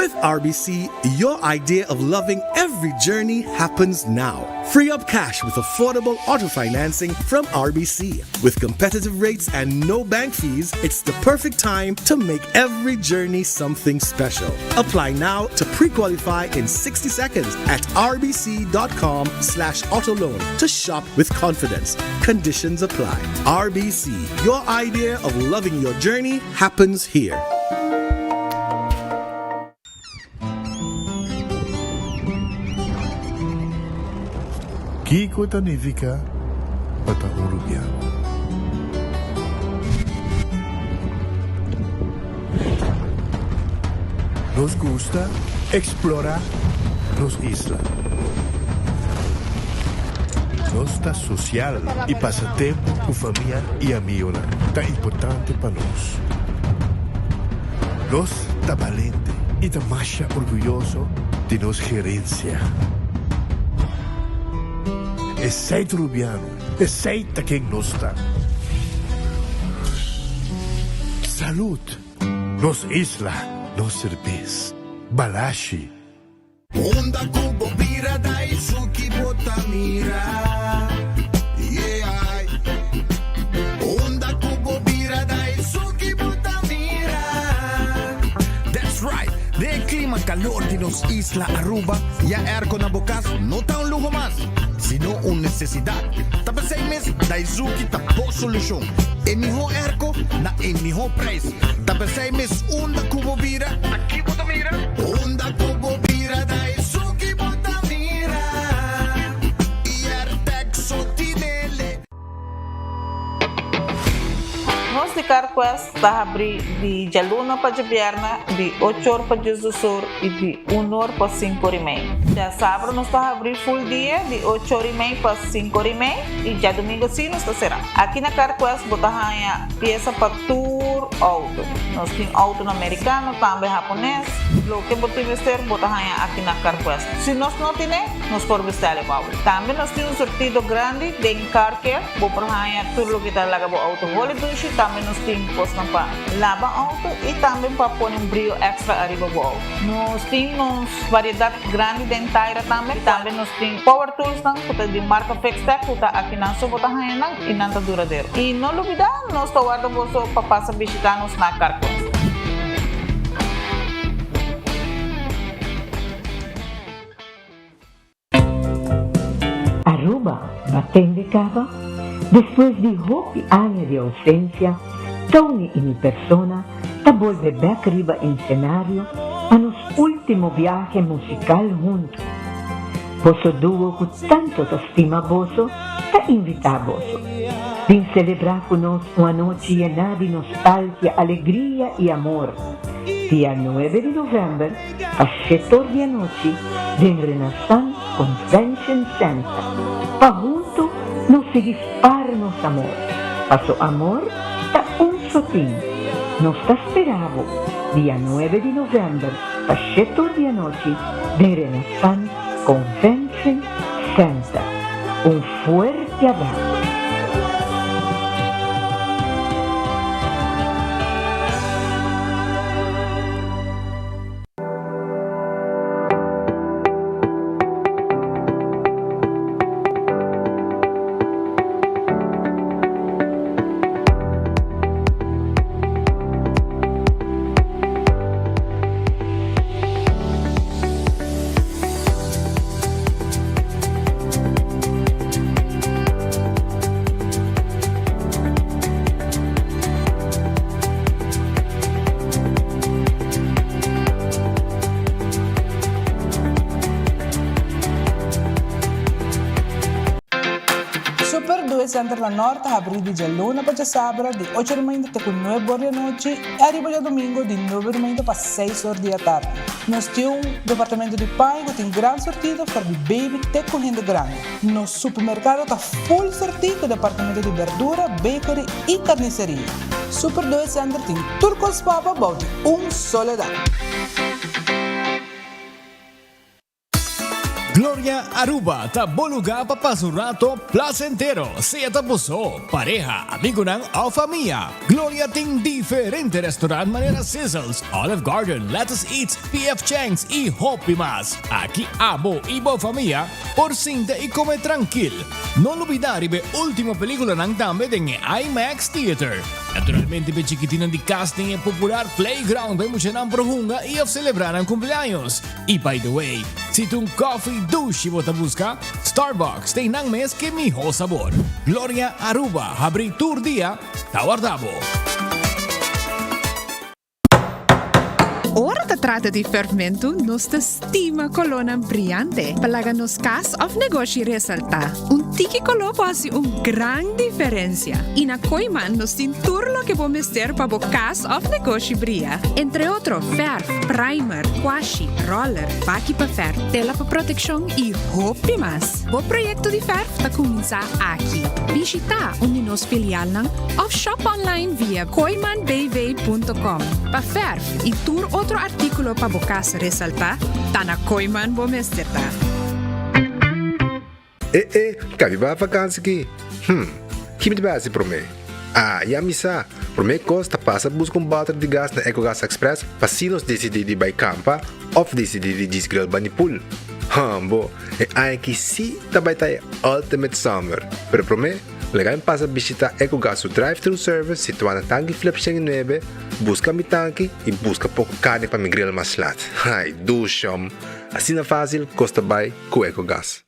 With RBC, your idea of loving every journey happens now. Free up cash with affordable auto financing from RBC. With competitive rates and no bank fees, it's the perfect time to make every journey something special. Apply now to pre-qualify in 60 seconds at rbc.com slash autoloan to shop with confidence. Conditions apply. RBC, your idea of loving your journey happens here. Kiko ta nifica pa ta un Rubiano? Nos gusta explora nos isla. Nos ta social y pasa tempo cu famia y amigonan ta importante pa nos. Nos ta balente y ta masha orguyoso di nos gerencia. Esey ta Rubiano, esey ta ken nos ta. Salud! Nos isla, nos serbes. Balashi. Unda ku bo bira Daisuki bo ta mira Yeah Unda ku bo bira Daisuki bo ta mira That's right! Den e klima kalor di nos isla Aruba, ya airco na bo kas no ta un luho mas, sino un nesesidat. Ta p'esei mes Daizuki ta bo solushon. E mihó airco na e mihó prijs. Ta p'esei mes unda ku bo bira, Aki bo ta mira. Unda ku bo bira Daisuki bo ta mira. Airtec so tinele. Nos di CarQuest ta habri di djaluna pa djabièrnè di ocho or pa diesdos or i di un or pa sinku or i mei. Djasabra nos ta habri full dia di ocho or i mei pa sinku or i mei i djadumingu si nos ta será. Aki na CarQuest bo ta haña piesa pa tur outo. Nos tin outonan merikano, tambe hapones. Loke bo tin mester bo ta haña aki na CarQuest. Si nos no tine, nos por bestèl e pa bo. Tambe nos tin un surtido grandi den Car Care. Bo por haña tur loke ta laga bo outo holi dushi. Tambe nos tin kosnan pa laba outo i tambe pa pone un brio èkstra ariba bo outo. Nos tin nos variedat grandi den taira tambe. Tambe nos tin power toolsnan ku ta di marka Fixtech ku ta akinan so bo ta haña nan i nan ta duradero. I no lubidá, nos ta warda boso pa pasa bishitá nos na Car Quest. Aruba batende caba, despues di hopi aña di ausencia, Tony y mi persona ta bolbe bek riba ensenario pa nos ultimo biahe musical hunto. Boso duo cu tanto ta stima boso ta invita boso. Bin celebra cu nos un anochi yena di nostalgia, alegria y amor. Dia nuebe di november pa shetor di anochi den Renaissance Convention Center pa hunto nos sigui spar nos amor, paso amor ta un sotin. Nos ta spera bo dia nuebe di november pa shetor di anochi den Renaissance Convention Center. Un fuerte abrazo. Super Due Center na Nort ta habrí di djaluna pa djasabra di ocho di mainta te ku nuebe or di anochi i ariba djadumingu di nuebe di mainta pa seis or di atardi. Nos tin un departamento di paña ku tin gran sortido for di baby te ku hende grandi. Nos supermerkado ta full sortí ku departamento di berdura, bakery i karniseria. Super Due Center tin tur kos papa bou di un solo dak. Gloria Aruba ta bo lugar pa pasa un rato placentero, sea ta bo so, pareha, amigonan of famia. Gloria tin diferente restaurant manera Sizzles, Olive Garden, Lettuce Eats, PF Chang's y hopi mas. Aki abo y bo famia por sinta y come trankil. No lubida riba e ultimo peliculanan tambe den e IMAX Theater. Naturalmente p'e chikitinnan di cas tin e popular playground pa e muchanan por hunga y of celebra nan cumpleaños. Y by the way, si ta un coffee dushi bo ta busca, Starbucks tin nan mes ke miho sabor. Gloria Aruba habri tur dia ta warda bo. Ora ta trata di ferfmentu, nos ta stima kolónan briante pa laga nos kas òf negoshi resaltá. Un tiki koló por hasi un gran diferensia. I na Kooiman nos tin tur loke bo mester pa bo kas òf negoshi bria. Entre otro fèrf, primer, kwashi, roller, baki pa fèrf, tela pa protekshon i hopi mas. Bo proyekto di fèrf ta kuminsá aki. Bishitá un di nos filialnan òf shop online via kooimanbv.com. Pa fèrf i tur otro artíkulo pa bo kas resaltá, ta na Kooiman bo mester ta. E e, ka mi bai vakansi ki? Hm, ki mi ta bai hasi promé? Ah, ya mi sa! Promé kos ta pasa buska un bòter di gas na Ecogas Express pa si nos disidí di bai kampa òf disidí di djis grill bani pool. Hambo, e aña aki sí ta bai ta e ultimate summer! Pero promé, laga mi pasa bishitá Ecogas su drive-thru service situá na Tanki Flip 109, buska mi tanki i buska poko karni pa mi grill mas lat. Ai, dushom! Asina fásil kos ta bai ku Ecogas.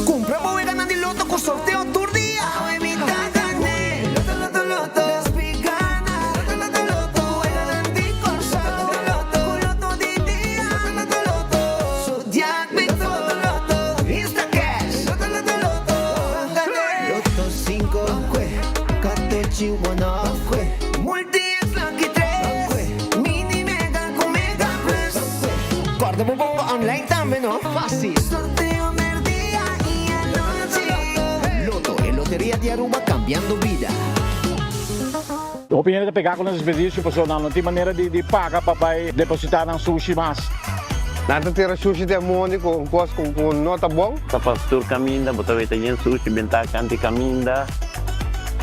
Kumpra bo weganan di loto ku sorteo tur dia. Awe mi ta gané. Loto loto loto. Despi gana. Loto loto loto. Weganan di Kòrsou. Loto loto. Ku loto di dia. Loto loto loto. Zodiac Big Four. Loto loto. Instacash. Loto loto loto. Ban gané. Loto sinku. Kue. Katochi one off. Kue. Multi X lucky tres. Kue. Mini mega ku mega plus. Kue. Kòrda bo bomba online tambe no. Fácil. Sorteo merdia y anochi. Lotto, e loteria di Aruba cambiando bida. Hopi hende ta pega ku nan desperdisio pasobra nan no tin manera di paga pa bai depositá nan sushi mas. Nan ta tira sushi den mondi ku un kos ku no ta bon. Ta pas tur kaminda, bo ta weta yen sushi bentá kanti kaminda.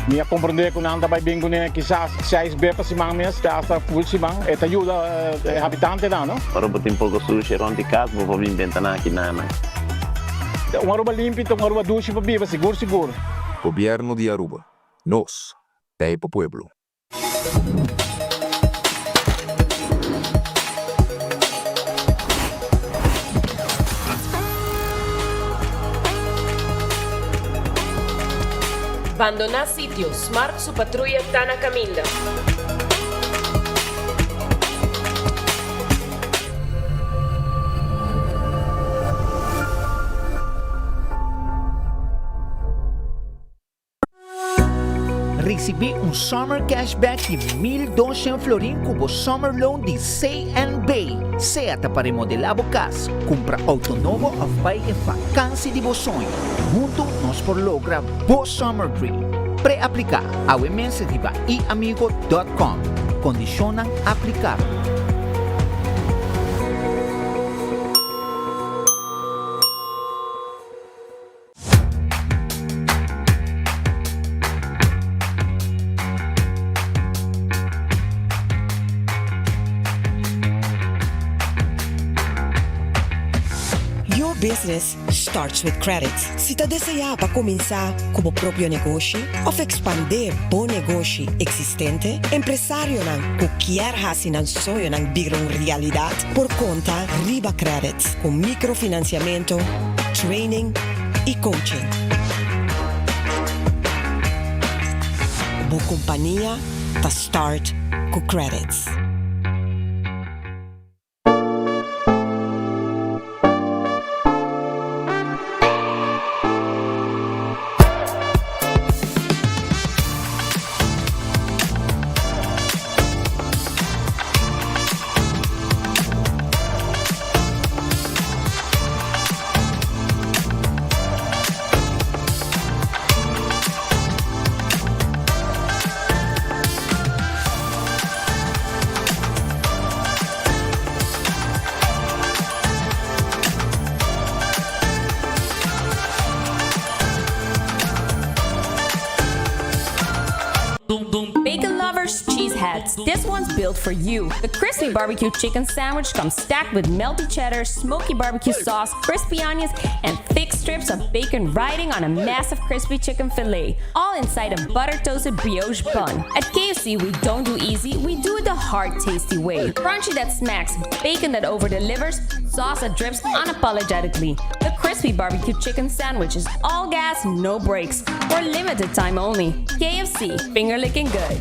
Mi a komprendé ku nan ta bai bin kuné kisas seis be pa siman mes, te asta full siman. E ta yuda e habitantenan, no? Ora bo tin poko sushi rond di kas, bo por bin benta nan aki nan. Un Aruba limpi ta un Aruba dushi pa biba, sigur sigur. Gobierno di Aruba. Nos ta e pa pueblo. Bandoná sitio, Smart su patruya ta na kaminda. Risibí un Summer Cashback di 1200 florin ku bo Summer Loan di CNB. Sea ta pa remodelá bo kas, kumpra outo nobo òf bai e fakansi di bo soño. Huntu nos por logra bo Summer Dream. Pre-apliká awe mes riba iamigo.com. Kondishonnan aplikabel. Your business starts with credit. Si ta deseá pa kuminsá ku bo propio negoshi òf ekspandé bo negoshi eksistente, empresarionan ku kier hasi nan soñonan bira un realidat por konta riba Credit ku mikrofinansiamentu, training i coaching. Bo kompania ta start ku Credits. heads, this one's built for you. The crispy barbecue chicken sandwich comes stacked with melty cheddar, smoky barbecue sauce, crispy onions, and thick strips of bacon riding on a massive crispy chicken fillet, all inside a butter toasted brioche bun. At KFC, we don't do easy, we do it the hard, tasty way. Crunchy that smacks, bacon that over delivers, sauce that drips unapologetically. The crispy barbecue chicken sandwich is all gas, no brakes. For limited time only. KFC, finger licking good.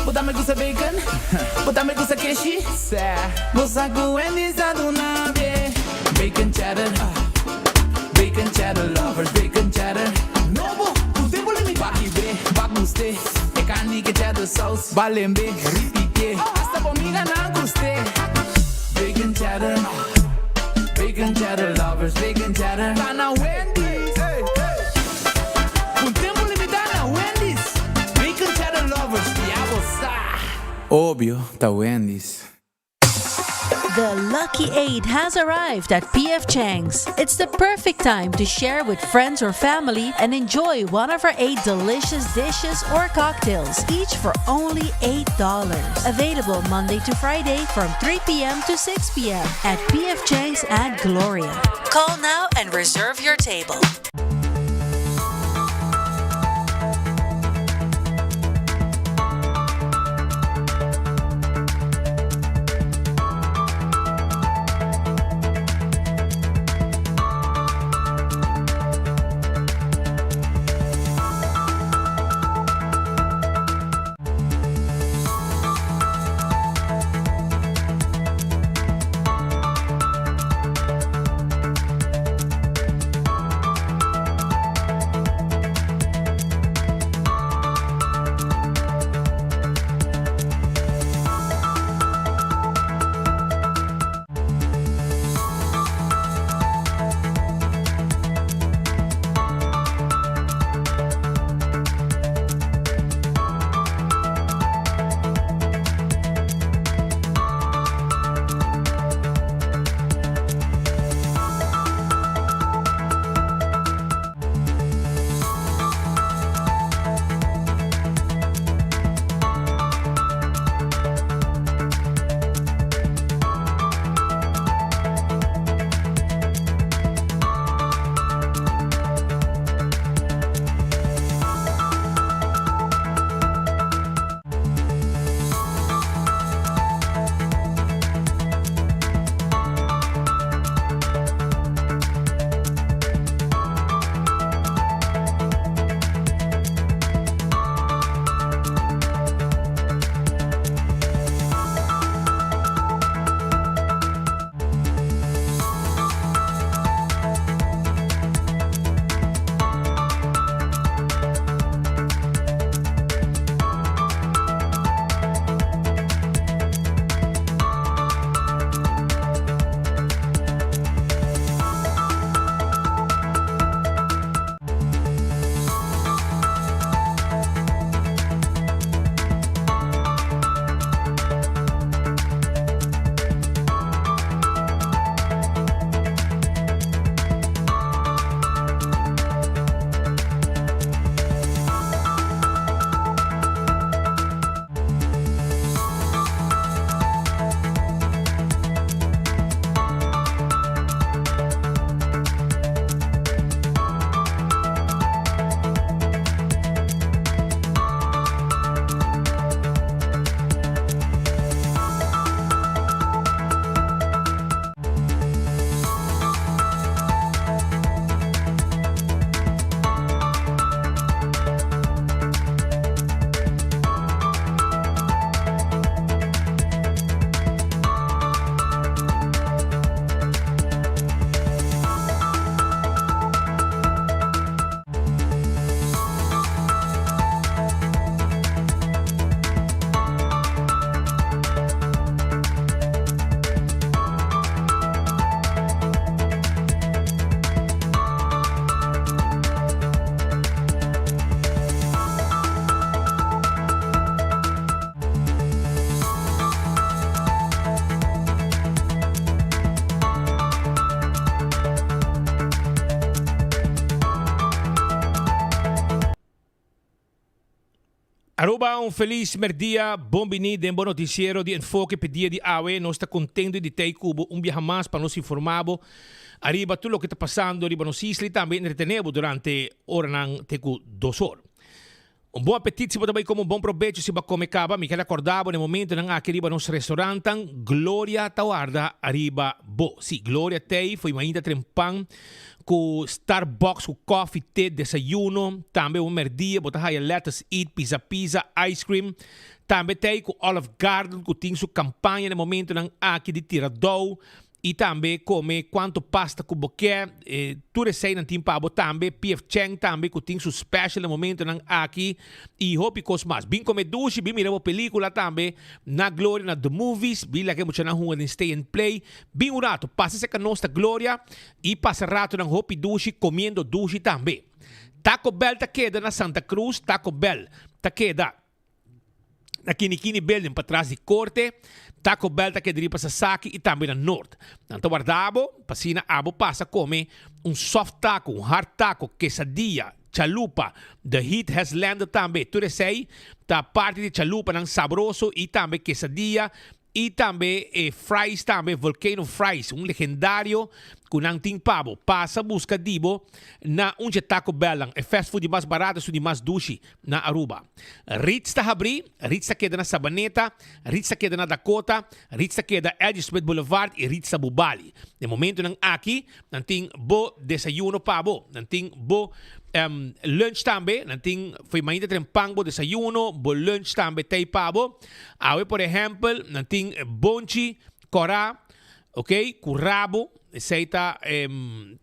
Bo tambe gusta bacon? Bo tambe gusta keshi? Sa. Bo sa cu Wendy's ta duna be. Bacon cheddar. Bacon cheddar lovers, bacon cheddar. Nobo, cu tempo limita. Baki be, bak guste. E carni cu cheddar sauce. Balembe, ripite. Hasta bo amiganan guste. Bacon cheddar. Bacon cheddar lovers, bacon cheddar. Ta na Wendy's. Cu tempo limita na Wendy's. Bacon cheddar lovers, ya bo sa. Obvio, ta Wendy's. The Lucky 8 has arrived at PF Chang's. It's the perfect time to share with friends or family and enjoy one of our 8 delicious dishes or cocktails, each for only $8. Available Monday to Friday from 3 p.m. to 6 p.m. at PF Chang's at Gloria. Call now and reserve your table. Aruba un felis merdia, bon bini den bo noticiero di Enfoke p'e dia di awe. Nos ta contento di tey cu bo un biaha mas pa nos informa bo ariba tur loke ta pasando riba nos isla y tambe entretene bo durante oranan te cu dos or. Un bon apetit si bo ta bay come un bon probecho si bo a come caba. Mi ker acorda bo na e momentonan aki riba nos restaurantan Gloria ta warda ariba bo. Si, Gloria tey fo'i mainta trempan Ku Starbucks ku koffie, te, desayuno, tambe un merdia bo ta haya Lettuce Eat, Pizza Pizza, ice cream. Tambe t'ei ku Olive Garden ku tin su kampaña na e momentonan aki di tira dou i tambe kome kuantu pasta ku bo ke. Tur eseinan tin pa bo tambe. PF Chang tambe ku tin su special na e momentonan aki i hopi kos mas. Bin kome dushi, bin mira bo pelikula tambe na Gloria na The Movies. Bin laga e muchanan hunga den Stay and Play. Bin un rato, pasa serka nos ta Gloria. I pasa ratonan hopi dushi comiendo dushi tambe. Taco Bell ta keda na Santa Cruz, Taco Bell ta keda na Kinikini Building patras di Corte, Taco Bell ta keda riba Sasaki y tambe na Noord. Nan ta warda abo pa asina abo pasa come un soft taco, un hard taco, quesadilla, chalupa, the heat has landed tambe. Tur esey ta parti di chalupanan sabroso y tambe quesadilla Y tambe e fries tambe, Volcano Fries, un legendario cu nan tin pa bo. Pasa busca di bo na un dje Taco Bellnan, e fast food di mas barato esun di mas dushi na Aruba. Ritz ta habri, Ritz ta keda na Sabaneta, Ritz ta keda na Dakota, Ritz ta keda L.G. Smith Boulevard y Ritz ta Bubali. Den momentonan aki nan tin bo desayuno pa bo, nan tin bo lunch tambe, nan tin fo'i mainta trempan bo desayuno, bo lunch tambe t'ey pa bo. Awe por ehempel nan tin bonchi kòrá, ok, ku rabo, esei ta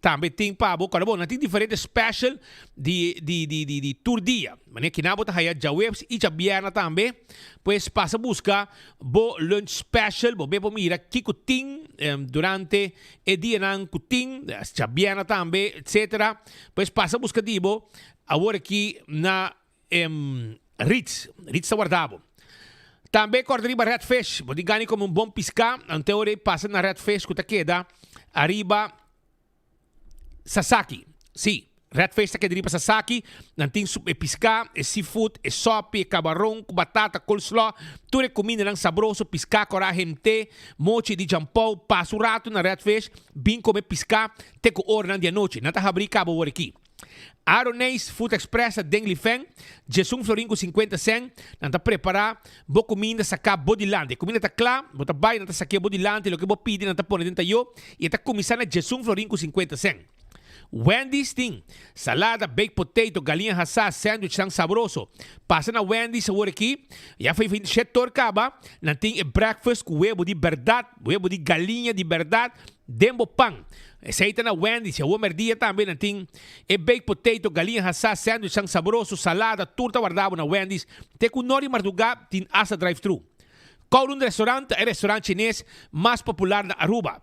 tambe tin pa bo kòrda bo. Nan tin diferente special di di di di di tur dia. Manera kinan bo ta haya djaweps i djabièrnè tambe. Pues pasa buska bo lunch special, bo be por mira kiko tin durante e dianan ku tin, djabièrnè tambe, etcetera. Pues pasa buska di bo awor aki na Ritz, Ritz ta warda bo. Tambe kòrda riba Red Fish. Bo tin gana di kome un bon piská, anto ora e pasa na Red Fish ku ta keda ariba Sasaki. Sí, Red Fish ta keda riba Sasaki. Nan tin su e piská, e seafood, e sòpi, e kabaron ku batata, coleslaw, tur e kumindanan sabroso, piská kòrá hente, mochi di djampou. Pasa un ratu na Red Fish, bin kome piská te ku oranan di anochi. Nan ta habrí kaba awor aki. Aroneis Food Express ta den Lifeng, djesun florin ku sinkuenta sèn. Nan ta prepará bo kuminda saká bo dilanti. E kuminda ta kla, bo ta bai, nan ta sak'é bo dilanti, loke bo pidi nan ta pone den tayó i e ta kuminsá na djesun florin ku sinkuenta sèn. Wendy's tin salada, baked potato, galiña hasá, sandwichnan sabroso. Pasa na Wendy's awor aki, ya for e shet tor kaba, nan tin e breakfast ku webo di bèrdat, webo di galiña di bèrdat den bo pan. Esei ta na Wendy's y awor merdia tambe nan tin e baked potato, galiña hasá, sandwichnan sabroso, salada, tur ta warda bo na Wendy's. Te cu nor di marduga tin hasta drive thru. Kowloon Restaurant ta e restaurant chines mas popular na Aruba.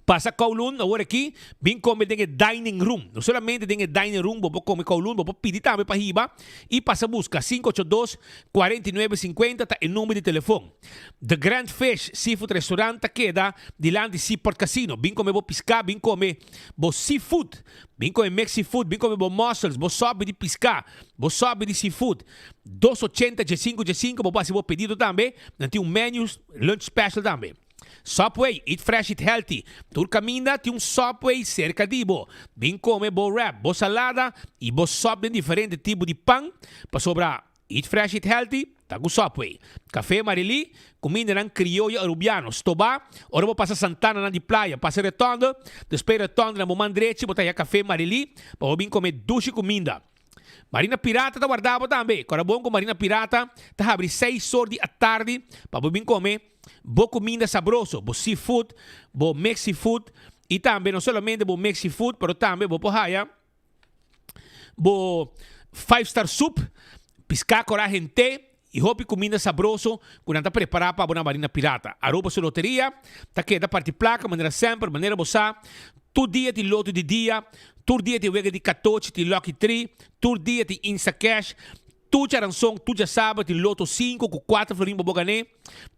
Pasa Kowloon awor aki, bin come den e dining room. No solamente den e dining room bo por come Kowloon, bo por pidi tambe pa hiba y pasa busca. 582 49 50 ta e number di telefon. The Grand Fish Seafood Restaurant ta keda dilanti Seaport Casino. Bin come bo pisca, bin come bo seafood, bin come mixed seafood, bin come bo mussels, bo sopi di pisca, bo sopi di seafood. Dos ochenta djesinku djesinku bo por haci bo pedido tambe. Nan tin un menu lunch special tambe. Subway, eat fresh, eat healthy. Tur caminda tin un Subway cerca di bo. Bin come bo wrap, bo salada y bo sop den diferente tipo di pan pasobra Eat fresh eat healthy, ta ku Subway. Café Marilí, kumindanan krioyo arubiano. Stobá, ora bo pasa Santana nan di playa, pasa Retonde, despues Retonde na bo man drechi bo ta haña Café Marilí pa bo bin kome dushi kuminda. Marina Pirata ta warda bo tambe. Kòrda bon ku Marina Pirata ta habri seis or di atardi pa bo bin kome bo kuminda sabroso, bo seafood, bo mixed seafood i tambe no solamente bo mixed seafood pero tambe bo por haya bo five star soup, piská kòrá hent'é i hopi kuminda sabroso ku nan ta prepará pa bo na Marina Pirata. Aruba su loteria ta keda parti plaka manera semper, manera bo sa, tur dia tin loto di dia, tur dia tin wega di katochi, tin lucky tree, tur dia tin Instacash, tur djaranson, tur djasabra tin loto sinku ku kuater florin pa bo gané,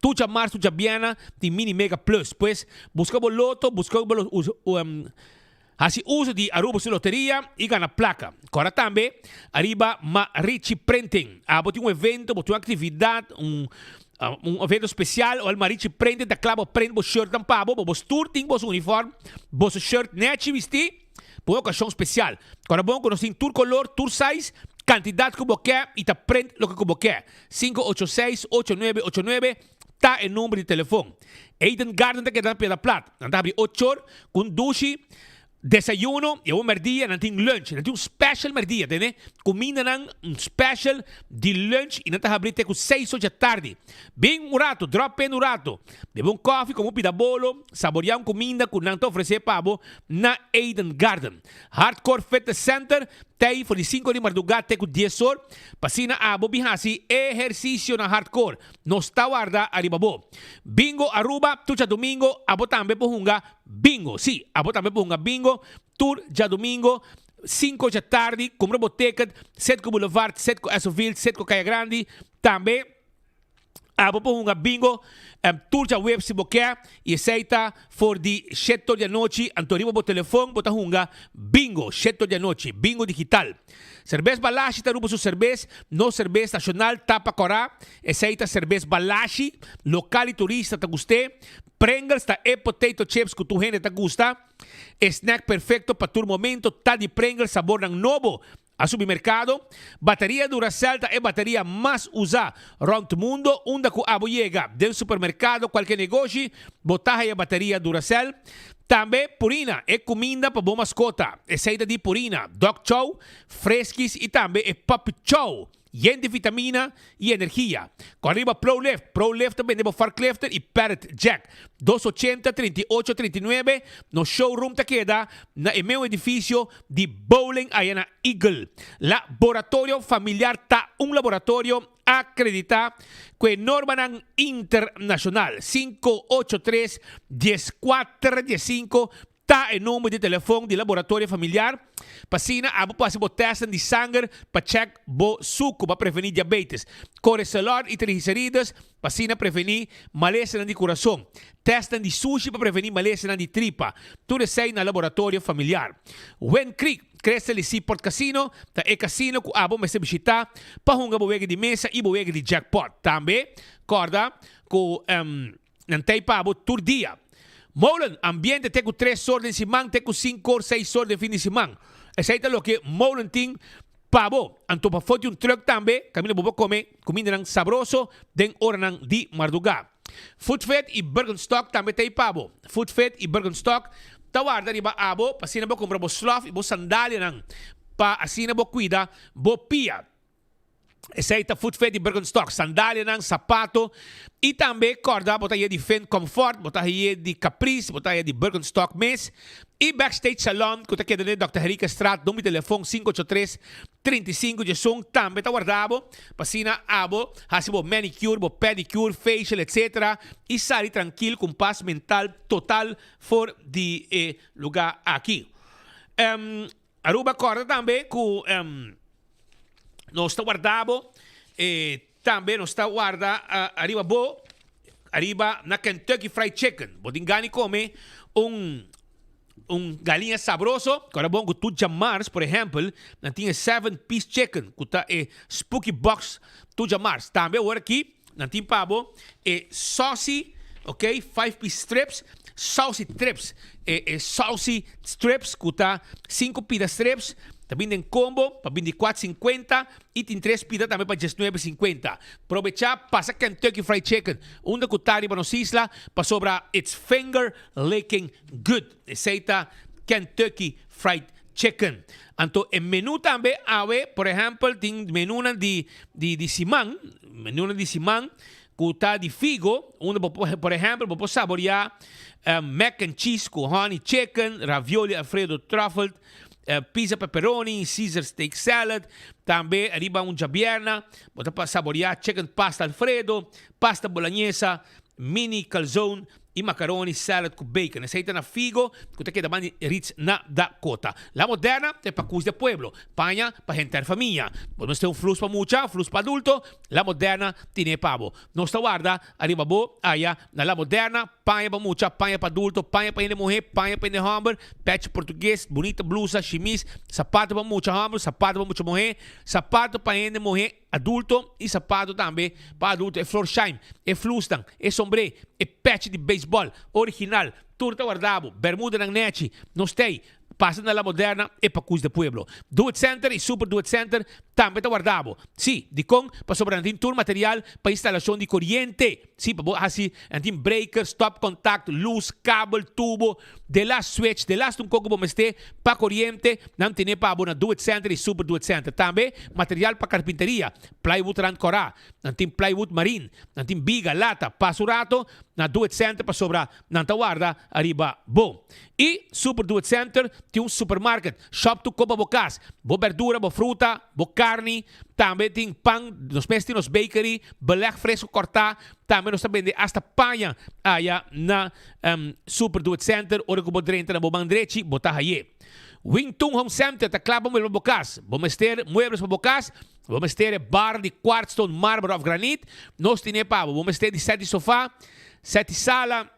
tur djamars, tur djabièrnè tin mini mega plus. Pues, buska bo loto, buska bo. Hasi uso di Aruba su loteria y gana placa. Cora tambe ariba Marichi Printing. Abo tin un evento, bo tin un actividad, un un evento special o el Marichi Printing ta cla bo print bo shirtnan pa bo, bo bo stuur tin boso uniform, boso shirt nechi bisti pa un ocasion special. Cora bon cu nos tin tur color, tur size, cantidad cu bo ke y ta print loke cu bo ke. 586 8989 ta e number di telefon. Eden Garden ta keda na Piedra Plat. Nan ta habri ochor ku un dushi, desayuno i awor merdia nan tin lunch. Nan tin un special merdia, tende? Kumindanan un special di lunch i nan ta habri te ku seis or dja tardi. Bin un rato, drop in un rato. Bebe un kofi, kome un pida bolo, saboria un kuminda ku nan ta ofresé pa bo na Eden Garden. Hardcore Fitness Center ta ei for di sinku di mardugá te ku dies or pa asina abo bin hasi ehersisio na Hardcore. Nos ta warda ariba bo. Bingo Aruba tur djadumingo abo tambe por hunga bingo. Sí, abo tambe por hunga bingo tur djadumingo sinku djatardi. Kumpra bo ticket Setco Boulevard, Setco Essoville, Setco Kaya Grandi. Tambe abo por hunga bingo tur djaweps si bo ke y esei ta for di sheto di anochi. Anto riba bo telefon bo ta hunga bingo sheto di anochi, bingo digital. Serbes Balashi ta Aruba su serbes, nos serbes nashonal tapa kòrá, esei ta serbes Balashi, lokal i turista ta gust'é. Pringles ta e potato chips ku tur hende ta gusta. E snack perfekto pa tur momento ta di Pringles sabornan nobo a subi merkado. Bateria Duracell ta e bateria mas usá rònt mundo, unda ku abo yega den supermerkado kualke negoshi bo ta haya bateria Duracell. Tambe Purina, e kuminda pa bo maskota. Esei ta di Purina, Dog Chow, Friskies i tambe e Puppy Chow, yen di vitamina i energia. Ku ariba ProLift. ProLift ta bende bo forklifter i pallet jack. Dos ochenta, 38, 39. Nos showroom ta keda na e meu edifisio di bowling aya na Eagle. Laboratorio Familiar ta un laboratorio Akreditá ku e normanan internashonal. Sinku ocho tres dieskuater diesinku ta e number di telefon di Laboratorio Familiar pa asina abo por hasi bo tèstnan di sanger pa chèk bo suku pa prevení diabetes, kolesteròl i triglicerides pa asina prevení malesanan di kurason, tèstnan di sushi pa prevení malesanan di tripa. Tur esei na Laboratorio Familiar. Wind Creek. Crystal y Seaport Casino ta e casino cu abo mester bishita pa hunga bo wega di mesa y bo wega di jackpot. Tambe corda cu nan ta ey pa bo tur dia. Molen, ambiente te cu tres or den siman te cu cinco or seis or den fin di siman. Esey ta loke Molen tin pa bo. Anto pafo di un truck tambe caminda bo por come cumindanan sabroso den oranan di marduga. Foodfit y Birkenstock tambe ta ey pa bo. Foodfit y Birkenstock ta warda riba abo pa asina bo cumpra bo slof y bo sandalianan pa asina bo cuida bo pia. Esey ta Foodfit y Birkenstock, sandalianan, sapato y tambe corda bo ta haya di Finn Comfort, bo ta haya di Caprice, bo ta haya di Birkenstock mes. Y Backstage Salon cu ta keda den Dòkter Henriquezstraat, number di telefon sinku ocho tres, 35 djesun tambe ta warda bo pa asina abo hasi bo manicure, bo pedicure, facial etc. Y sali trankil cu un pas mental total for di e lugar aki. Aruba corda tambe cu nos ta warda bo tambe nos ta warda ariba bo ariba na Kentucky Fried Chicken. Bo tin gana di come un Un galiña sabroso, ku ora bon ku tur djamars, por ehèmpel, nan tin e seven piece chicken ku ta e spooky box tur djamars. Tambe awor aki nan tin pa bo e saucy, ok, five piece strips, saucy trips, e e saucy strips ku ta sinku pida strips, ta bin den combo pa bintikwat sinkuenta i tin tres pida tambe pa diesnuebe sinkuenta. Probechá pasa Kentucky Fried Chicken unda ku ta riba nos isla pasobra it's finger Licking good. Esey ta Kentucky Fried Chicken. Anto e menu tambe awe, por ehempel, tin menunan di di di siman, menunan di siman cu ta di figo, unda bo por, por ehempel, bo por saborea mac and cheese cu honey chicken, ravioli alfredo truffled, pizza pepperoni, Caesar steak salad. Tambe riba un djabierna bo ta saborea chicken pasta alfredo, pasta bolognesa, mini calzone y macaroni salad cu bacon. Esey ta na Figo cu ta keda banda di Ritz na Dakota. La Moderna ta e pacus de pueblo. Paña pa henter famia. Bo mester un flus pa mucha, flus pa adulto, La Moderna tine pa bo. Nos ta warda ariba bo aya na La Moderna. paña pa mucha, paña pa adulto, paña pa hende muhé, paña pa hende hòmber, pèchi portugues, bunita blusa, shimis, sapato pa mucha hòmber, sapato pa mucha muhé, sapato pa hende muhé adulto i sapato tambe pa adulto, e Florsheim, e flusnan, e sombré, e pèchi di beisbòl original, tur ta warda bo, bèrmudanan nèchi, nos t'ei. Pasa na La Moderna e Pacus de Pueblo. Do It Center y Super Do It Center tambe ta warda bo. Sí, dikon? Pasobra nan tin tur material pa instalashon di koriente. Sí, pa bo hasi, nan tin breaker, stopcontact, lus, kabel, tubo, de las switch, de las un koko bo mester pa koriente, nan tene pa bo na Do It Center y Super Do It Center. Tambe material pa karpinteria, plywood rand kòrá, nan tin plywood marin, nan tin biga, lata. Pasa un rato na Do It Center pasobra nan ta warda ariba bo. Y Super Do It Center tin un supermarket, shop tu kopa bo cas, bo berdura, bo fruta, bo carni, tambe tin pan, nos mes tin nos bakery, beleg fresco corta, tambe nos ta bende hasta paña aya na Super Do It Center, ora cu bo drenta na bo man drechi bo ta haye. Wing Tun Home Center ta cla pa muebla bo cas, bo mester muebles pa bo cas, bo mester e bar di quartz, stone, marmer of granit, nos tine pa bo, bo mester di set di sofa, set di sala,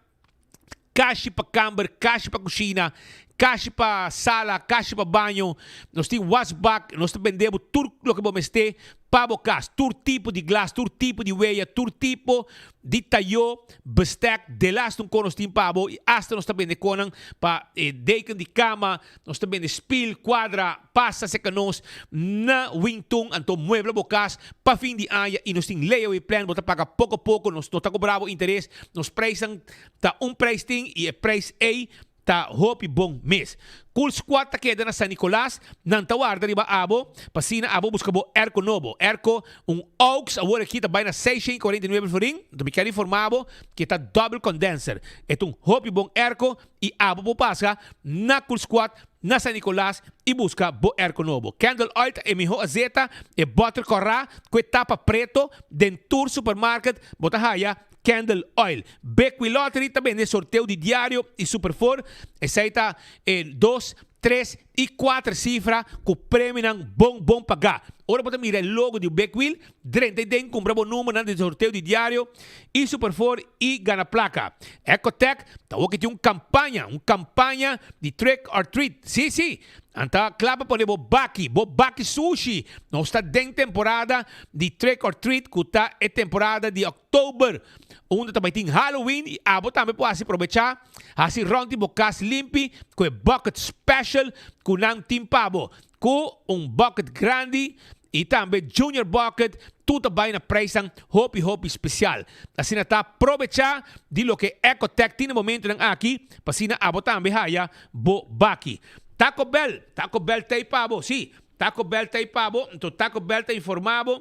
Kashi pa kamber, kashi pa kushina, kashi pa sala, kashi pa baño. Nos tin wasbak, nos ta bende bo tur loke bo mester pa bo kas. Tur tipo di glas, tur tipo di weya, tur tipo di tayo, bestek, delas un kon nos tin pa bo i asta nos ta bende konnan pa e deken di kama, nos ta bende spil, kuadra, pasa serka nos na Wington, anto muebla bo kas pa fin di aña i nos tin layaway plan, bo ta paga poko poko, nos no ta kobra bo interes, nos prijsnan ta un prijs tin i e prijs ei ta hopi bon mes. Cool Squad ta keda na San Nicolas, nan ta warda riba abo pa asina abo buska bo airco nobo. Airco un aux awor aki ta bai na 649 florin, anto mi kier informa bo ke ta double condenser. E ta un hopi bon airco i abo por pasa na Cool Squad na San Nicolas i buska bo airco nobo. Candle oil ta e miho azeta, e boter kòrá ku e tapa preto den tur supermarket bo ta haya Candle oil. Bequi Lottery ta bende sorteo di diario i Super Four. Esei ta e dos, tres i kuater sifra ku premionan bon bon pagá. Ora bo ta mira e logo di Bekwil, drenta ei den kumpra bo numbernan di sorteo di diario i Super Four i gana plaka. Ecotech ta wou ke tin un kampaña, un kampaña di trick or treat. Sí, sí! Nan ta kla pa pone bo baki, bo baki sushi. Nos ta den temporada di trick or treat ku ta e temporada di Oktober, unda ta bai tin Halloween i abo tambe por hasi probechá, hasi rònt di bo kas limpi ku e bucket special ku nan tin pa bo. Ku un bucket grandi i tambe junior bucket tur ta bai na prijsnan hopi hopi special. Asina ta probechá di loke Ecotech tin na momentonan aki pa asina abo tambe haya bo baki. Taco Bell, Taco Bell ta ei pa bo, sí, Taco Bell ta ei pa bo, anto Taco Bell ta informá bo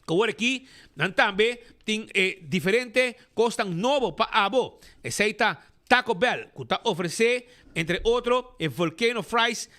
ku awor aki nan tambe tin e diferente kosnan nobo pa abo. Esei ta Taco Bell ku ta ofresé entre otro e Volcano Fries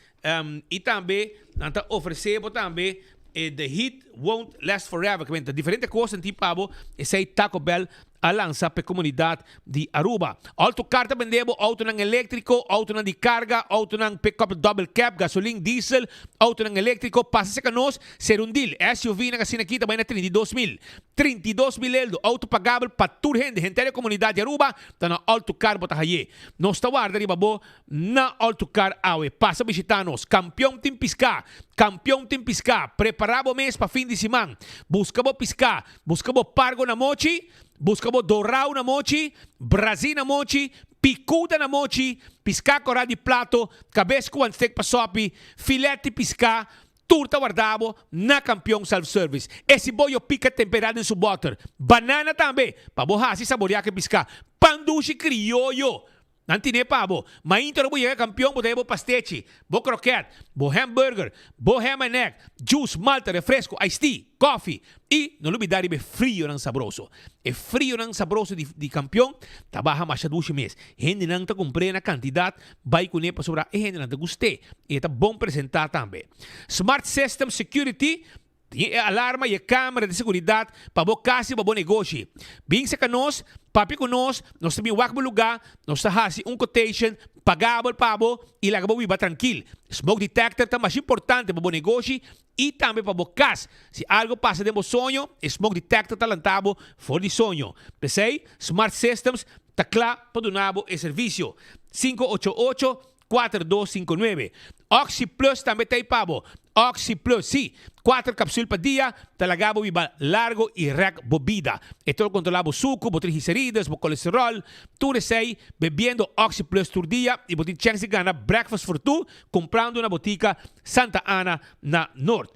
i tambe nan ta ofresé bo tambe e The Heat Won't Last Forever. Ku ta diferente kosnan tin pa bo, esei Taco Bell a lansa p'e komunidat di Aruba. Autocar ta bende bo autonan eléktriko, autonan di karga, autonan pick-up double cab, gasolin, diesel, autonan eléktriko. Pasa serka nos, ser un deal. SUV-nan asina aki ta bai na 32 mil. 32 mil eldo. Auto pagabel pa tur hende. Henter e komunidat di Aruba ta na Autocar bo ta haye. Nos ta warda riba bo na Autocar awe. Pasa bishita nos. Kampion tin piská. Kampion tin piská. Prepará bo mes pa fin di siman. Buska bo piská. Buska bo pargo na mochi, buska bo dorau na mochi, brazí na mochi, picuda na mochi, piská korá di plato, kabes ku wanstek pa sòpi, filet di piská, tur ta warda bo na Kampion Self Service. E siboyo pika temperá den su bòter. Banana tambe, pa bo hasi saboriá ku e piská. Pan dushi krioyo Nan tine pa bo. Mainta ora bo yega Kampion bo ta haya bo pastechi, bo kroket, bo hamburger, bo ham and egg, juice, malta, refresco, iced tea, koffie y no lubida riba e frionan sabroso. E frionan sabroso di di Kampion ta baha masha dushi mes. Hendenan ta kumpr'é na kantidat bai kuné pasobra e hendenan ta gust'é y e ta bon presentá tambe. Smart System Security Tin e alarma i e kamera di seguridat pa bo kas i pa bo negoshi. Bin serka nos, papia ku nos, nos ta bin wak bo lugá, nos ta hasi un quotation pagabel pa bo i laga bo biba trankil. Smoke detector ta masha importante pa bo negoshi i tambe pa bo kas. Si algo pasa den bo soño, e smoke detector ta lanta bo for di soño. P'esei, Smart Systems. ta kla pa duna bo e servisio. 588 4259. Oxi Plus tambe ta ei pa bo. Oxi Plus, sí, kuater kapsul pa dia ta laga bo biba largo i rèk bo bida. E ta kontrolá bo suku, bo triglicerides, bo kolesteròl. Tur esei bebiendo Oxi Plus tur dia i bo tin chèns di gana breakfast for two kumprando na botika Santa Ana na Noord.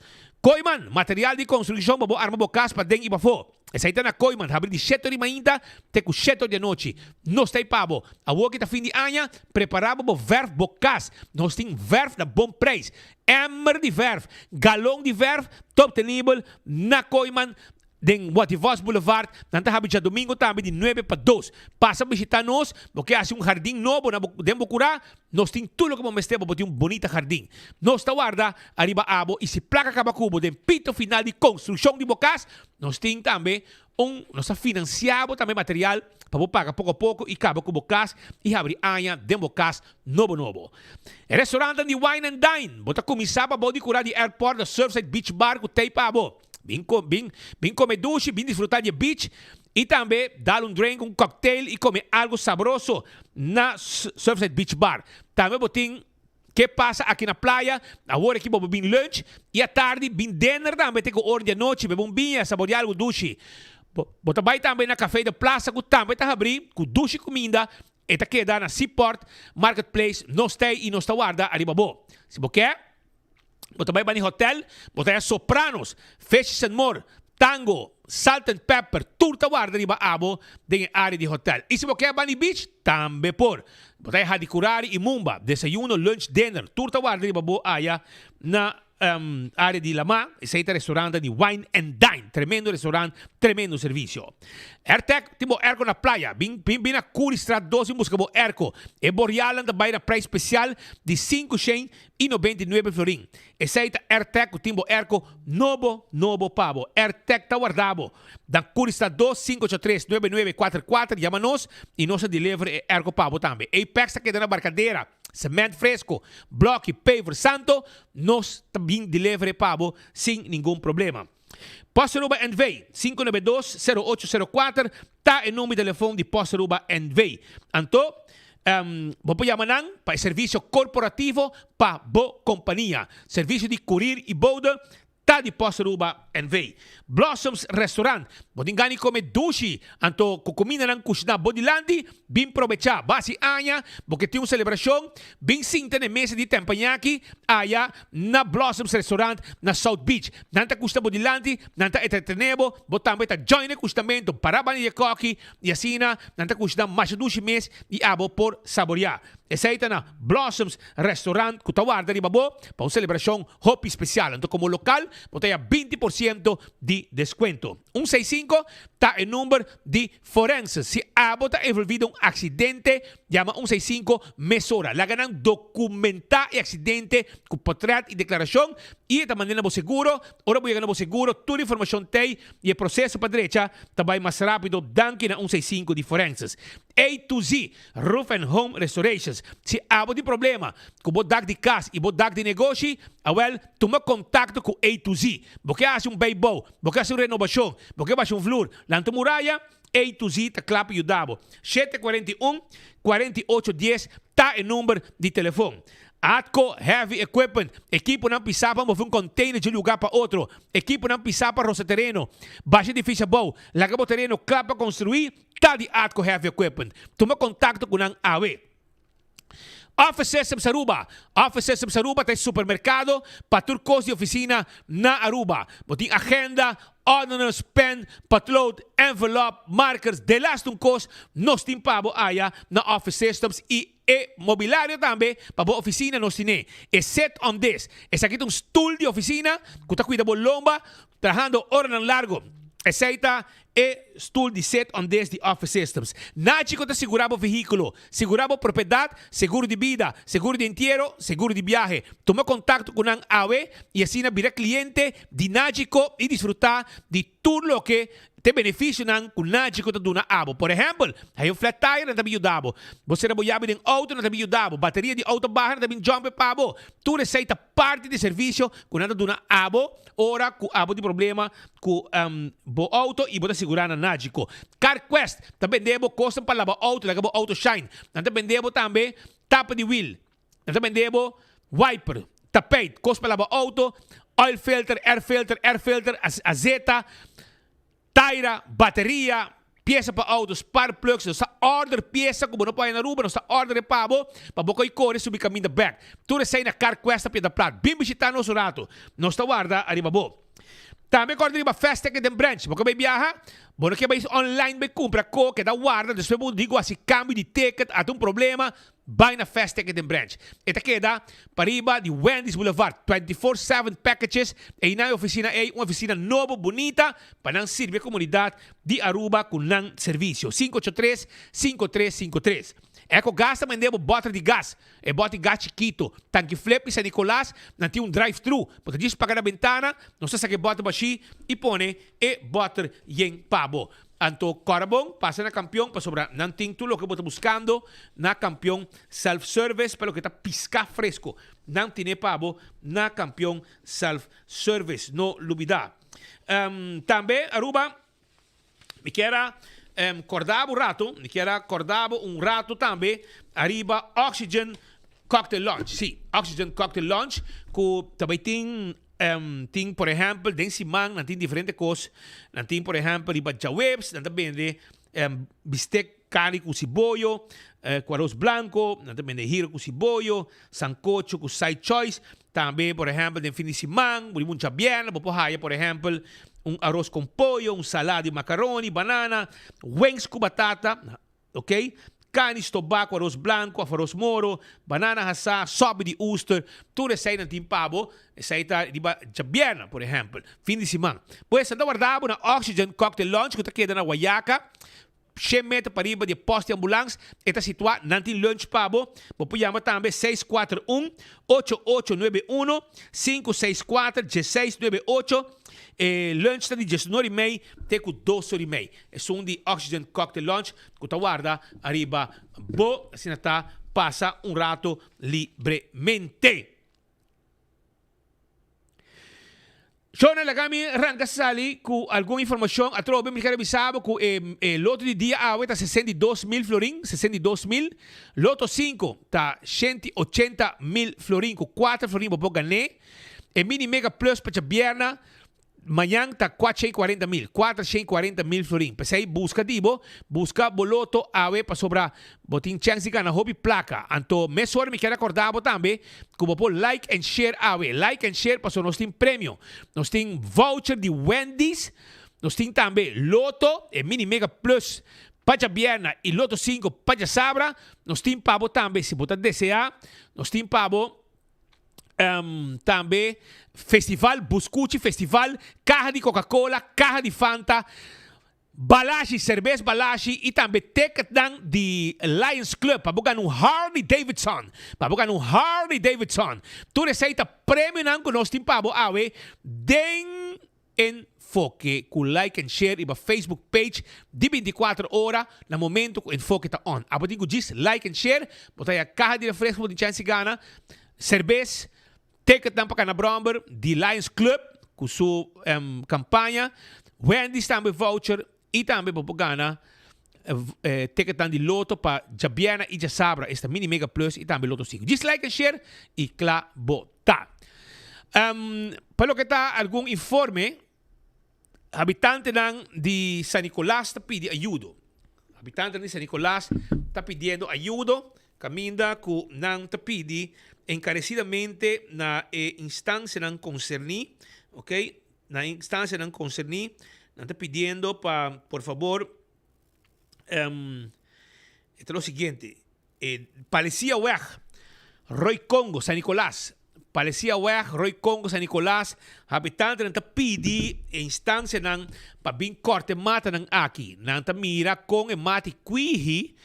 Kooiman, material di konstrukshon pa bo arma bo kas paden i pafó. Esei ta na Kooiman, habri di shete di mainta te ku shete di anochi. Nos ta ei pa bo. Awor ki ta fin di aña, prepará bo bo vèrf bo kas. Nos tin vèrf na bon preis. Emmer di vèrf, galon di vèrf ta obtenibel na Kooiman den Watty Vos Boulevard. Nan ta habri djadumingu tambe di nuebe pa dos. Pasa bishitá nos, bo ke hasi un hardin nobo na bo den bo kurá, nos tin tur loke bo mester pa bo tin un bonita hardin. Nos ta warda ariba abo i si plaka kaba ku bo den pito final di konstrukshon di bo kas, Nos tin tambe un, nos ta financia bo tambe material pa bo paga poco a poco y caba cu bo cas y habri aña den bo cas nobo nobo. E restaurantnan di Wine and Dine, bo ta cuminsa pa bo di cura di airport na Surfside Beach Bar cu tey pa bo. Bin bin bin come dushi, bin disfruta di e beach y tambe dal un drink, un cocktail y come algo sabroso na Surfside Beach Bar. Tambe bo tin. Ke pasa aki na playa? Awor aki bo por bin lunch y atardi bin dinner tambe te cu ora di anochi bebe un biña, saborea algo dushi. Bo ta bay tambe na Café de Plaza cu tambe ta habri cu dushi cuminda. E ta keda na Seaport Marketplace. Nos ta ey y nos ta warda ariba bo. Si bo ke, bo ta bay bani hotel, bo ta haya Sopranos, Fishes and More, Tango, Salt and Pepper, tur ta warda riba abo den e area di hotel. Y si bo ke bani beach, tambe por. Bo ta e Hadicurari y Mumba, desayuno, lunch, dinner, tur ta warda riba bo aya na area di Lama. Esey ta restaurant di Wine and Dine. Tremendo restaurant, tremendo servicio. Airtec tin bo airco na playa. Bin bin bin na Curiestraat dos y busca bo airco. E borialnan ta bay na prijs special di 599 florin. Esei ta Airtec ku tin bo airco nobo nobo pa bo. Airtec ta warda bo. Dan Curista dos 583 9944 yama nos y nos ta deliver e airco pa bo tambe. Apex ta keda na Barcadera. Cement fresco, bloki, paver, santo, nos ta bin deliver e pa bo sin ningun problema. Post Aruba NV, 592 0804 ta e number di telefon di Post Aruba NV. Anto, bo por yama nan pa e servicio corporativo pa bo compania. Servicio di courier y bode ta di Post Aruba NV. Blossoms Restaurant, bo tin gana di come dushi, anto cu cumindanan cushina bo dilanti, Bin probecha, basi aña bo ke tin un selebrashon, bin sinta na e mesa di tempañaki aya na Blossoms Restaurant na South Beach. Nan ta kushta bo dilanti, nan ta entretene bo, bo tambe ta join e kushtamentu para banda di e koki i asina nan ta kushna masha dushi mes i abo por saboria. Esei ta na Blossoms Restaurant ku ta warda riba bo pa un selebrashon hopi spesial. Anto komo lokal bo ta haya 20% di deskuento. Un seis sinku ta e number di Forense, Si abo ta envolví den un aksidente, yama un seis sinku mesora. Laga nan dokumentá e aksidente ku potrèt i deklarashon i e ta mand'é na bo seguro. Ora bo yega na bo seguro, tur informashon t'ei i e proseso pa drecha ta bai mas rápido danki na un seis sinku di Forenses. A to Z, Roof and Home Restorations, Si abo tin problema ku bo dak di kas i bo dak di negoshi, awèl tuma kontakto ku A to Z. Bo ke hasi un beibou, bo ke hasi un renobashon, bo ke basha un flur, Lanta muraya, A to Z ta kla pa yuda bo. 741, 48 dies ta e number di telefon. Atco Heavy Equipment, ekiponan pisá pa move un container dje lugar pa otro, ekiponan pisá pa rosa tereno, basha edificio abou, laga bo tereno kla pa construí, ta di Atco Heavy Equipment. Tuma contacto cu nan awe. Office Systems Aruba, Office Systems Aruba ta e supermercado pa tur cos di oficina na Aruba. Bo tin agenda, ordeners, pen, potlood, envelop, markers, delaste un cos nos tin pa bo aya na Office Systems y e mobilario tambe pa bo oficina nos tine. E Sit on This, esaki ta un stoel di oficina cu ta cuida bo lomba trahando oranan largo. Esey ta E stul di set on des di Office Systems. Nachi ku ta sigurá bo vehíkulo, sigurá bo propiedat, seguro di bida, seguro di entiero, seguro di biahe. Tuma kontakto ku nan awe i asina bira kliente di Nagico i disfrutá di tur loke ta e benefisionan ku Nagico ta duna abo. Por ehèmpel, hay un flat tire nan ta bin yuda bo, bo sera bo yabi den outo nan ta bin yuda bo, bateria di outo baha nan ta bin jump e pa bo. Tur esei ta parti di servisio ku nan ta duna abo ora ku abo tin problema ku bo outo i bo ta. sigurá na Nagico. CarQuest ta bende bo kosnan pa laba outo, laga bo outo shine. Nan ta bende bo tambe tapa di wiel. Nan ta bende bo wiper, tapijt, kos pa laba outo, oil filter, air filter, air filter, azeta, taira, bateria, piesa pa outo, spark plugs. Nos ta order piesa ku bo no por haña na Aruba, nos ta order e pa bo, pa bo koi kore subi kaminda bek. Tur esei na CarQuest ta Piedra Plat. Bin bishita nos un rato. Nos ta warda ariba bo. Tambe kòrda riba Fast Ticket den branch. Bo ke bai biaha? Bo no ke bai online bai kumpra ko keda warda despues bo di ku hasi kambio di ticket ata un problema, bai na Fast Ticket den branch. E ta keda pariba di Wendy's Boulevard, 24/7 packages. Einan e ofisina ei, un ofisina nobo bunita pa nan sirbi e komunidat di Aruba ku nan servisio. 583 5353. Ecogas ta mende bo bòter di gas. E bòt di gas chikito, Tanki Flip i San Nicolas, nan tin un drive-thru. Bo ta djis paga na bentana, nos ta saka e bòter bashí i pone e bòter yen pa bo. Anto kòrda bon, pasa na Kampion pasobra nan tin tur loke bo ta buskando na Kampion Self Service pa loke ta piská fresko. Nan tine pa bo na Kampion Self Service. No lubidá. Tambe Aruba. Mi kier a corda bo un rato, mi kier a corda bo un rato tambe ariba Oxygen Cocktail Lounge. Sí, Oxygen Cocktail Lounge cu ta bay tin tin por ehempel den siman nan tin diferente cos. Nan tin por ehempel riba djaweps nan ta bende bistec carni cu siboyo cu aros blanco, nan ta bende hiro cu siboyo, sancocho cu side choice. Tambe, por ehempel, den fin di siman, bo riba un djabièrnè, bo por haya, por ehempel, un aros con pollo, un salada di macaroni, banana, wings cu batata, ok, carni stobá cu aros blanco of aros moro, banana hasá, sopi di oester, tur esei nan tin pa bo, esei ta riba djabièrnè, por ehempel, fin di siman. Pues, nan ta warda bo na Oxygen Cocktail Lounge cu ta keda na Wayaca, Shen meter pariba di e post di ambulans e ta situá. Nan tin lunch pa bo. Bo por yama tambe 641 8891 564 1698. E lunch ta di diesunor i mei te ku dos or i mei. Esun di Oxygen Cocktail Lounge ku ta warda ariba bo. Asina ta pasa un rato libremente. Shona laga mi ranka sali ku algun informashon. Atrobe mi kere bisa bo ku e e loto di dia awe ta 62 mil florin, 62 mil. Loto 5 ta 180 mil florin ku 4 florin bo por gané. E mini mega plus pa djabièrnè mañan ta 440 mil, 440 mil florin. P'esei buska di bo, buska bo loto awe pasobra bo tin chèns di gana hopi plaka. Anto mesora mi kier akorda bo tambe ku bo por like and share awe. Like and share pasobra nos tin premio. Nos tin voucher di Wendy's, nos tin tambe loto, e mini mega plus pa djabièrnè i loto 5 pa djasabra. Nos tin pa bo tambe si bo ta deseá, nos tin pa bo Tambe festival Buscuchi festival, caha di Coca Cola, caha di Fanta, Balashi, cerbes Balashi y tambe ticketnan di Lions Club pa bo gana un Harley Davidson, pa bo gana un Harley Davidson. Tur esey ta premionan cu nos tin pa bo awe den Enfoke ku like and share riba Facebook page di 24 ora na momento ku Enfoke ta on. Abo tin ku djis like and share, bo ta haya kaha di refresco, bo tin chance di gana serbes, ticketnan pa kana bromber di Lions Club ku su kampaña, Wendy's tambe voucher y tambe bo por gana ticketnan di loto pa djabièrnè y djasabra, esta Mini Mega Plus y tambe Loto 5. Djis like and share y kla bo ta. Pa loke ta algun informe, habitantenan di San Nicolas ta pidi ayudo. Habitantenan di San Nicolas ta pidiendo ayudo caminda cu nan ta pidi encarecidamente na e instancianan concerni, ok, na e instancianan concerni, nan ta pidiendo pa por favor, e ta lo siguiente, E Palesiaweg, Roy Congo, San Nicolas. Palesiaweg, Roy Congo, San Nicolas, Habitantenan ta pidi e instancianan pa bin corta e matanan aki. Nan ta mira con e mati kwihi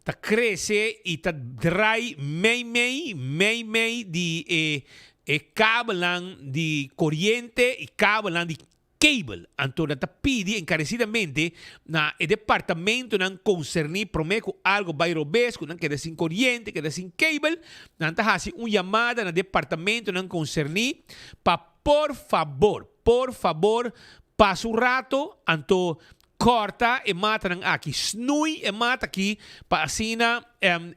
ta crece y ta draai mei mei, mei mei di e e kabelnan di coriente y kabelnan di Cable, anto nan ta pidi encarecidamente na e departamentonan concerni prome cu algo bay robes, cu nan keda sin coriente, keda sin cable, nan ta haci un yamada na departamentonan concerni pa por fabor, por fabor pasa un rato, anto. Kòrta e matanan aki, snui e mata aki pa asina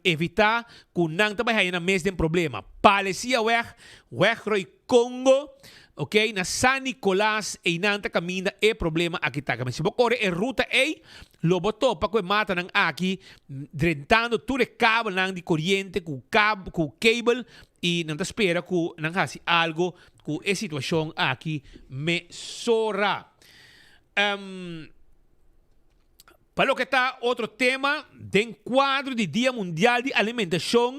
evitá ku nan ta bai haña nan mes den problema. Palesiaweg, Weg Rooi Congo, ok, na San Nicolas einan ta kaminda e problema aki ta. Si bo kore e ruta ei, lo bo topa ku e matanan aki drentando tur e kabelnan di koriente ku kab ku kabel i nan ta spera ku nan hasi algo ku e situashon aki mesora. Pa loke ta otro tema, den kuadro di Dia Mundial di Alimentashon,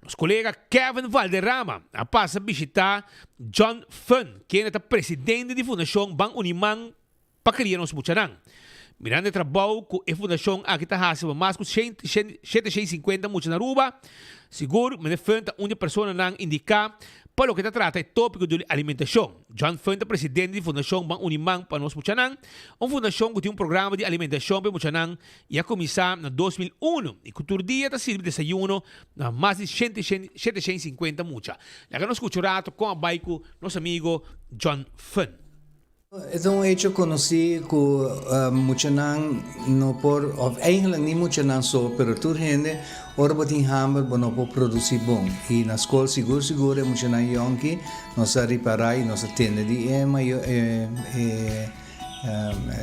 nos kolega Kevin Valderrama a pasa bishitá John Fun, kende ta presidente di Fundashon Ban Uni Man pa Kria Nos Muchanan. Mirando e trabou ku e fundashon aki ta hasi pa mas ku 750 mucha na Aruba, sigur Meneer Fun ta un di e personanan indiká pa loke ta trata e tópiko di alimentashon. John Fun ta presidente di Fundashon Ban Uni Man pa Nos Muchanan, un fundashon ku tin un programa di alimentashon pa e muchanan i a kuminsá na 2001 i ku tur dia ta sirbi desayuno na mas di 750 mucha. Laga nos skucha un rato kon a bai ku nos amigo John Fun. E ta un hecho conoci cu muchanan no por, of eigenlijk ni muchanan so, pero tur hende, ora bo tin hamber bo no por produci bon. Y na scol sigur sigur e muchanan yonki nos a ripara y nos a tende di e mayor e e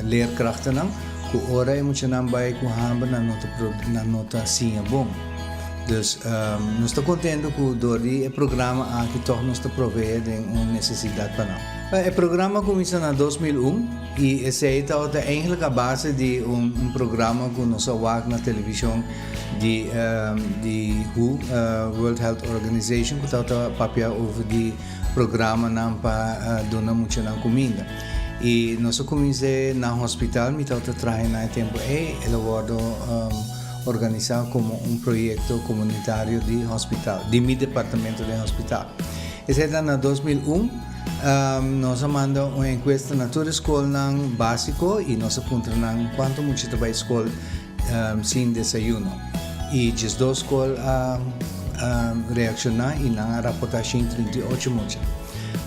leerkrachtennan cu ora e muchanan bay cu hamber nan no ta nan no ta siña bon. Dus nos ta contento cu door di e programa aki toch nos ta provee den un necesidad pa nan. E programa a cuminsa na 2001 y esey tabata eigenlijk a base di un un programa cu nos a wak na television di di who, World Health Organization, cu tabata papia over di programanan pa duna muchanan cuminda. Y nos a cuminsa na hospital, mi tabata traha na e tempo ey, el a wordo organisa como un proyecto comunitario di hospital, di mi departamento den hospital. Esey ta na 2001, nos a manda un encuesta na tur e scolnan basico y nos a puntra nan cuanto mucha ta bay scol sin desayuno. Y 12 scol a reacciona y nan a raporta 138 mucha.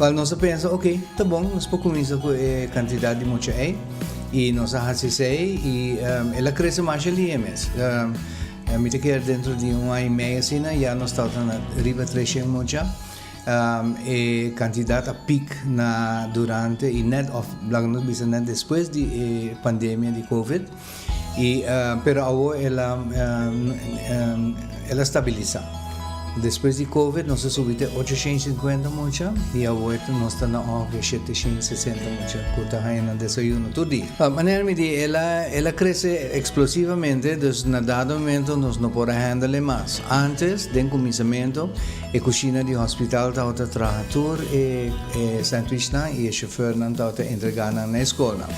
Wel, nos a pensa, ok, ta bon, nos por cuminsa cu e cantidad di mucha ey. Y nos a haci esey y el a crece masha lihe mes. Mi ta kere dentro di un aña y medio asina ya nos tabata na riba 300 mucha. E cantidad a piek na durante y net of laga nos bisa net despues di e pandemia di covid. Y pero awor el a el a stabilisa. Despues di covid nos a subi te 850 mucha y awor nos ta na ongeveer 760 mucha cu ta haña nan desayuno tur dia. Manera mi di el a el a crece explosivamente dus na dado momento nos no por a handle mas. Antes den cuminsamento e cushina di hospital tabata traha tur e e sandwichnan y e chofernan tabata entrega nan na e scolnan.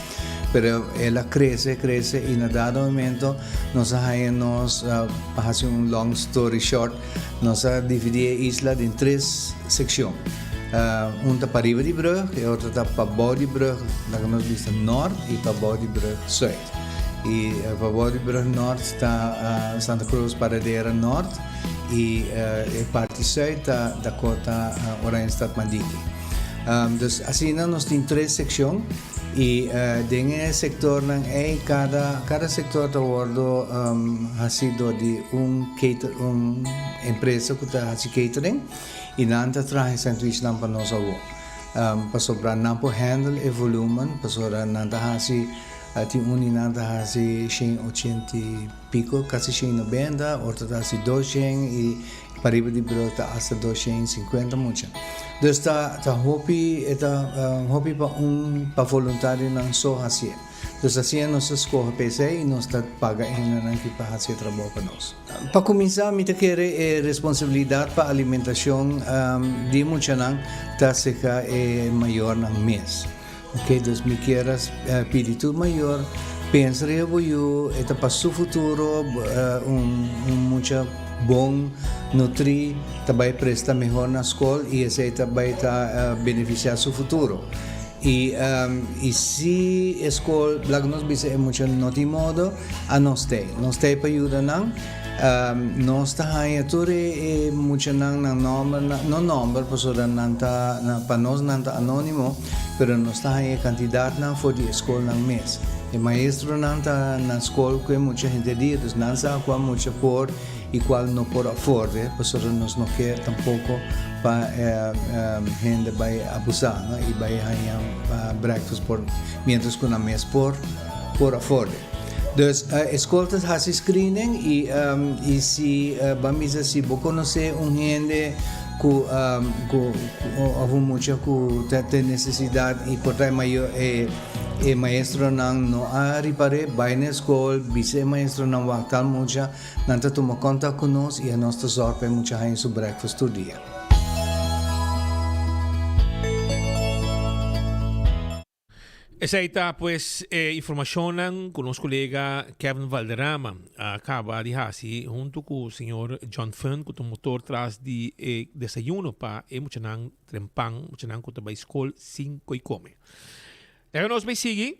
Pero el a crece, crece y na dado momento nos a haya nos, pa haci un long story short, nos a dividi e isla den tres seccion. Un ta pariba di brug, e otro ta pabou di brug, laga nos bisa nort, y pabou di brug zuid. Y pabou di brug nort ta Santa Cruz Paradera nort y e parti zuid ta Dakota Oranjestad Madiki. Dus asina nos tin tres seccion. Y den e sectornan ey cada cada sector ta wordo haci door di un cater un empresa cu ta haci catering y nan ta traha e sandwichnan pa nos awo pasobra nan por handle e volumen pasobra nan ta haci tin un di nan ta haci shen ochenta y pico casi shen nobenta otro ta haci doshen y Pariba di brug ta hasta 250 mucha. Dus ta ta hopi e ta hopi pa un pa voluntarionan so hacié. Dus asina nos ta scoge pa esey y nos ta paga e hendenan ki pa haci e trabou pa nos. Pa cuminsa mi ta kere e responsabilidad pa alimentacion di e muchanan ta acerca e mayornan mes. Ok, dus mi kier a pidi tur mayor pensa riba bo yu, e ta pa su futuro, un un mucha bon nutri ta bai presta mehor na skol y esei ta bai ta beneficia su futuro. Y y si e skol, laga nos bisa e mucha no tin modo, a nos t'ei. Nos t'ei pa yuda nan. Nos ta haña tur e muchanan nan nòmber, no nòmber pasobra nan ta, pa nos nan ta anónimo, pero nos ta haña e kantidatnan for di e skolnan mes. E maestronan ta na skol ku e mucha henter dia, dus nan sa kua mucha por i kual no por afford e, pasobra nos no ke tampoko pa hende bai abusá no i bai haña breakfast por mientras ku nan mes por por afford e. Dus e skol ta hasi screening i i si ban bisa si bo konosé un hende ku ku òf un mucha ku ta ten nesesidat i por ta e mayor e E maestronan no a ripar'é, bai na e skol, bisa e maestronan wak tal mucha, nan ta tuma kontak ku nos i anos ta zòrg pa e mucha haña su breakfast tur dia. Esei ta pues e informashonnan ku nos kolega Kevin Valderrama a kaba di hasi huntu ku señor John Fun ku ta motor tras di e desayuno pa e muchanan trempan, muchanan ku ta bai skol sin koi kome. Laga nos bay sigui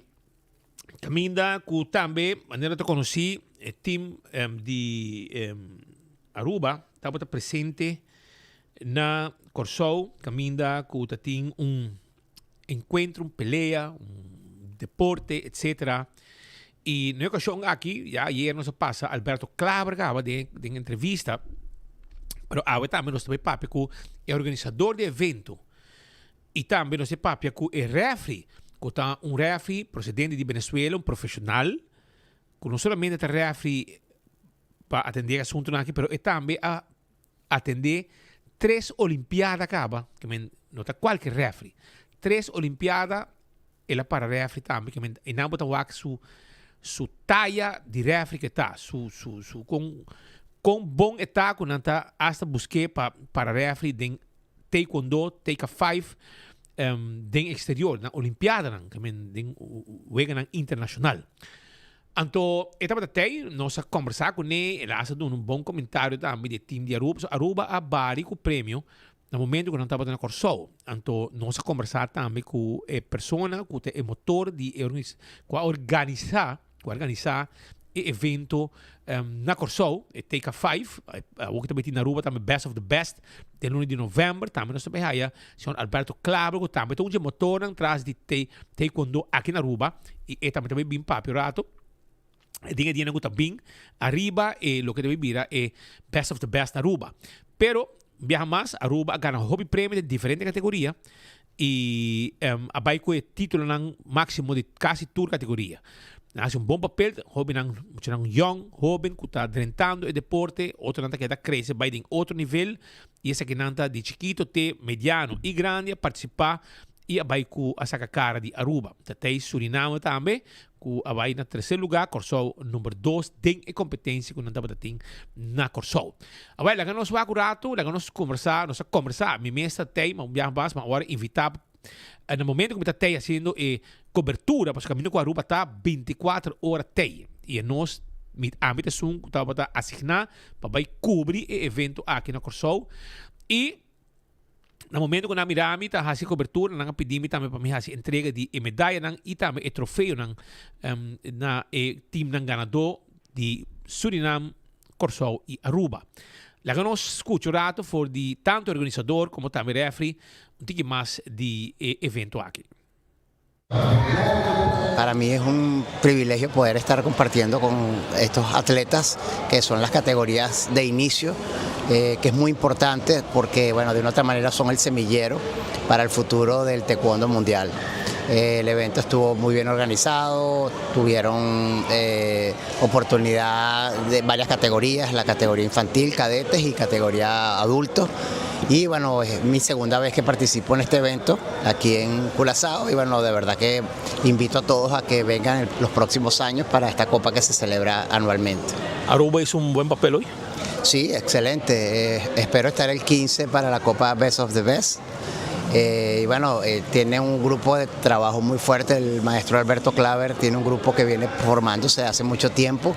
caminda cu tambe manera ta conoci e team di Aruba tabata presente na Corsou caminda cu ta tin un encuentro, un pelea, un deporte etcetera y na e ocasion aki ya ayer nos a pasa Alberto Klaber caba den den entrevista pero awe tambe nos ta bay papia cu e organisador di evento. I tambe nos e papia ku e rèfri, ku ta un rèfri prosedente di Venezuela, un profeshonal, ku no solamente ta rèfri pa atendé e asuntunan aki, pero e tambe a atendé tres olimpiada kaba, ke men no ta kualke rèfri, tres olimpiada el a para rèfri tambe, ke men einan bo ta wak su su taya di rèfri ke ta, su su su kon kon bon e ta ku nan ta asta busk'é pa para rèfri den Taekwondo, Taeka Five, den exterior, na Olimpiadanan, ke men den weganan internashonal. Anto e tabata tei, nos a kombersá kuné, el a hasta duna un bon komentario tambe di e team di Aruba, pasobra Aruba a bari ku premio na momento ku nan tabata na Kòrsou. Anto nos a kombersá tambe ku e persona ku ta e motor di e ku a organisá ku a organisá e evento na Kòrsou, e TK Five, awor ku ta meti na Aruba tambe Best of the Best, den luna di novèmber, tambe nos ta bai haya señor Alberto Klaber ku tambe ta un dje motornan tras di Taekwondo aki na Aruba, i e tambe ta bai bin papia un rato den e dianan ku ta bin ariba e loke ta bai bira e Best of the Best na Aruba. Pero biaha mas Aruba a gana hopi premio den diferente kategoria y a bay cu e titulonan maximo di casi tur categoria. Nan haci un bon papel, hobennan, muchanan young, hoben cu ta drentando e deporte, otronan ta keda crece bay den otro nivel y esakinan ta di chikito te mediano y grandi a participa y a bay cu a saca cara di Aruba. Ta tey Suriname tambe cu a bay na tercer lugar, Corsou number dos den e competencia cu nan tabata tin na Corsou. Awel, laga nos wak un rato, laga nos conversa, nos a conversa, mi mes ta tey, ma un biaha mas, ma awor invita na momento cu mi ta tey haciendo e cobertura, pasobra caminda cu Aruba ta binticuater ora tey, y e nos, mi, ami ta esun cu tabata asigna pa bay cubri e evento aki na Corsou, y. Na momento ku nan mira mi ta hasi kobertura, nan a pidi mi tambe pa mi hasi entrega di e medayanan i tambe e trofeonan na e timnan ganadó di Surinam, Kòrsou i Aruba. Laga nos skucha un rato for di tantu e organisador komo tambe rèfri un tiki mas di e evento aki. Para mí es un privilegio poder estar compartiendo con estos atletas que son las categorías de inicio, eh, que es muy importante porque, bueno, de una otra manera son el semillero para el futuro del taekwondo mundial. Eh, el evento estuvo muy bien organizado, tuvieron eh, oportunidad de varias categorías, la categoría infantil, cadetes y categoría adultos. Y bueno, es mi segunda vez que participo en este evento aquí en Curazao y bueno, de verdad que invito a todos a que vengan los próximos años para esta copa que se celebra anualmente. ¿Aruba hizo un buen papel hoy? Sí, excelente. Eh, espero estar el 15 para la Copa Best of the Best. Eh, y bueno, eh, tiene un grupo de trabajo muy fuerte, el maestro Alberto Claver tiene un grupo que viene formándose hace mucho tiempo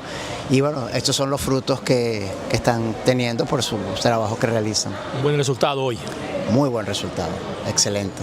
y bueno, estos son los frutos que, que están teniendo por su trabajo que realizan. Un buen resultado hoy. Muy buen resultado, excelente.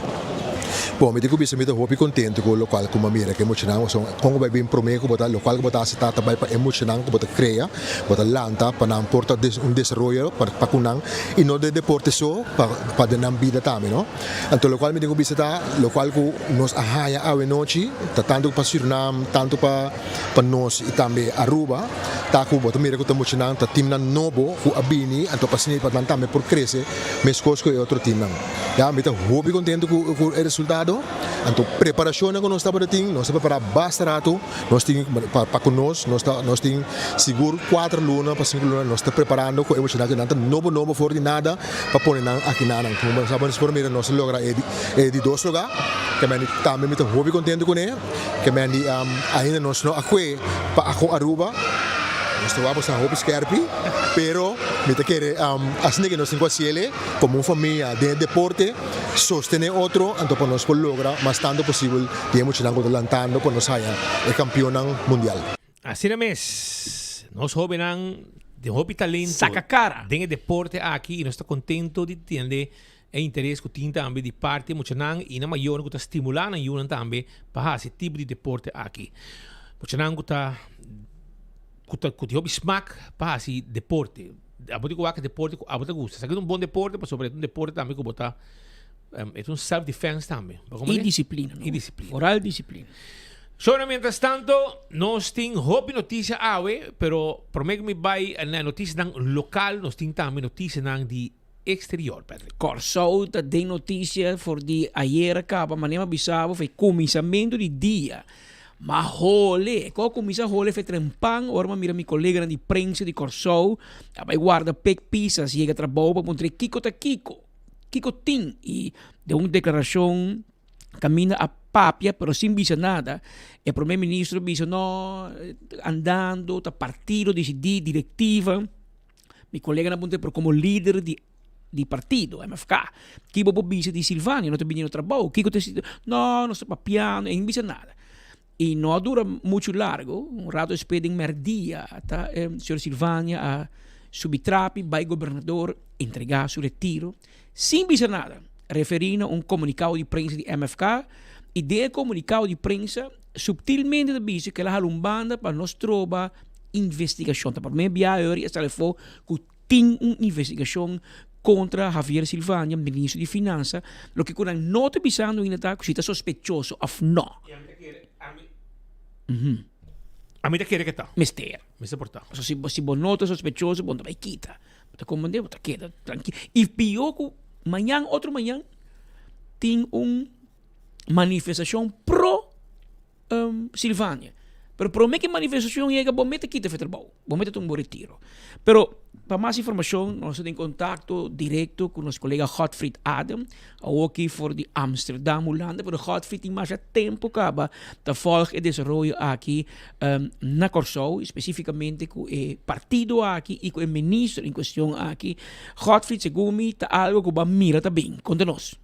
Bon, mi tin ku bisa mi ta hopi kontentu ku lokual ku mi a mira ku e muchanan pasobra kon ku bai bin promé ku bo ta lokual ku bo ta hasi ta ta bai pa e muchanan ku bo ta krea, bo ta lanta pa nan por ta un desaroyo pa ku nan i no den deporte so pa pa den nan bida tambe no. Anto lokual mi tin ku bisa ta lokual ku nos a haña awe nochi ta tantu pa Surinam tantu pa pa nos i tambe Aruba ta ku bo ta mira ku ta muchanan ta timnan nobo ku a bini anto pa asina pa nan tambe por krese meskos ku e otro timnan. Ya, mi ta hopi contento cu cu e resultado. Anto preparacionnan cu nos tabata tin, nos a prepara basta rato. Nos tin pa pa cu nos, nos ta nos tin sigur cuater luna pa cinco luna nos ta preparando cu e muchanan cu nan ta nobo nobo for di nada pa pone nan aki na nan. Como bo sa por mira nos a logra e di e di dos lugar. Ke men di tambe mi ta hopi contento cune. Ke men di ainda nos no a cue pa aco Aruba. Nos ta wak bo sa hopi skerpi, pero mi ta kere asina ke nos tin cu haciele. Komo un famia den e deporte, sostené otro anto pa nos por logra mas tantu posibel di e muchanan ku ta lantando pa nos haña e kampionnan mundial. Asina mes, nos hóbennan tin hopi talento Saka kara. den e deporte aki i nos ta kontento di tende e interes ku tin tambe di parti e muchanan i nan mayornan ku ta stimulá nan yunan tambe pa hasi e tipo di deporte aki. Muchanan ku ta ku ta ku tin hopi smak pa hasi deporte. Abo tin ku wak deporte ku abo ta gusta. Esaki ta un bon deporte pasobra e ta un deporte tambe ku bo ta e ta un self defense tambe. Bo I disiplina no. I disiplina. Foral disiplina. Shona mientras tanto nos tin hopi noticia awe pero prome ku mi bai na noticianan lokal nos tin tambe noticianan di exterior Patrick. Kòrsou ta den notisia for di ayera kaba manera mi a bisa bo for e kuminsamentu di dia ma hole ku a kuminsá hole for e trempan ora mi a mira mi koleganan di prensa di Kòrsou a bai warda pek pisas yega trabou pa puntra kiko ta kiko kiko tin i den un deklarashon kaminda a papia pero sin bisa nada e prome ministro a bisa no andando ta partido disidí direktiva. Mi colega na puntra pero como lider di di partido MFK ki bo por bisa di Silvania no ta bini no trabou kiko ta no nos ta papiando e no bisa nada y no a dura mucho largo un rato despues den merdia ta señor Silvania a subi trapi bay gobernador entrega su retiro sin bisa nada referi na un comunicado di prensa di MFK y den e comunicado di prensa subtilmente ta bisa cu el a hala un banda pa no stroba investigashon. Ta promé biaha e ora e sali afó ku tin un investigashon kontra Javier Silvania, ministro di Finansa. Loke ku nan no ta bisando ainda ta ku si ta sospechoso òf nò. Ami ta kere ke ta. Mester. Mester por ta. Pasobra si bo si bo no ta sospechoso bo no ta bai kita. Bo ta komprendé? Bo ta keda trankil. I pió ku mañan otro mañan tin un manifestashon pro Silvania. Pero prome ke manifestacion yega bo mete kita fe trabou, bo mete tuma bo retiro. Pero pa mas informacion nos ta den contacto directo cu nos colega Godfried Adem, awoki for di Amsterdam, Hulanda, pero Godfried tin masha tempo caba ta volg e desaroyo aki na Corsou, specificamente cu e partido aki y cu e minister en cuestion aki. Godfried, segun mi ta algo cu bo a mira ta bin. Conta nos.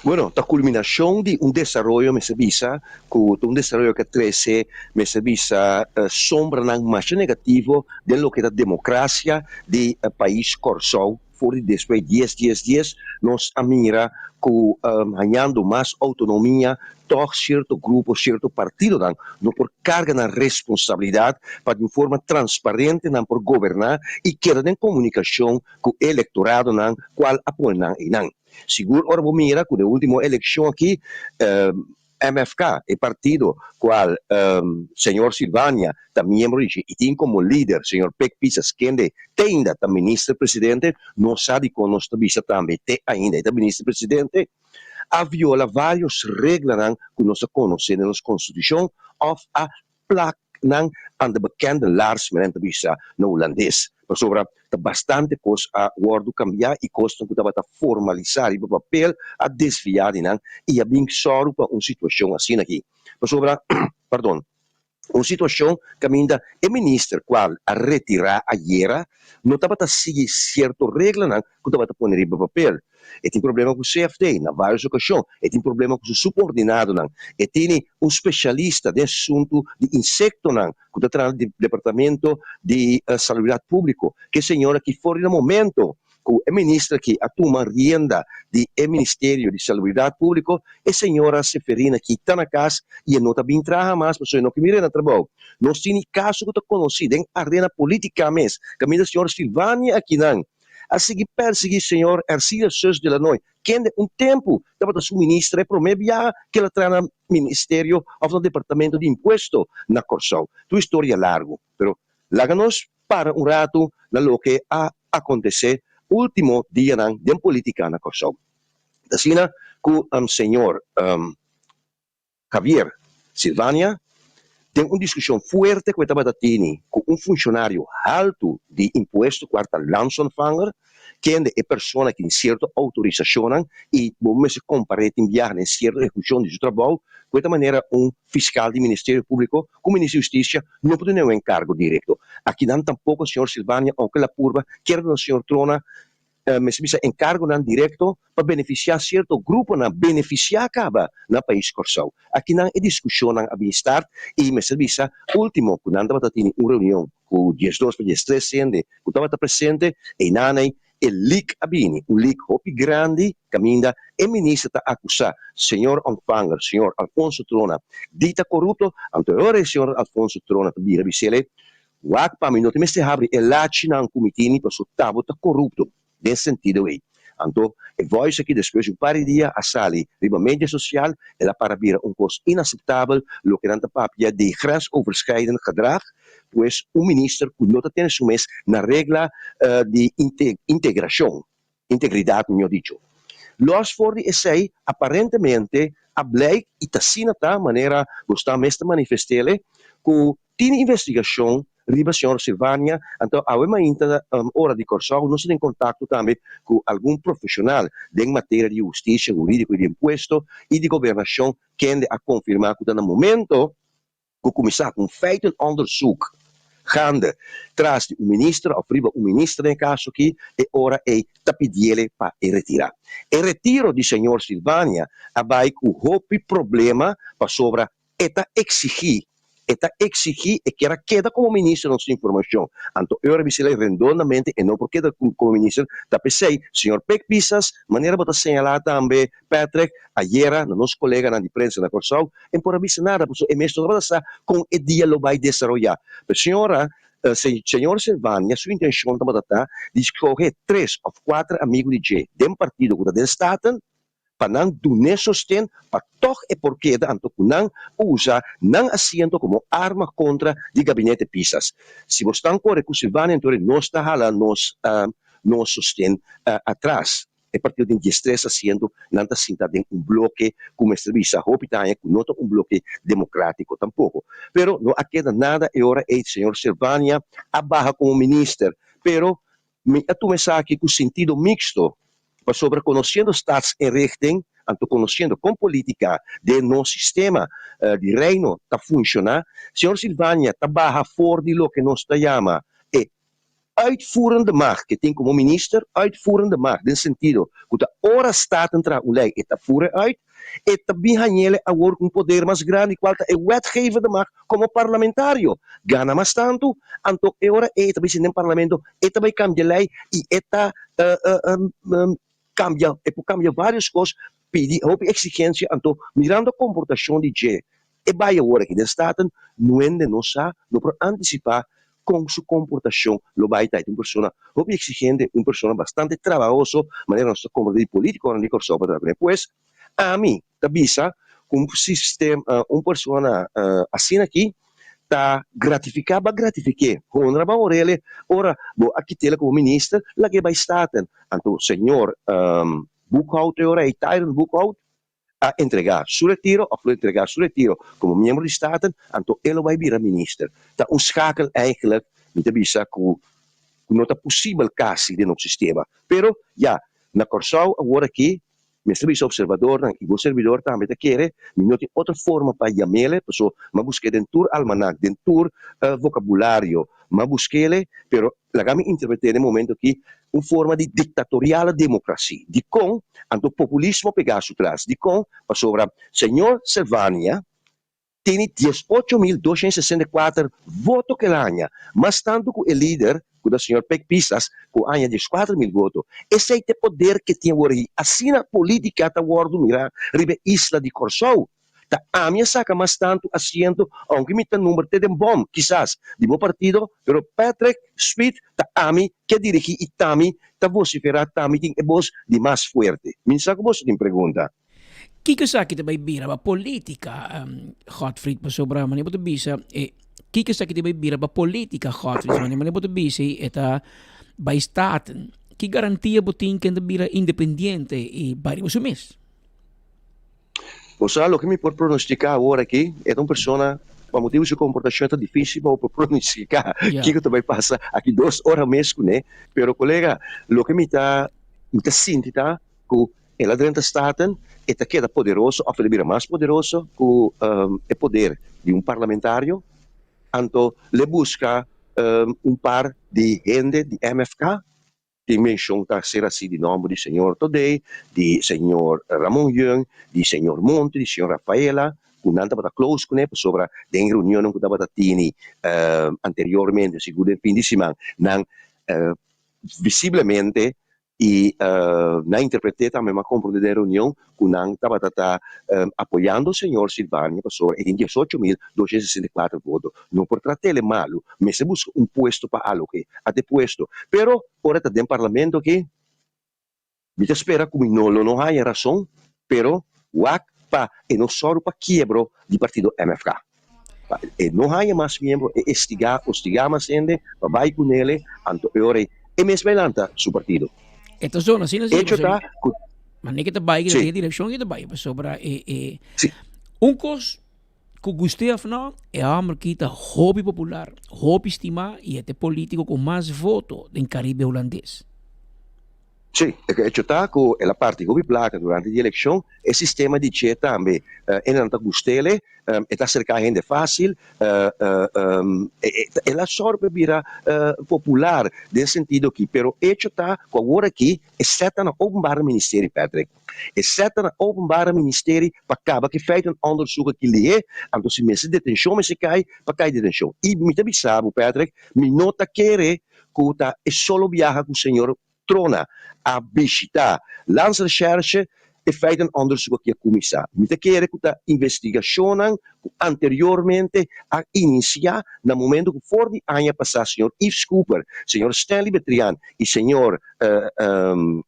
Bueno, ta kulminashon di un desaroyo mester bisa ku ta un desaroyo ku a trese mester bisa sombranan masha negativo den loke ta demokrasia di pais Kòrsou. For di despues dies dies dies nos a mira ku hañando mas outonomia tòg sierto grupo, sierto partidonan no por karga nan responsabilidat pa di un forma transparente nan por goberná i keda den komunikashon ku e elektoradonan kual a pone nan einan. Sigur ora bo mira ku den ultimo elekshon aki MFK, e partido kual señor Silvania ta miembro di dje i tin komo lider señor Pek Pisas kende te ainda ta minister presidente, nos sa dikon nos ta bisa tambe te ainda e ta minister presidente, a viola varios reglanan ku nos a konosé den nos konstitushon òf a plak nan aan de bekende laars, men ta bisa na hulandes, pasobra ta bastante kos a wòrdu kambiá i kosnan ku tabata formalisá riba papel a desviá di nan i a bin sòru pa un situashon asina aki. Pasobra, pardon, un situashon kaminda e minister kual a retirá ayera no tabata sigui sierto reglanan ku tabata pone riba papel. E tin problema ku CFT na vários okashon, e tin problema ku su subordinadonan, e tini un spesialista den asuntu di insektonan ku ta traha na Departamento di Salubridat Públiko. Ke señor aki for di na momento. ku e minister aki a tuma rienda di e Ministerio di Salubridat Públiko, e señora Seferina aki ta na kas i e no ta bin traha mas pasobra e no ke mira na trabou. Nos tin kaso ku ta konosí den arena polítika mes, kaminda señor Silvania akinan a sigui persiguí señor Ercilla Sus de Lanoy, kende un tempu tabata su minister e promé biaha ku el a traha na ministerio òf na departamento di impuesto na Kòrsou. Tur historia largu, pero laga nos para un ratu na loke a akontesé último dianan den polítika na Kòrsou. Ta asina ku señor Javier Silvania den un diskushon fuerte ku e tabata tini ku un funshonario haltu di impuesto ku ta landsontvanger, kende e persona tin sierto outorisashonnan i bo mester kompar'é tin biaha den sierto ehekushon di su trabou ku e ta manera un fiskal di Ministerio Públiko ku Minister di Hustisia no por duna un enkargo direkto. Akinan tampoko señor Silvania ounke el a purba kier duna señor Trona mester bisa enkargonan direkto pa benefisiá sierto gruponan benefisiá kaba na pais Kòrsou. Akinan e diskushonnan a bin start i mester bisa último ku nan tabata tini un reunion ku diesdos pa diestres hende ku tabata presente einanei e leak a bini, un leak hopi grandi kaminda e minister ta akusá señor Ontvanger, señor Alfonso Trona di ta korupto, anto e ora e señor Alfonso Trona ta bira bis'el Wak pa mi no ta mester habri e lachinan ku mi tini paso tabo ta korupto den sentido ei. Anto e voice aki despues di un par di dia a sali riba media sosial, el a para bira un kos inaseptabel loke nan ta papia di grensoverschrijdend gedrag, pues un minister ku no ta tene su mes na regla di integrashon. Integridat, mihó dicho. Lòs for di esei, aparentemente a blijk i t'asina ta manera Gustavo mes ta manifest'ele, ku tin investigashon riba señor Silvania, anto awe mainta ora di Kòrsou nos ta den kontakto tambe ku algun profeshonal den materia di hustisia hurídiko i di impuesto i di gobernashon kende a konfirmá ku ta na momento ku kuminsá ku un feitenonderzoek gaande tras di un minister òf riba un minister den e kaso aki, e ora ei ta pidiele pa e retirá. E retiro di señor Silvania a bai ku hopi problema pasobra e ta eksigí, e ta eksigí e kier a keda komo minister nos informashon. Anto e ora bis'el rendondamente e no por keda komo minister, ta p'esei señor Pek Pisas, manera bo ta señalá tambe Patrick, ayera na nos koleganan di prensa na Kòrsou, e por a bisa nada pasobra e mes no tabata sa kon e dia lo bai desaroyá. Pero señora, señor Silvania su intenshon tabata ta di skohe tres òf kuater amigu di dje den partido ku ta den Staten pa nan dun'é sosten pa tòg e por keda anto ku nan usa nan asiento komo arma kontra di gabinete Pisas. Si bo stan kore ku Silvania entonces nos ta hala nos nos sosten atras. E partido den diestres asiento nan ta sinta den un bloke ku mester bisa hopi ta haña ku no ta un bloke demokratiko tampoko. Pero no a keda nada e ora ei señor Silvania a baha komo minister. Pero mi a tuma esaki ku sintido miksto pasobra konosiendo Staatsinrichting anto konosiendo kon politika den nos sistema di Reino ta funshoná, señor Silvania ta baha for di loke nos ta yama e Uitvoerende macht ke tin komo minister, uitvoerende macht den sentido ku ta ora Staten traha un lei e ta fura e uit, e ta bin hañele awor ku un poder mas grandi kual ta e wetgevende macht komo parlamentario. Gana mas tantu, anto e ora ei e ta bin sinta den parlamento, e ta bai kambia lei i e ta kambia, e por kambia varios kos, pidi hopi eksigensia, anto mirando komportashon di dje E bai awor aki den Staten, nuende no sa, no por antisipá kon su komportashon lo bai ta. E ta un persona hopi eksigente, un persona bastante trabahoso, manera nos ta komprendé di polítikonan di Kòrsou pa traha kuné. Pues, ami ta bisa ku un sistema, un persona asina aki ta gratifiká, bo a gratifik'é, honra bo a honr'é ora bo a kit'é komo minister, lag'é bai Staten. Anto señor Boekhout e ora ei, Tyron Boekhout, a entregá su retiro òf lo entregá su retiro komo miembro di Staten, anto e lo bai bira minister. Ta un schakel eigenlijk, mi ta bisa ku no ta posibel kasi den nos sistema. Pero ya, na Kòrsou awor aki mester bisa observadornan i bo servidor tambe ta kere, mi no tin otro forma pa yam'ele, paso mi a busk'é den tur almanak, den tur vokabulario, mi a busk'ele, pero Laga mi interpret'é den momento aki un forma di dictatoriale democratie. Dikon? Anto populismo pegá su tras. Dikon? Pasobra señor Silvania. Tini 18,264 voto ku el a haña, mas tantu ku e lider, ku ta señor Pek Pisas, ku a haña 14,000 voto. Esei ta e poder ku e tin awor ei. Asina polítika ta wòrdu mirá riba e isla di Kòrsou. Ta ami a saka mas tantu asiento, ounke mi ta number te den bòm, kisas, di bo partido, pero Patrick Smith ta ami ke dirigí i t'ami ta vosiferá, t'ami tin e bos di mas fuerte. Mi sa ku boso tin pregunta. Kiko esaki ta bai bira pa politica, Godfried? Pasobra manera bo ta bisa, e kiko esaki ta bai bira pa politica, Godfried? Manera bo ta bisa e ta bai Staten. Ki garantia bo tin ken ta bira independiente i bai riba su mes? Bo sa loke mi por pronostica awor aki, e ta un persona pa motibu di su komportashon e ta difisil pa bo por pronostica kiko ta bai pasa aki dos ora mes kuné. Pero kolega, loke mi ta mi ta sinti ta ku El a drenta Staten, e ta keda poderoso of el a bira mas poderoso ku e poder di un parlamentario. Anto l'e buska un par di hende di MFK, tin menshon ta ser hasi di nòmber di señor Todé, di señor Ramon Yeung, di señor Monte, di señor Rafaela, ku nan tabata close kuné pasobra den reunionnan ku tabata tini anteriormente, sigur den fin di siman, nan visiblemente I nan interpreté tambe, m'a komprondé den reunion ku nan tabata ta apoyando señor Silvania pasobra e tin 18,264 voto. No por trat'el malu, mester buska un puesto pa aloke a te puesto. Pero ora ta den parlamento aki, mi ta spera ku mi no lo no haña rason, pero wak pa e no sòru pa kiebro di partido MFK. Pa e no haña mas miembro, e estigá, ostigá mas hende pa bai ku nele, anto e ora ei e mes bai lanta su partido. E ta zona asina si, Echo ta ku. Manera ke ta bai, Si. den e direkshon ke ta bai, pasobra e e un kos ku gust'é òf no, e hòmber aki ta hopi popular, hopi stimá i e ta e polítiko ku mas voto den Karibe Hulandes. Sí, e hecho ta ku el a parti hopi plaka durante di elekshon, e sistema di dje tambe hendenan ta gust'ele, e ta aserká hende fásil, el a sòru pa e bira popular den sentido aki, pero hecho ta ku awor aki e sèt ta na Openbare Ministerie, Patrick, e sèt ta na Openbare Ministerie pa kaba ku e feitenonderzoek aki lihé, anto si mester detenshon mester kai, pa kai detenshon. I mi ta bisa bo, Patrick, mi no ta kere ku ta e solo biaha ku señor Trona a bishita Landsrecherche e feitenonderzoek aki a kuminsá. Mi ta kere ku ta investigashonnan ku anteriormente a inisiá na momento ku for di aña pasá señor Yves Cooper, señor Stanley Betrian i señor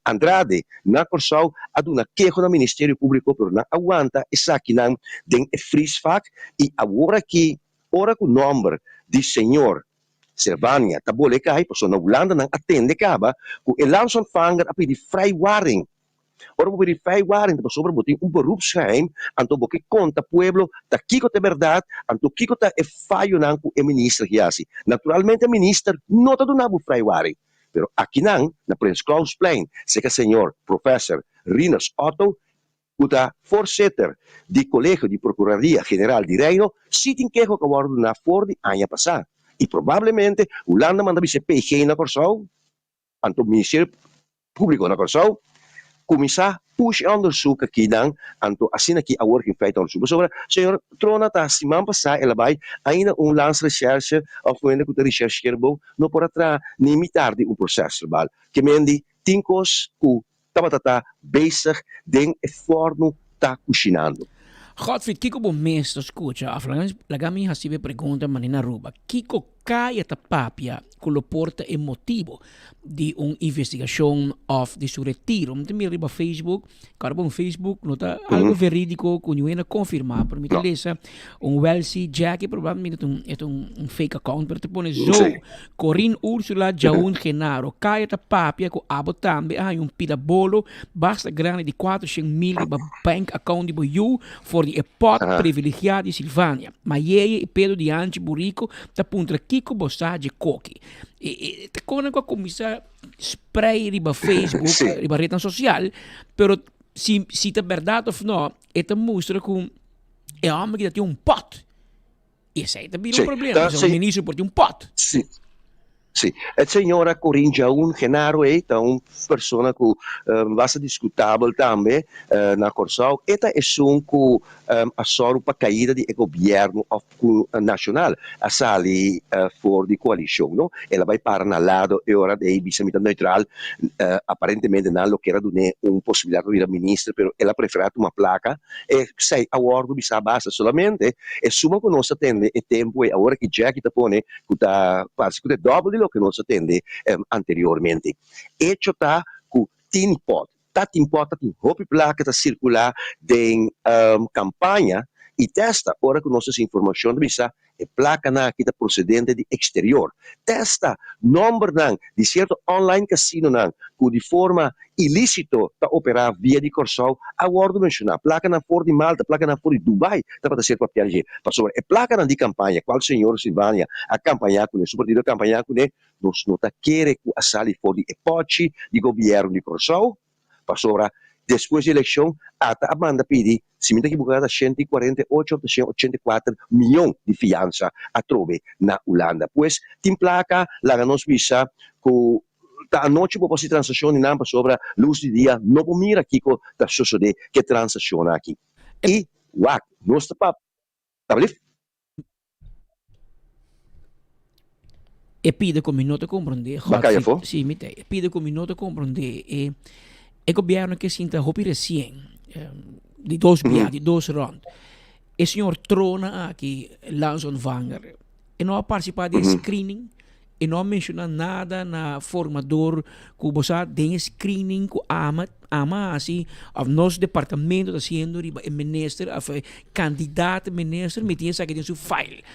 Andrade na Kòrsou a duna keho na Ministerio Públiko pero nan a wanta esakinan den e vriesvak i awor aki ora ku nòmber di señor Servania ta bole kai pasobra na Hulanda nan a tende kaba ku e landsontvanger a pidi vrijwaring. Ora bo pidi vrijwaring ta pasobra bo tin un beroepsgeheim anto bo ke konta pueblo ta kiko ta e bèrdat anto kiko ta e fayonan ku e minister ke hasi. Naturalmente e minister no ta duna bo vrijwaring pero akinan na Prins Clausplein seka señor Professor Rinus Otto ku ta voorzitter di Kolegio di Procuraria General di Reino, si tin keho ku a wòrdu duná for di aña pasá. I probablemente Hulanda manda bisa e PG na Kòrsou, anto Ministerio Públiko na Kòrsou, kuminsá push e onderzoek akinan, anto asina aki awor tin feitenonderzoek. Pasobra señor Trona ta siman pasá el a bai ainda un landsrecherche òf un hende ku ta rechercheer bon no por a traha ni mitar di un prosèsverbal. Ke men di tin kos ku tabata ta bezig den e fòrnu ta kushinando. Godfried, kiko bo mes ta skucha? Of laga mi hasi bo e pregunta manera na Aruba. Kiko kaya ta papia ku lo por ta e motibo di un investigashon of di su retiro? Mi ta mira riba Facebook, kòrda bon Facebook no ta algo verídiko ku niun hende a konfirmá, pero mi ta lesa un Welsie Jackie, probablemente ta un e ta un fake account, pero ta pone zo. Corin Ursula Djaun Genaro, Kaya ta papia ku abo tambe a haña un pida bolo basta grandi di kuatroshen mil riba bank account di bo yu for di e pòt privilegiá di Silvania. Ma Yeye i Pedro di Anchi Burico ta puntra kiko bo sa dje koki. E e ta konan ku a kuminsá sprei riba Facebook, riba retnan sosial, pero si si ta bèrdat òf nò e ta mustra ku e hòmber ki ta tin un pòt. Esei ta bira un problema. Sí. Un ministro por tin un pot. Sí. Sí, e señora Corinne Djaun Genaro ei ta un persona ku basta diskutabel tambe na Kòrsou. E ta esun ku a sòru pa kaida di e gobièrnu òf ku Nashonal a sali for di koalishon, no. El a bai para na lado e ora ei bisa mi ta neutral. Aparentemente nan lo kier a dun'é un posibilidat pa bira minister pero el a preferá tuma plaka. Esei a wòrdu bisá basta. Solamente e suma ku nos a tende e tempu ei awor aki Jacky ta pone ku ta parse ku ta e dòbel di loke nos a tende anteriormente. Echo ta ku tin pòt, ta tin pòt, ta tin hopi plaka ta sirkulá den kampaña i testa ora ku nos hasi informashon ta bisa e plakanan aki ta prosedente di eksterior. Testa nòmbernan di sierto online kasinonan ku di forma Ilísito ta operá via di Kòrsou a wòrdu menshoná. Plakanan for di Malta, plakanan for di Dubai tabata ser papiá dje. Pasobra e plakanan di kampaña kual señor Silvania a kampañá kuné, su partido a kampañá kuné, nos no ta kere ku a sali for di e pòchi di gobièrnu di Kòrsou. Pasobra despues di elekshon ata a manda pidi, si mi ta ekiboká ta 148 òf ta 184 mion di fiansa atrobe na Ulanda. Pues tin plaka, laga nos bisa ku Ta anochi bo por hasi transakshon di nan pasobra lus di dia no por mira kiko ta sosodé ku e transakshonnan aki. I wak, nos ta pap. Tablif? E pida ku mi no ta komprondé, Ba kaya afó? Sí, mi ta. E pida ku mi no ta komprondé, e e gobièrnu ke sinta hopi resien, di dos bia, di dos rònt. E señor Trona aki, landsontvanger, e no a partisipá den e screening. E no a menciona nada na formador cu bo sa den e screening cu ama ama haci of nos departamento ta haciendo riba e minister of e candidaat minister mi tin esaki den su file.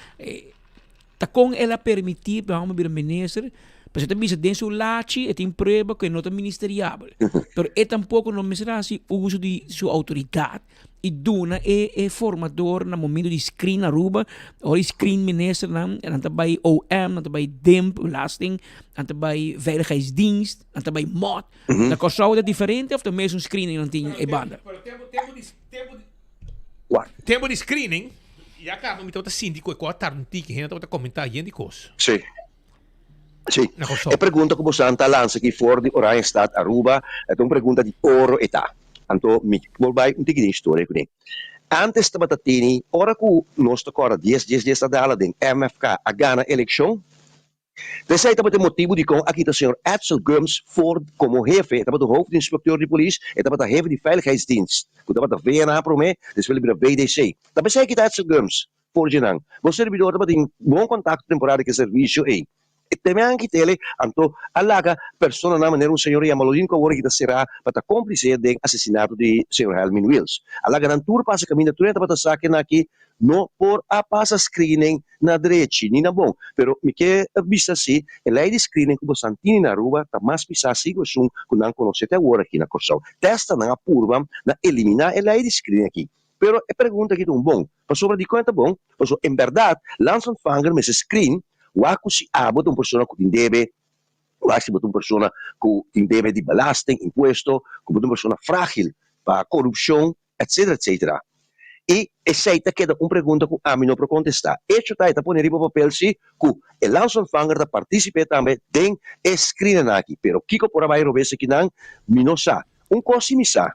Ta con el a permiti pa e homber bira minister? Pasobra e ta bisa den su lachi e tin prueba cu e no ta ministeriabel. Pero e tampoco no mester haci uso di su autoridad. y duna e e formador na momento di screen Aruba, ora di screen ministernan, nan ta bay OM, nan ta bay DIMP, belasting, nan ta bay veiligheidsdienst, nan ta bay MOT. Na Kòrsou ta diferente of ta mesun screening nan tin e banda? Tempo di screening, ya caba mi tabata sinti cu e cos a tarda un tiki, hende tabata comenta yen di cos. Sí. Sí. E pregunta ku bosan ta lansa aki for di Oranjestad, Aruba, ta un pregunta di oro e ta. Anto mi por bai un tiki den historia kuné. Antes tabata tini, ora ku nos ta kòrda dies dies dies ta dala den MFK a gana elekshon, p'esei tabata e motibu dikon a kita señor Edsel Gumbs for komo hefe, e tabata hoofdinspecteur di polis, e tabata hefe di Veiligheidsdienst, ku tabata VNA promé, despues el a bira VDC. Ta p'esei a kita Edsel Gumbs. For dje nan. Bo servidor tabatin bon kontakto temporada ku e servisio ei. E teme anki tele, anto a laga personanan manera un señor yama Lodin ku awor aki ta será pa ta kómplise den asesinato di señor Helmin Wiels. A laga nan tur pasa kaminda tur hende tabata sa ke naki no por a pasa screening na drechi ni na bon. Pero mi ke bisa si e lei di screening ku bosan tini na Aruba ta mas pisá si ku esun ku nan konosé te awor aki na Kòrsou. Testa nan a purba na eliminá e lei di screening aki. Pero e pregunta aki ta un bon. Pasobra dikon e ta bon? Pasobra en bèrdat landsontvanger mester screen wak ku si abo ta un persona ku tin debe, wak si bo ta un persona ku tin debe di belasting, impuesto, ku bo ta un persona fragil pa korupshon, etcetera, etcetera. I esei ta keda un pregunta ku ami no por kontestá. Echo ta e ta pone riba papel si ku e landsontvanger ta partisipe tambe den e screennan aki. Pero kiko por a bai robes akinan mi no sa. Un kos si mi sa.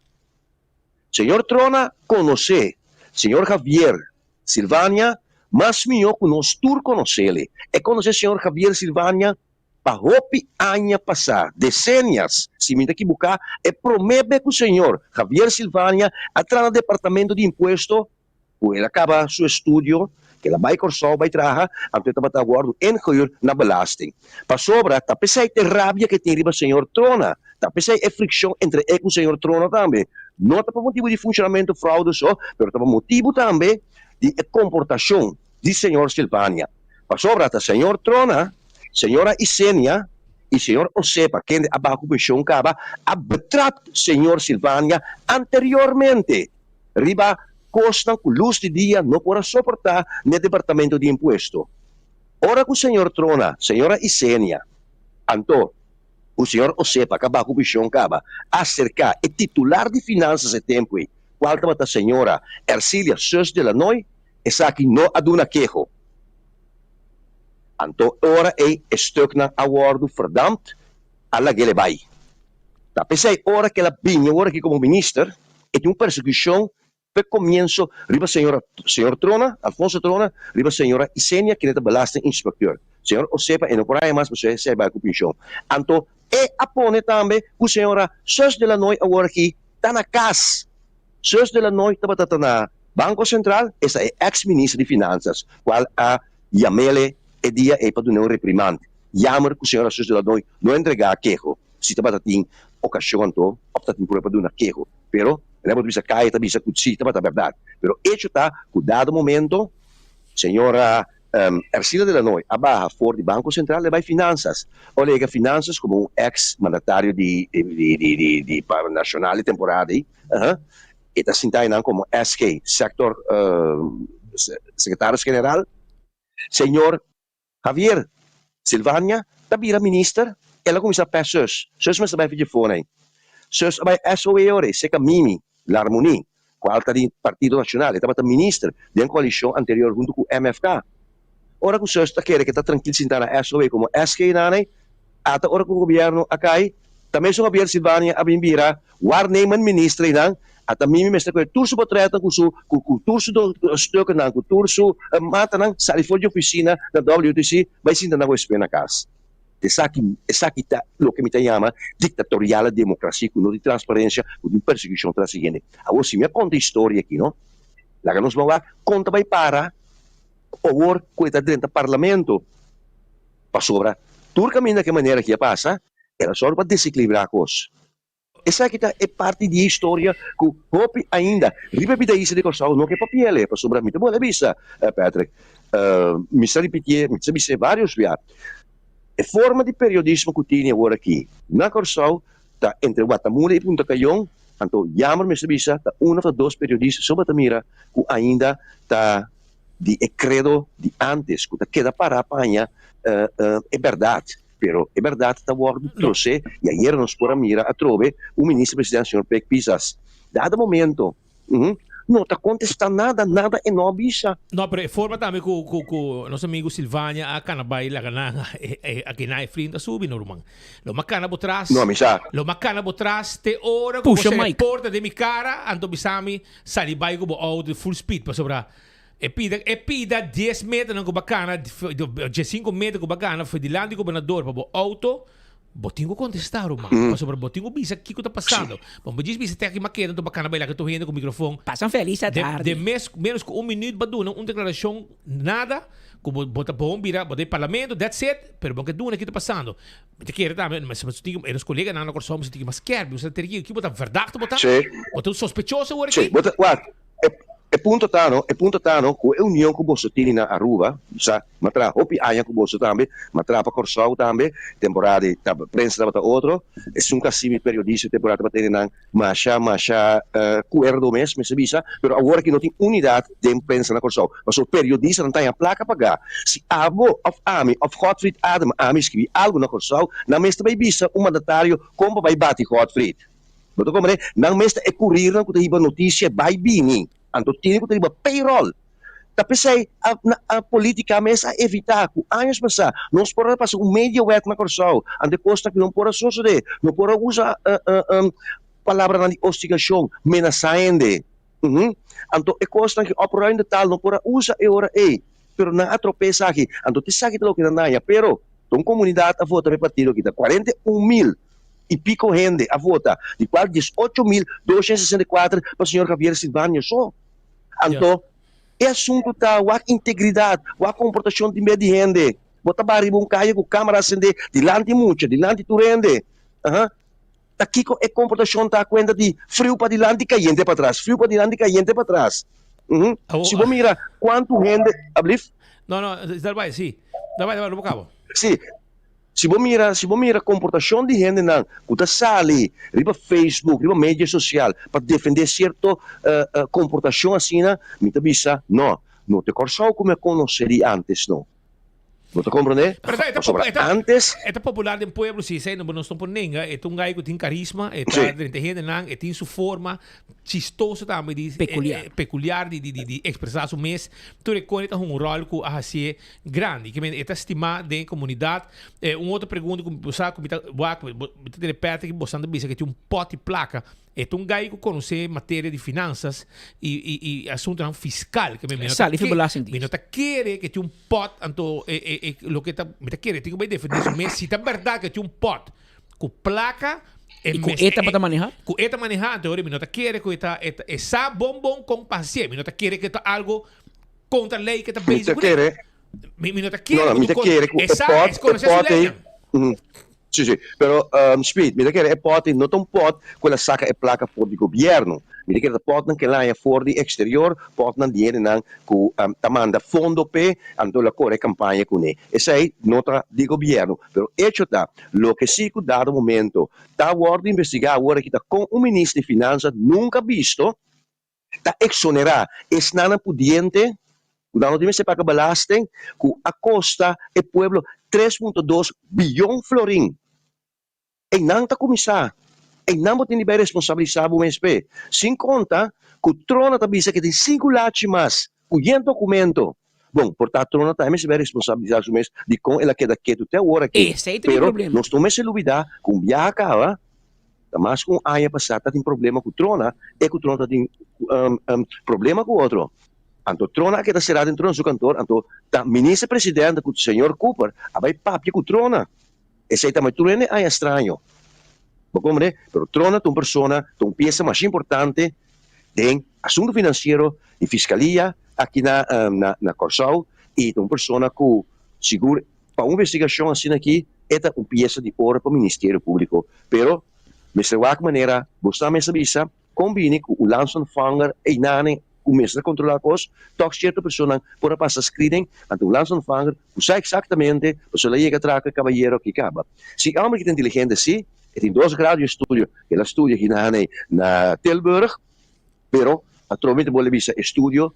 Señor Trona konosé señor Javier Silvania mas mihó ku nos tur konos'ele. E konosé señor Javier Silvania pa hopi aña pasá, desenias, si mi ta kibuká, e promé be ku señor Javier Silvania a traha na Departamento di Impuesto, Ku el a kaba su estudio, ku el a bai Kòrsou bai traha, anto e tabata wòrdu ingehuurd na belasting. Pasobra ta p'esei t'e rabia ku e tin riba señor Trona, ta p'esei e frikshon entre e ku señor Trona tambe. No ta pa motibu di funshonamentu fraude so, pero ta pa motibu tambe di e komportashon di señor Silvania. Pasobra ta señor Trona, señora Isenia i señor Osepa, kende a baha ku penshon kaba, a betrapt señor Silvania anteriormente. riba kosnan ku lus di dia no por a soportá n'e departamento di impuesto. Ora ku señor Trona, señora Isenia, anto ku señor Osepa kaba ku bishon kaba, a aserká e titular di finansas e tempu ei, kual tabata señora Ercilia Sus de Lanoy, esaki no a duna keho. Anto e ora ei e stuknan a wòrdu verdampt, a lag'el e bai. Ta p'esei ora ku el a bini awor aki komo minister, e tin un persekushon p'e komienso riba señora señor Trona, Alfonso Trona, riba señora Isenia kende ta belasting inspecteur. Señor Osepa e no por haña mas pasobra esei bai ku penshon. Anto e a pone tambe ku señora Sus de la Noy awor aki ta na kas. Sus de la Noy tabata ta na Banco Central, esta e ex minister di Finanzas, cual a yamele e dia ey pa duna un reprimand. Jammer cu señora Sus de la Noy no entrega keho, si tabata tin ocasion anto of ta tin prueba pa duna keho. Pero, e por bisa caya ta bisa cu si tabata berdad. Pero hecho ta cu dado momento señora Ercilla de la Noy a baha for di Banco Central e bay Finanzas. Ora yega Finanzas como un ex mandatario di di di pa nacional e temporada ey, e ta sinta eynan como SG, Sector Secretaris General. Señor Javier Silvania ta bira minister, el a cuminsa pes sus. Sus mester bay fiji fon ey. Sus a bay SOE ora ey, seca Mimi Larmonie, cual ta di Partido Nacional. E tabata minister den coalicion anterior hunto cu MFK. Ora cu sus ta kere ke ta trankil sinta na SOE como SG nan ey, ata ora cu gobierno a cay, ta mesun Javier Silvania a bin bira waarnemend minister einan, ata Mimi mester coge tur su potretnan cu su cu cu tur su stukkennan, cu tur su matanan sali for di oficina na WTC bay sinta nan cu espe na cas. Esaki esaki ta loke mi ta yama dictatoriale democracia cu no tin transparencia, cu tin persecucion tras di hende. Awor si mi a conta historia aki no, laga nos ban wak con ta bay para awor cu e ta drenta parlamento. Pasobra tur caminda cu e manera aki a pasa, el a sòru pa desekilibrá kos. Esaki ta e parti di e historia ku hopi ainda riba e bida isla di Kòrsou no ke papiel e, pasobra mi ta bolbe bisa, Patrick, mi sa ripitié, mi sa bis'é vários bia, e forma di periodismo ku tini awor aki na Kòrsou ta entre Watamula i Punta Kayon, anto jammer mester bisa ta un òf ta dos periodista so bo ta mira ku ainda ta di e kredo di ántes ku ta keda pará paña e bèrdat. Pero e berdad ta wordo trose y ayer nos por a mira atrobe un minister president señor Pek Pisas dado momento no ta contesta nada, nada e no a bisa. No, pero e forma tambe cu cu cu nos amigo Silvania a cana bay laga nan a kina e vriend a subi no ruman. Lo ma cana bo tras. No, mi sa. Lo ma cana bo tras te ora cu bo Pusha sera e Mike. porta den mi cara anto bisa mi sali bay cu bo auto full speed pasobra E pida e pida dies meternan ku bo a kana, diesinko meter ku bo a gana for dilanti di gobernador pa bo outo, bo tin ku kontestá ruman. Pasobra bo tin ku bisa kiko ta pasando. Bo no djis bisa te aki makeda anto bo a kana bai laga tur hende ku mikrofon. Pasan felis De atardi. de mes menos ku un minuut bo a duna un deklarashon nada ku bo bo ta bon bira bo ta den parlamento that's it pero bo ke duna kiko ta pasando. Mi ta kere tambe mi tin e nos koleganan na Kòrsou mi ta tin mas skèrpi mi ta kere ki bo ta verdachte bo ta? Bo ta un sospechoso awor Sí, aki? bo ta wak e E punto ta no, e punto ta no, ku e union ku boso tini na Aruba, sa, mi a traha hopi aña ku boso tambe, mi a traha pa Kòrsou tambe, temporada di tab prensa tabata otro, esun kasi mi periodista temporada tabata tene nan masha, masha kuerdo mes, mester bisa, pero awor aki no tin unidat den prensa na Kòrsou, pasobra periodistanan ta haña plaka pagá, si abo òf ami òf Godfried Adem ami skibi algu na Kòrsou, nan mester bai bisa un mandatario kon pa bai bati Godfried. Bo ta komprende? Nan mes ta e kurirnan ku ta hiba notisia bai bini. Anto tene ku ta riba payroll. Ta p'esei a na a politica mes a evita ku años pasá nos por a pasa un mediawet na Kòrsou. Anto e kosnan ku no por a sosodé. No por a usa palabranan di ostigashon, menasá hende. Anto e kosnan ku opruimde taal no por a usa e ora ei. Pero nan a trop'é esaki. Anto esaki ta loke nan daña. Pero ta un komunidat a vota pa e partido aki. Ta 41 mil y pico hende a vota, di cual 18.264 pa señor Javier Silvanio so. Anto, e asunto ta wak integridad, wak comportacion tin bes di hende. Bo ta baha riba un caye cu camera acende dilanti mucha, dilanti tur hende. Aha. Ta kico e comportacion ta cuenta di friu pa dilanti, cayente pa atras, friu pa dilanti, cayente pa atras. Uhu. Si bo mira cuanto hende, ablief? No, no, dal bai, si. Dal bai, dal bai, lo bo cabo. Si. Si bo mira, si bo mira komportashon di hendenan ku ta sali riba Facebook, riba media sosial pa defendé sierto komportashon asina, mi ta bisa, no, no ta e Kòrsou ku mi a konosé di ántes no. Bo ta komprondé? Pero ta, e ta, Pasobra e ta, antes. e ta popular den pueblo, si esei no nos no por nenga. E ta un gai ku tin karisma, e ta Sí. drenta hendenan, e tin su forma chistoso tambe di Pekuliar. eh, pekuliar di, di, di, di ekspresá su mes. Tur e kos ta hunga un ròl ku a hasié grandi. Ke men e ta stimá den e komunidat. Eh, un otro pregunta ku bo sa ku mi ta wak, bo mi ta tene Patrick, bosan ta bisa ku e tin un pòt di plaka. E ta un gai ku konosé materia di finansas i i i asuntunan fiskal. Ke men mi no ta Sali for ke Belastingdienst. mi no ta kere ku e tin un pòt anto e e e loke ta mi ta kere tin ku bai defendé su mes si ta bèrdat ku e tin un pòt ku plaka e I ku mes e tabata manehá? ku e ta manehá anto mi no ta kere ku e ta e ta e sa bon bon kon pa hasié mi no ta kere ku e ta algo kontra lei ku e ta Mi bezig ta kuné kere mi mi no ta No, kere no, ku mi tur ta kos kere ku e e sa pòt e e konosé su pòt ei leinan. Sí, sí. Pero, um, Speed, mi ta kere e pòt ei no ta un pòt ku el a saka e plaka for di gobièrnu. Mi ta kere ta pòtnan ku el a haña for di eksterior, pòtnan di hendenan ku um, ta manda fondo p'e, anto el a kore kampaña kuné. Esei no ta di gobièrnu. Pero echo ta, loke sí ku dado momento ta wòrdu investigá awor aki ta kon un minister di finansa nunka bisto ta eksonerá esnannan pudiente ku nan no tin mester paga belasting ku a kosta e pueblo 3.2 biyon florin. Einan ta kuminsá. Einan bo tin di bai responsabilisá bo mes p'e. Sin konta ku Trona ta bisa ke tin sinku lachi mas ku yen dokumento. Bon, por ta Trona tambe mester bai responsabilisá su mes dikon el a keda ketu te awor aki. Esei ta mi Pero problema. nos no mester lubidá ku un biaha kaba Ta mas ku un aña pasá ta tin problema ku Trona, e ku Trona ta tin problema ku otro. Anto Trona a keda será den Trona su kantor, anto ta Minister Presidente ku señor Cooper a bai papia ku Trona. Esei ta mai tur hende aña straño. Bo komprende? Pero Trona ta un persona, ta un piesa masha importante den asuntu finansiero di fiskalia aki na na Kòrsou i ta un persona ku sigur Pa un investigashon asina aki e ta un piesa di oro pa Ministerio Públiko, pero mester wak manera bo sa mes a bisa kon bini ku un landsontvanger einane ku mester kontrolá kos, tòg sierto personanan por a pasa screening, anto un landsontvanger ku sa eksaktamente pasobra el a yega traha ku e kabayero aki kaba. Si e hòmber ki ta inteligente si, e tin dos grado di estudio, el a studia hinane na Tilburg, pero atrobe mi ta bolbe bisa e studio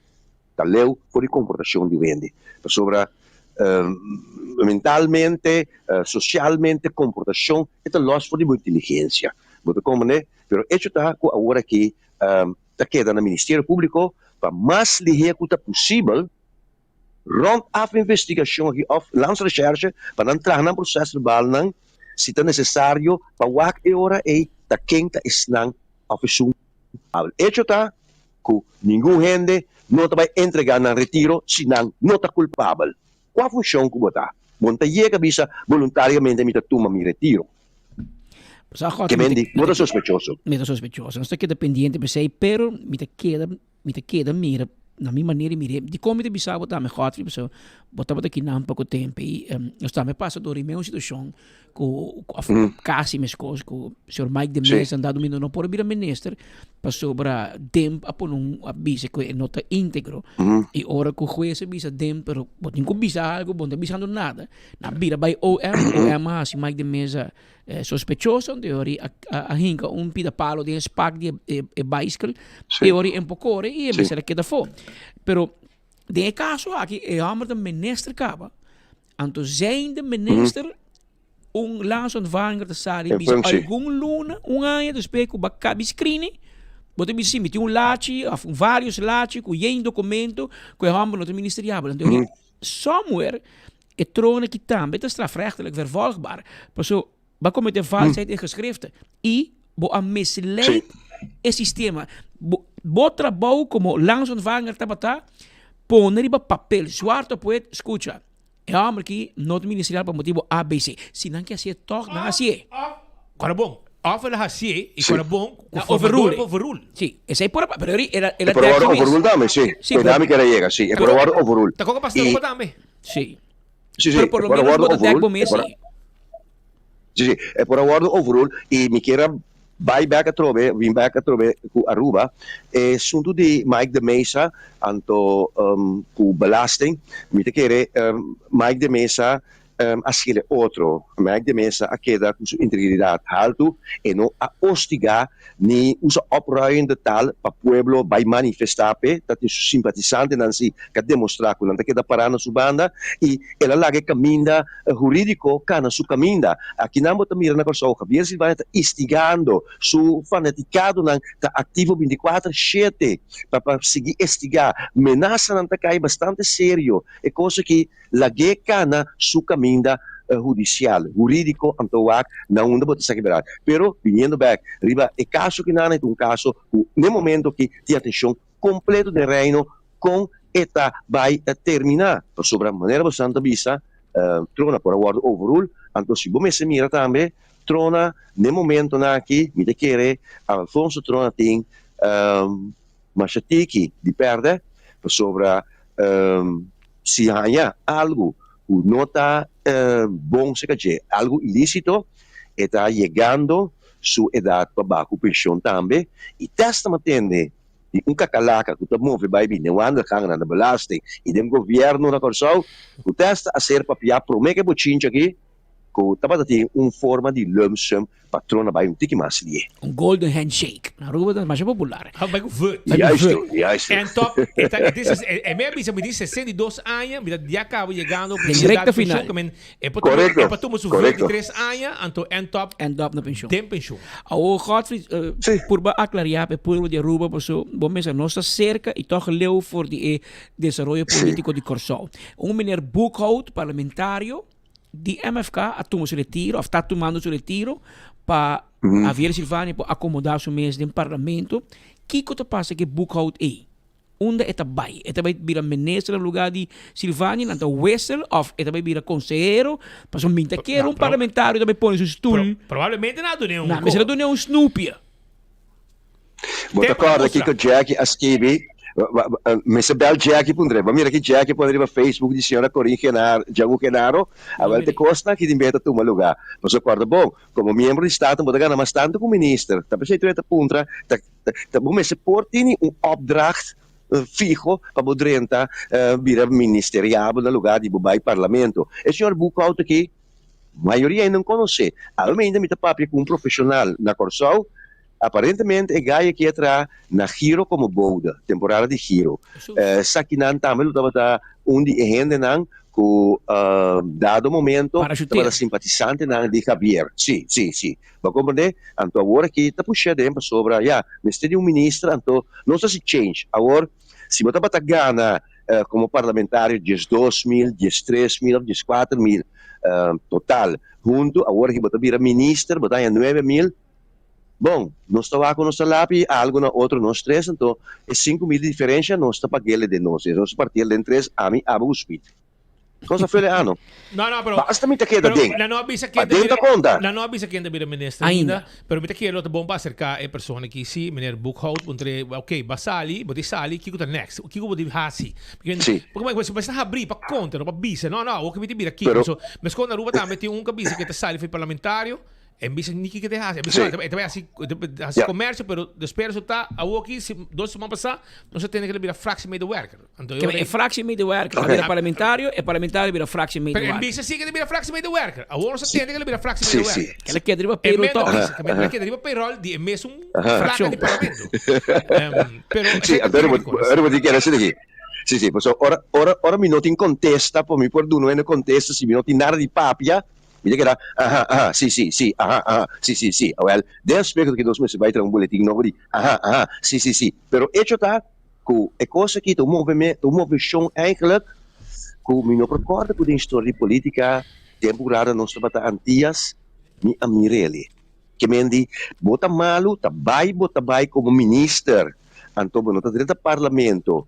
Ta leu for di komportashon di wende, pasobra mentalmente, sosialmente komportashon e ta lòs for di bo inteligensia. Bo ta komprendé? Pero echo ta ku awor aki ta keda na Ministerio Públiko pa mas lihé ku ta posibel rònt af e investigashon aki òf Landsrecherche pa nan traha nan prosèsverbalnan si ta nesesario pa wak e ora ei ta ken ta esnan òf esun Al echo ta ku ningun hende no ta bai entregá nan retiro si nan no ta kulpabel. Kua funshon ku bo ta? Bo no ta yega bisa boluntariamente mi ta tuma mi retiro. Ke men di, bo ta sospechoso. Mi ta sospechoso. Nos ta keda pendiente p'esei, pero mi ta keda, mi ta keda mira na mi manera di mir'é. Dikon mi ta bisa bo tambe, Godfrey? Pasobra bo tabata kinan poko tempu i nos tambe pasa dor e mesun situashon ku of kasi meskos ku señor Mike de Meza dado momento no por a bira minister pasobra Demp a pone un a bisa ku e no ta íntegro i ora ku hues a bisa Demp pero bo tin ku bisa algo bo no ta bisando nada nan a bira bai OM OM a hasi Mike de Meza sospechoso anto e ora a a hinka un pida palo den e spak di e baiskel e ora e por kore i e mester a keda afó pero den e kaso aki e hòmber ta minister kaba Anto zijnde minister un landsontvanger ta sali bisa algun luna, un aña despues ku bo a kabi screening, bo ta bisa si mi tin un lachi of varios lachi ku yen documento ku e homber no ta ministeriabel. Anto somewhere e trono aki tambe ta strafrechtelijk vervolgbaar. Paso bo a comete valsheid in geschriften y bo a misleid e sistema. Bo, bo trabou como landsontvanger tabata pone riba papel zwart op wit, scucha, e homber aki no ta ministerial pa motibo A, B, C. Si nan ke hacié toch, nan hacié. Ora bon, of el a hacié y ora bon, cu Na formador overrule. pa overrule. Sí, esey por a pa, pero el a, el a E por dek a su wòrdu mes. overrule tambe, sí. Sí, Pues pero dami ker a yega, sí. E por a wòrdu overrule. Ta koke pasa Y tambe. Sí. Sí, sí, Pero por e lo por a menos wòrdu bo ta dek overrule. bo E mes, por a sí. Sí, sí, e por a wòrdu overrule y mi kier a bai bek atrobe, bin bek atrobe ku Aruba. E asuntu di Mike de Meza anto ku belasting, mi ta kere Mike de Meza. a skele otro. Mike de Meza a keda ku su integridat haltu, e no a ostigá ni usa opruiende taal pa pueblo bai manifestá p'e, ta tin su simpatisantenan si ku a demostrá ku nan ta keda pará na su banda i el a laga e kaminda hurídiko kana su kaminda. Akinan bo ta mira na Kòrsou Javier Silvania ta instigando su fanatikadonan ta aktivo bintikuater shete pa pa sigui estigá. Menasanan ta kai bastante serio. E kos aki lag'é kana su kaminda hudisial, hurídiko anto wak na unda bo ta saki bèrdat. Pero biniendo bèk riba e kaso kinan e ta un kaso ku n'e momento aki tin atenshon kompleto den Reino kon e ta bai terminá. Pasobra manera bosan ta bisa trona por a wòrdu overrule, anto si bo mester mira tambe trona n'e momentonan aki mi ta kere Alfonso Trona tin masha tiki di pèrdè pasobra si haña algu ku no ta bon serka dje, algu ilísito, e ta yegando su edat pa baha ku penshon tambe i tèst ta matende di un kakalaka ku ta move bai bin den wandelgangennan, na belasting i den gobièrnu na Kòrsou ku tèst ta a ser papiá promé ku e bochincha aki ku tabata tin un forma di lump sum patrona bai un tiki mas lié. Un golden handshake. Na Aruba ta masha popular. Ha bai ku vut. Bai ku Juisto, vut. juisto. En top, e ta, this is, e, e me avisa, mi di 62 aña, mi ta ya caba yegando Den su edad recta di pensioen, final. que men, e por tuma, Correcto, e por tuma su vut di correcto. 3 aña, anto end top End up na pensioen. den pensioen. Awor Godfried, eh, Sí. purba aclaria pa e pueblo di Aruba, paso bo mesa no sta cerca y toch leu for di e desaroyo Sí. politico di Corsou. Un meneer Boekhout, parlamentario, Di MFK a tuma su retiro of ta tumando su retiro pa Javier Silvania por acomoda su mes den parlamento. Kico ta pasa cu e boekhoud ey? Unda e ta bay? E ta bay bira minister na lugar di Silvania? Nan ta wissel of e ta bay bira consehero? Pasobra mi ta kere un parlamentario ta bay pone su stoel. Probablemente nan a dun'e un Nan mester a dun'e un snoepje. Bo ta kòrda kiko Jackie a skibi? Mester bèl Jackie puntra. Bo mira ki Jackie pone riba Facebook di señora Corinne Genaro, Django Genaro? Awèl te kosnan aki tin bes ta tuma lugá. Pasobra kòrda bon, komo miembro di Staten bo ta gana mas tantu ku minister. Ta p'esei tur e ta puntra, ta ta bo mester por tini un opdracht fiho pa bo drenta bira ministeriabel na lugá di bo bai parlamento. E señor Boekhout aki, mayoria hende no konosé. Awe mainta mi ta papia ku un profeshonal na Kòrsou. Aparentemente e gai aki a traha na Giro komo bode, temporada di Giro. Esakinan tambe lo tabata un di e hendenan ku dado momento tabata simpatisantenan di Javier. Si, si, si. Bo a komprendé? Anto awor aki ta push'é aden pasobra, ya, mester di un minister, anto nos ta hasi change. Awor, si bo tabata gana komo parlamentario 12.000, 13.000 òf 14.000 total huntu, awor aki bo ta bira minister, bo ta haña 9.000. Bon, nos ta wak ku nos ta lapi algu na otro nos tres, anto e 5000 di diferensha nos ta pag'el den nos, nos ta parti'el den tres, ami, abo ku Speed. Nos a fele ano. No, no, pero Basta mi ta keda pero den. nan no a bisa ken ta Paden bira ta konta. nan no a bisa ken ta bira minister Ainda. ainda, pero mi ta kere lo ta bon pa aserká e persona aki, si, meneer Boekhout, puntr'é, ok, bo a sali, bo di sali, kiko ta next? Kiko bo di hasi? Porque Si. porque bo ta habrí pa konta, no pa bisa, no, no, awor ke mi ta bira kiko. Pero So, meskos na Aruba tambe tin un ku a bisa ku e ta sali for di parlamentario, En bisa ni kiko te hasi. En bisa, Sí. e ta bai hasi, e ta hasi Ja. comercio, pero despues resulta awo aki, si, dos siman pasá, nos a tene que bira fractiemedewerker. Anto Ke e e fractiemedewerker a Oké. bira parlamentario, e parlamentario bira Pero en fractiemedewerker. bisa sí que bira fractiemedewerker. Awor nos a Sí. tende que bira Sí, fractiemedewerker. sí. Ke la keda riba E payroll men toch. bisa, que Aha, la aha. keda riba payroll di e mesun Aha. placa Fraccion. di parlamento. Em, pero Sí, esei ta anto típico. ora bo tin kere haci aki. Sí, sí, pasobra ora, ora, ora mi no tin contesta, por mi por duna un contesta si mi no tin nada di papia, Mi ta keda, Aha, aha, si, si, si, aha, aha, si, si, si. Awel, den aspekto ki nos mester bai traha un boletin nobo di aha, aha, si, si, si. Pero echo ta ku e kos aki ta un moveme, ta un moveshon eigenlijk ku mi no por kòrda ku den historia di politika tempu rara nos tabata Antias, mi a mir'el. Ke men di, bo ta malu, ta bai bo ta bai komo minister, anto bo no ta drenta parlamento.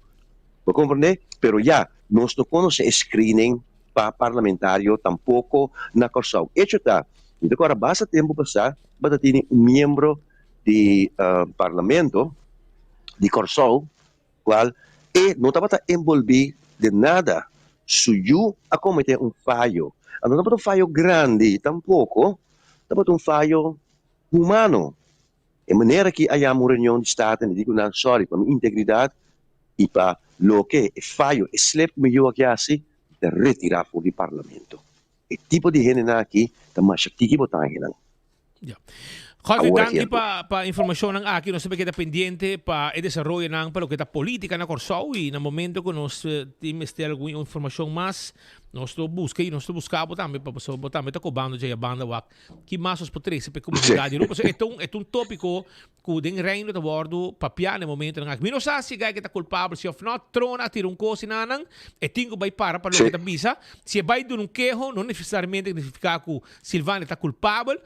Bo komprendé? Pero ya, nos no konosé e screening pa parlamentario tampoco na Kòrsou. Echo ta, mi ta kòrda basta tempu pasá bata tini un miembro di parlamento di Kòrsou kual e no tabata enbolbí den nada, su yu a kometé un fayo, anto no tabata un fayo grandi tampoco, tabata un fayo humano. E manera ki a yama un reunion di Staten i di ku nan sòri pa mi integridat i pa loke e fayo, e slip ku mi yu a hasi, mi ta retirá for di parlamento. E tipo di hendenan aki ta masha tiki bo ta haña nan. Godfrey, Awor danki aki. pa pa informashonnan aki. Nos ta keda pendiente pa e desaroyonan pa loke ta politika na Kòrsou i na momento ku nos tin mester algun informashon mas, nos lo buska i nos lo buska bo tambe pa pasobra bo tambe ta kobando dje ya banda wak ki mas nos por trese pa e komunidat di Aruba. Pasobra e ta un e ta un topiko ku den Reino ta wòrdu papiá na e momentonan aki. Mi no sa si e guy ke ta kulpabel si òf nò. Trona a tira un kos i nan e tin ku bai para pa loke ta bisa. Si e bai duna un keho no nesesariamente signifiká ku Silvania ta kulpabel,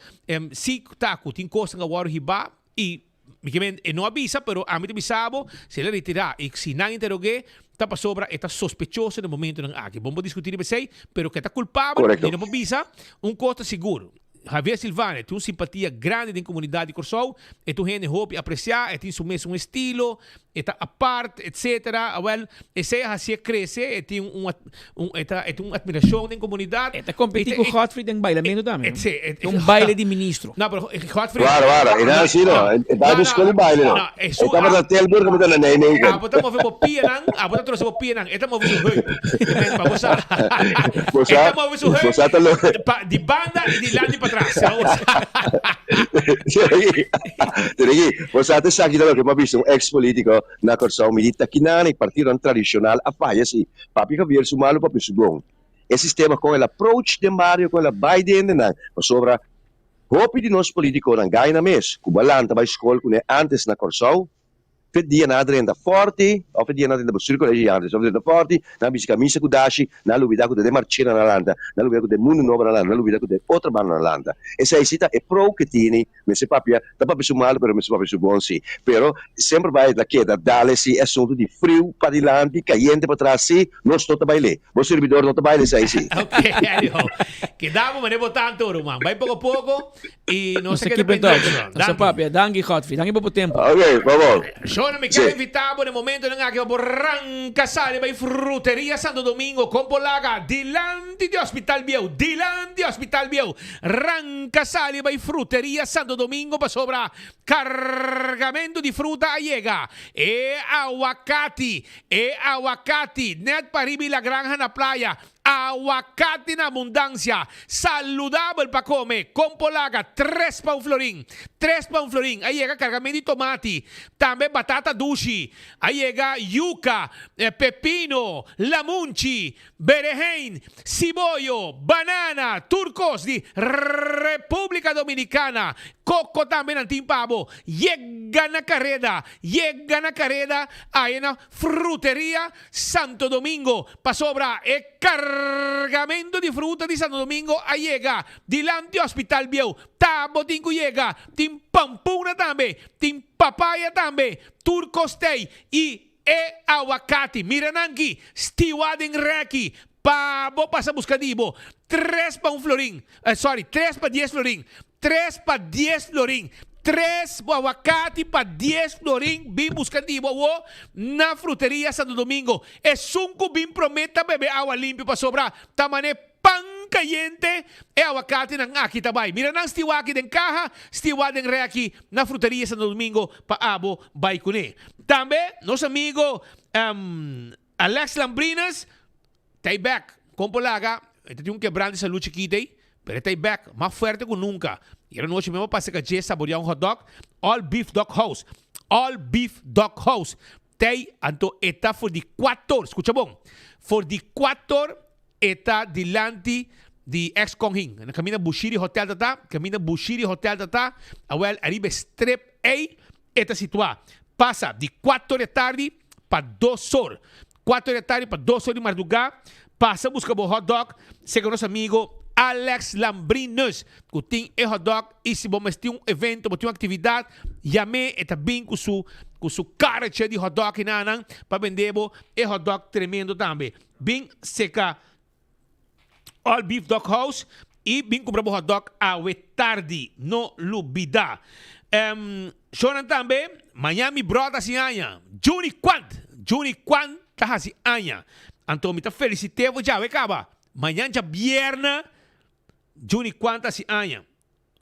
si ta ku tin kosnan a wòrdu hibá i mi ke men e no a bisa pero ami ta bisa bo si el a retirá i si nan interog'é ta pasobra e ta sospechoso na e momentonan aki. Bon por diskutí riba esei pero ku e ta kulpabel mi no por bisa. Un kos ta sigur Javier Silvania tin un simpatia grandi den komunidat di Kòrsou, e ta un hende hopi apresiá, e tin su mes un estilo, e ta apart etcetera, awel esei a hasié krese, e tin un un e ta e tin un admiracion den comunidad. E ta competi cu Godfrey den bailamento tambe no? E un baile di ministro. No, pero Godfrey. Claro, claro, e nan si no, e ta di school di baile no. E tabata na Tilburg, tabata na Nijmegen. Abo ta move bo pianan, abo ta troce bo pianan, e ta move su heup. Pa bo sa. E ta move su heup pa di banda y di lanti patras. Terigi, bo sa ta esaki ta loke mi a bisa un ex politico na Kòrsou, mi di ta kinan e partidonan tradishonal a faya si, papia Javier su malu papia su bon. E sistema kon el approach den bario, kon el a bai den hendenan, pasobra hopi di nos politiconan gai nan mes ku bo a lanta bai skol kuné antes na Kòrsou, Fe dia nan a drenta Forti, of e dia nan a drenta Bestuur College antes, of drenta Forti, nan a bisti camisa cu dashi, nan a lubida cu ta den Marchena nan a lanta, nan a lubida cu den Mundo Nobo nan a lanta, nan a lubida cu den otro banda nan a lanta. Esey si ta e pro cu tini, mester papia, ta papia su malo pero mester papia su bon si. Pero semper bay ta keda dale si e asunto di friu padilanti, cayente patras si, nos no ta baile. Bo sirbidor no ta baile esey si. Ok, anyhow, keda bo mane bo tanto ruman. Bay poco poco. Y nos Nos ta ta keda keep in pendiente, touch. bro. Nos ta Danki. papia. Danki, Godfrey. Danki pa bo tempo. Ok, bye bye. Shona, mi Sí. ker invita bo na e momentonan aki pa bo ranka sali bai Fruteria Santo Domingo kon por laga dilanti di Hospital Bieu, dilanti Hospital Bieu. Ranka sali bai Fruteria Santo Domingo pasobra kargamento di fruta a yega. E awakati, e awakati net pariba i La Granja na playa Awakati na abundansia, saludabel pa kome, kon por laga tres pa un florin, tres pa un florin, a yega kargamento di tomati, tambe batata dushi, a yega yuka, pepino, lamunchi, berehein, siboyo, banana, tur kos di Republica Dominicana, koko tambe nan tin pa bo, yega na kareda, yega na kareda, aya na fruteria Santo Domingo, pasobra e kargamento di fruta di Santo Domingo a yega dilanti Hospital Bieu. Ta bo tin ku yega, tin pampuna tambe, tin papaya tambe, tur kos t'ei i e awakati. Mira nan ki, stiwa den rèki pa bo pasa buska di bo. Tres pa un florin, sorry, tres pa dies florin. Tres pa dies florin. Tres awakati pa dies florin bin buska di bo awo na Fruteria Santo Domingo. Esun ku bin prome ta bebe awa limpio pasobra ta mane pan kayente e awakatinan aki ta bai. Mira nan stiwa aki den kaha, stiwa den rèki na Fruteria Santo Domingo pa abo bai kuné. Tambe nos amigo Alex Lambrinas Ta ei bek. Kon por laga? E ta tin un kebrant di salú chikit ei, pero e ta ei bek, mas fuerte ku nunka. I era nochi mi a pasa ka dje saboreá un hotdog, All Beef Dog House. All Beef Dog House. Ta ei, anto e ta for di kuator, skucha bon, for di kuator e ta dilanti di ex Konghin. Na kaminda Bushiri Hotel ta ta, kaminda Bushiri Hotel ta ta, awel ariba e strip ei e ta situá. Pasa di kuator di tardi pa dos or. Cuatro di tardi pa dos or di marduga, pasa busca bo hot dog segun nos amigo Alex Lambrinus cu tin e hot dog y si bo mester un evento, bo tin un actividad, yam'e, e ta bin cu su cu su karretje di hot dog hinanan pa bende bo e hot dog tremendo tambe. Bin seca All Beef Dog House y bin cumpra bo hot dog awe tardi. No lubida. Um, shownan tambe, mañan mi bro ta hasi aña. Juni Quant. Juni Quant ta hasi aña. Anto mi ta felicite bo djawe caba. Mañan djabièrnè Juni Quant ta hasi aña.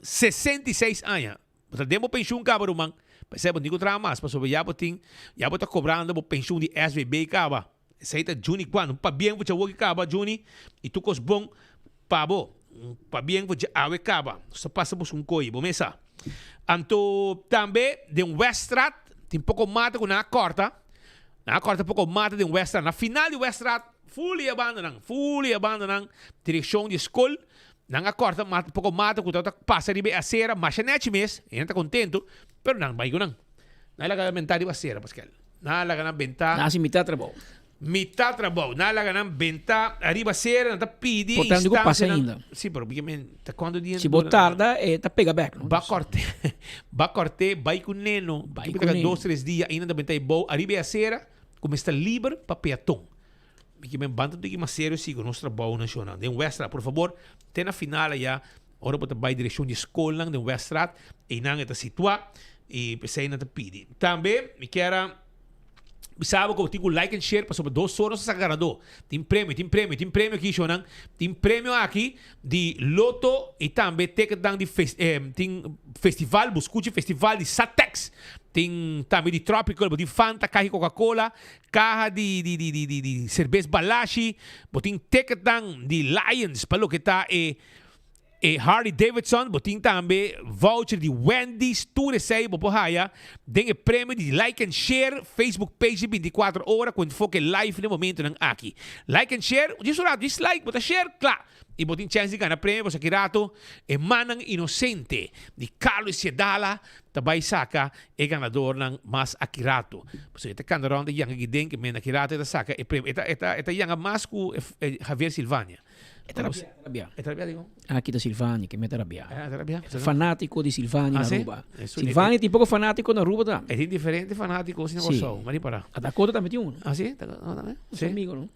66 aña. Bo ta den bo penshun kaba ruman. P'esei bo no tin ku traha mas pasobra ya bo tin, ya bo ta kobrando bo penshun di SVB kaba. Esei ta Juni Kwan. Un pabien ku bo djawoki kaba Juni i tur kos bon. Pa bo, pabien ku dje awe kaba. Nos ta pasa busca un koyi, bo mesa. Anto tambe den Weststraat tin poko mata ku nan a kòrta. Nan a kòrta poko mata den Weststraat. Na final di Weststraat, ful e bandanan, ful e bandanan direkshon di e skol, nan a kòrta mata, poko mata ku tabata pasa riba e asera masha nèchi mes. E hende ta kontentu, pero nan bai ku nan. Nan a laga nan bentá riba asera, Paskel. Nan a laga nan bentá. Nan hasi mitá trabou. Mitá trabou. Nan a laga nan bentá ariba sera, nan ta pidi Por tanto ku pasa instansianan. ainda. Sí, pero mi men ta kuantu dia Si bo tarda e ta pega bek, no? Ba kòrt'é, ba kòrt'é, bai ku neno. Bai Ki ku ta neno. dos, tres dia ainda ta bentá e bou ariba e asera ku mester liber pa peaton. Mi ke men ban ta tiki mas serio si ku nos trabounan shonnan den Weststraat. Por fabor, te na final aya, ora bo ta bai direkshon di skolnan den Weststraat, einan e ta situá i p'esei nan ta pidi. Tambe mi kier a Bisa bo ku bo tin ku like and share pasobra dos ora nos ta saka ganadó. Tin premio, tin premio, tin premio aki shownan. Tin premio aki di loto i tambe ticketnan di fes tin festival, bo skucha festival di Satex. Tin tambe di Tropical, bo tin Fanta, kaha di Coca Cola, kaha di di di di di di serbes Balashi. Bo tin ticketnan di Lions pa loke ta e E Harley Davidson, bo tin tambe voucher di Wendy's, tur esei bo por haya den e premio di Like and Share Facebook page di 24 ora cu Enfoke Live na e momentonan aki. Like and Share, djis un rato, djis like, bo ta share, cla! Y bo tin chance di gana premio pasobra aki rato e mannan inocente di Carlos Ciedala ta bay saca e ganadornan mas aki rato. Pasobra e ta canta rond e yanga aki den, ke men aki rato e ta saca e premio. E ta, e ta, e ta yanga mas cu e Javier Silvania. E ta rabia, e ta rabia. E ta rabia di Aki ta Silvani ke me ta rabia. Ah, ta rabia. E ta fanatico di Silvani Ah, na si? Aruba. Eso Silvani tin poco fanatico na Aruba tambe. E tin diferente fanatico si na Si. Kòrsou, mari para. A Dakota tambe tin uno. Ah, si? Dakota tambe? Su Si. amigo, no?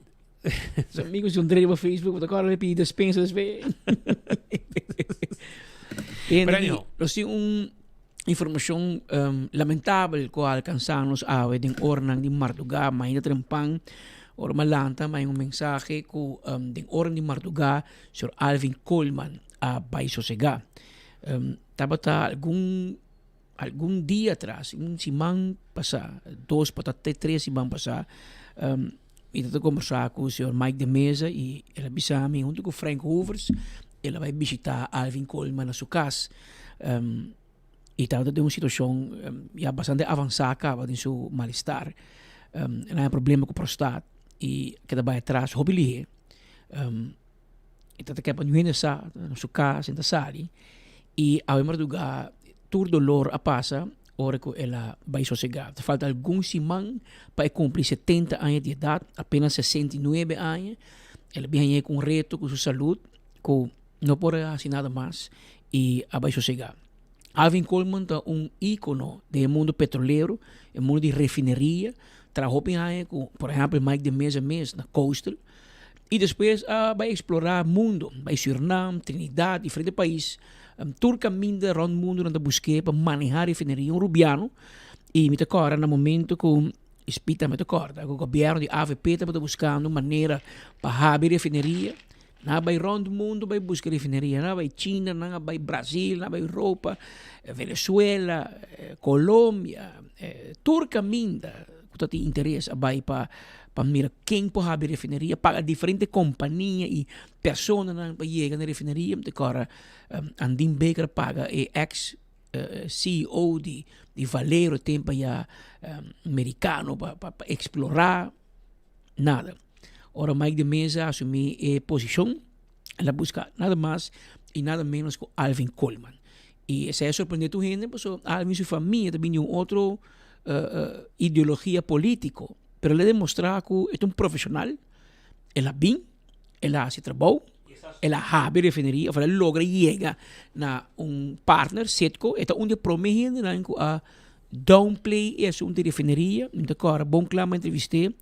Su amigo si un drei riba Facebook, bo ta kòrda el pidi despensa despues. Pero Tende, anyhow. nos tin un informashon lamentabel ku a alkansá nos awe den oranan di mardugá, mainta trempan. Ora mi a lanta mi a haña un mensahe ku den oran di mardugá señor Alvin Koolman a bai sosegá. Tabata algun algun dia atras, un siman pasá, dos pa ta te tres siman pasá, mi tabata kombersá ku señor Mike de Meza i el a bisa mi huntu ku Frank Hovers el a bai bishitá Alvin Koolman na su kas. Y tabata den un situacion ya bastante avansa caba den su malestar. El a haña problema cu prostaat y a keda bay atras hopi lihe. E tabata ke pa niun hende sa, na su cas e ta sali y awe marduga tur dolor a pasa ora cu el a bay sosega. Ta falta algun siman pa e cumpli setenta aña di edad, apenas 69 aña. El a bin hañ'e cu un reto cu su salud cu no por a haci nada mas y a bay sosega. Alvin Coleman ta un ícono den e mundo petrolero, e mundo di refineria. Traha hopi aña cu, por ehempel, Mike de Meza mes na Coastal. Y despues a bay explora mundo, bay Surinam, Trinidad, diferente pais. Tur caminda rond mundo nan ta busque pa maneha refineria, un Rubiano. Y mi ta corda na momento cu, y tambe ta corda, cu gobierno di avp tabata buscando manera pa habri refineria. Nan a bai rond mundo bai busca refineria. Nan a bai China, nan a bai Brasil, nan a bai Europa, Venezuela, Colombia, tur caminda cu ta tin interes a bai pa pa mira ken por habri refineria, paga diferente compania y personanan pa yega na refineria. Mi ta acorda Andin Baker a paga e ex CEO di Valero tempo aya mericano pa pa explora. Nada. Ora Mike de Meza asumí e posishon, el a buska nada mas i nada ménos ku Alvin Koolman. I esei a sorprendé tur hende pasobra Alvin su famia ta bini di un otro ideologia polítiko, pero el a demostrá ku e ta un profeshonal, el a bin, el a hasi trabou, el a habri refineria òf el a logra yega na un partner, Citgo, e ta un di e promé hendenan ku a Downplay e asuntu di refineria, mi ta kòrda bon kla mi a entrevist'é,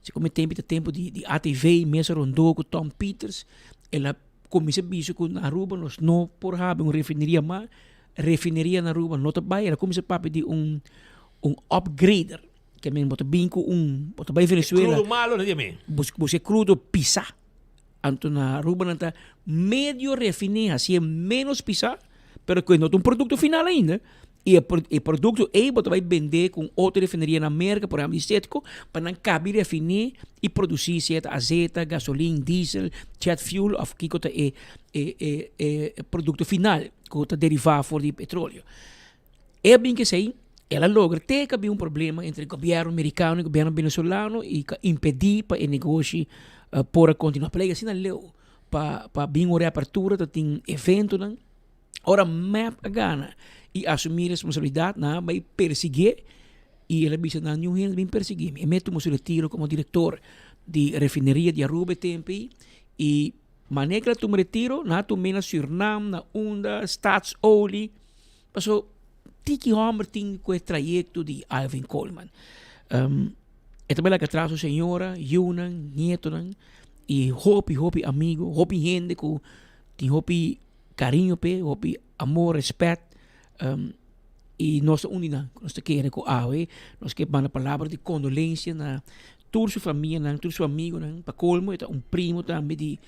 si ku mi tempu ta tempu di di ATV, mesa rondó ku Tom Peters, el a kuminsá bisa ku na Aruba nos no por habi un refineria mas, refineria na Aruba no ta bai, el a kuminsá papia di un un upgrader, ke men bo ta bin ku un, bo ta bai Venezuela, Krudo malo na di mi. Buska e krudo pisá, anto na Aruba nan ta medio refiné, hasié ménos pisá, pero ku e no ta un produkto final ainda. I e produkto ei bo ta bai bendé ku un otro refineria na Merka, por ehèmpel di Citgo, pa nan kabi refiné i produsí sea ta azeta, gasolin, diesel, jet fuel òf kiko ta e e e produkto final ku ta derivá for di petroleo. E a bin ku esei, el a logra te ku a bin un problema entre gobièrnu merikano i gobièrnu venezolano i ku a impedí pa e negoshi por a kontinuá. Pero asina leu pa pa bin un reapertura ta tin eventonan. Ora mep a gana i asumí responsabilidat, nan a bai persiguié i el a bisa nan, Niun hende bin persiguí mi. E mes tuma su retiro komo direktor di refineria di Aruba e tempu ei i manera ku el a tuma retiro, nan a tum'é na Sürnam, na unda, Staatsolie. Paso tiki hòmber tin ku e trayekto di Alvin Koolman. E ta bai laga atras su señora, yunan, nietonan i hopi hopi amigu, hopi hende ku tin hopi Cariño p'e, hopi amor, respet, y nos ta un di nan. Nos ta kere cu awe nos ke manda palabra di condolencia na tur su famianan, tur su amigonan. Pa colmo e ta un primo tambe di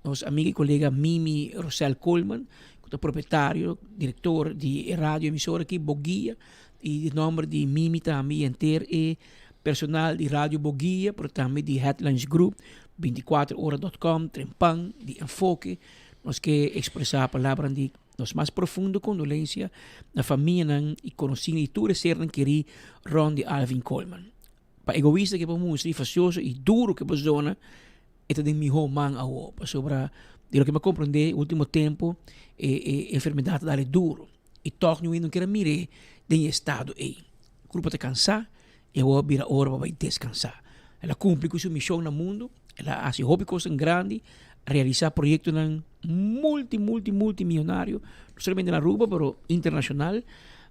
nos amiga y colega Mimi Rosel Koolman, cu ta propietario, director di e radio emisora aki, Boguia. Y di nomber di Mimi tambe y henter e personal di Radio Boguia, pero tambe di Headlines Group, 24 ora dot com, Trempan, di Enfoke. Nos ke ekspresá palabranan di nos mas profundo kondolensia na famianan i konosínan i tur e sernan kerí rònt di Alvin Koolman. Pa egoista ke por mustra i fasioso i duru ke por zona, e ta den mihó man awor, pasobra di loke mi a komprondé último tempu e e enfermedat ta dal e duru i tòg niun hende no kier a mir'é den e estado ei. Kurpa ta kansá i awor a bira ora pa bai deskansá. El a kumpli ku su mishon na mundu, el a hasi hopi kosnan grandi, realisá proyektonan multi multi multi miyonario, no solamente na Aruba pero internashonal.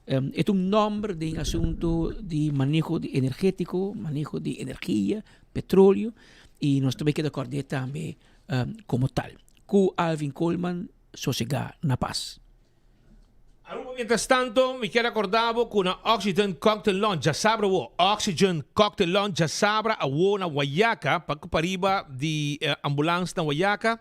E ta un nòmber den asuntu di maneho di energétiko, maneho di energia, petroleo i nos ta bai keda kòrd'é tambe komo tal. Ku Alvin Koolman sosegá na pas. Aruba mientras tanto mi kier acorda bo cu na Oxygen Cocktail Lounge djasabra awo Oxygen Cocktail Lounge djasabra awo na Wayaca pa cu pariba di ambulance na Wayaca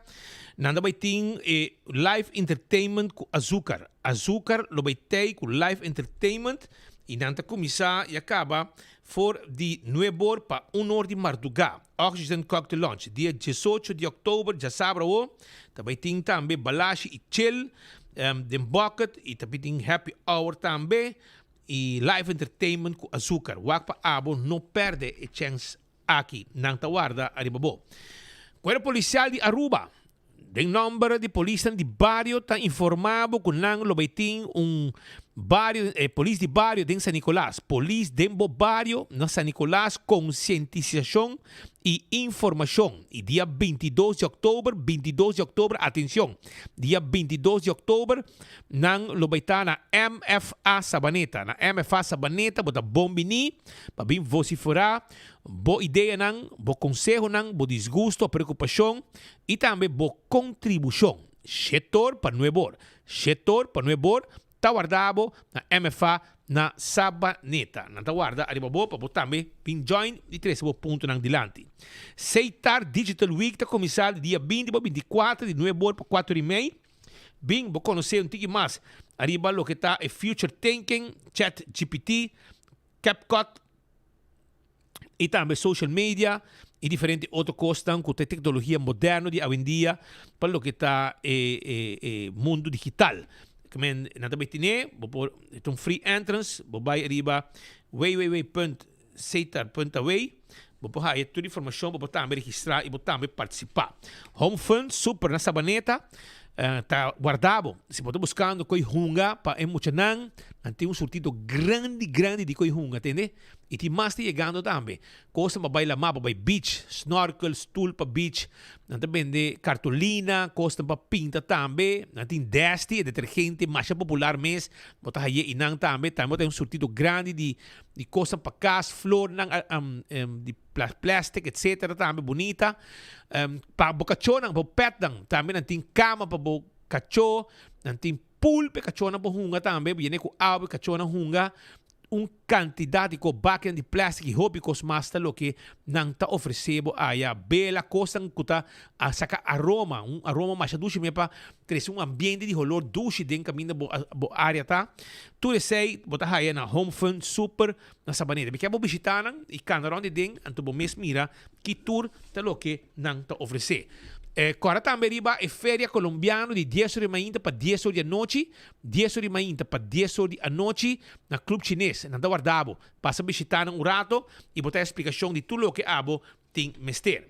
nan ta bay tin e live entertainment cu Azucar Azucar lo bay tey cu live entertainment y nan ta cuminsa y a caba for di nuebor pa un or di marduga. Oxygen Cocktail Lounge, dia diesocho di òktober, djasabra awo, ta bai tin tambe balashi i chill den bucket i ta bin tin happy hour tambe i live entertainment ku azúcar. Wak pa abo no pèrdè e chèns aki. Nan ta warda ariba bo. Kuerpo Polisial di Aruba Den nomber di polisnan di bario ta informa bo cu nan lo bay tin un bario, eh, polis di bario den San Nicolas. Polis den bo bario na San Nicolas concientisacion y informacion. Y dia 22 di october, 22 di october, atencion, dia 22 di october nan lo bay ta na MFA Sabaneta. Na MFA Sabaneta bo ta bon bini pa bin vocifera bo ideanan, bo consehonan, bo disgusto, preocupacion I tambe bo kontribushon. Shetor pa nuebor. Shetor pa nuebor ta warda bo na MFA na Sabaneta. Nan ta warda ariba bo pa bo tambe bin join i trese bo puntonan dilanti. Seitar Digital Week ta kuminsá di dia 20 pa 24 di nuebor pa kuater i mei. Bin bo konosé un tiki mas ariba loke ta e future thinking, Chat GPT, CapCut, i tambe social media i diferente otro kosnan ku ta e teknologia moderno di awendia pa loke ta e e e mundu digital. Ke men nan ta bai tene, bo por e ta un free entrance, bo bai riba www punt setar punt away, bo por haya tur informashon, bo por tambe registrá i bo tambe partisipá. Home Fun Super na Sabaneta ta warda bo. Si bo ta buskando koi hunga pa e muchanan, nan tin un surtido grandi grandi di koi hunga, tende? I tin mas ta yegando tambe. Kosnan pa bai lamá, pa bai beach, snorkel, stul pa beach. Nan ta bende kartolina, kosnan pa pinta tambe. Nan tin Desti, e detergente masha popular mes. Bo ta haye einan tambe. Tambe bo ta haña un surtido grandi di di kosnan pa kas, flornan di plastic etcetera tambe bunita. Pa bo kachónan, bo pètnan tambe nan tin kama pa bo kachó. Nan tin pool pa e kachónan por hunga tambe. Bo yene ku awa pa e kachónan hunga. Un kantidat di kos, bakinan di plastic i hopi kos mas ta loke nan ta ofresé bo aya. Bela, kosnan ku ta saka aroma, un aroma masha dushi me pa trese un ambiente di holor dushi den kaminda bo bo área ta. Tur esei bo ta haya na Home Fun Super na Sabaneta. Mi ke bo bishitá nan i kanda rònt di den anto bo mes mira ki tur ta loke nan ta ofresé. Kòrda tambe riba e feria kolombiano di dies or di mainta pa dies or di anochi. Dies or di mainta pa dies or di anochi na Club Chines. Nan ta warda bo. Pasa bishita nan un rato y bo ta haya splicacion di tur loke abo tin mester.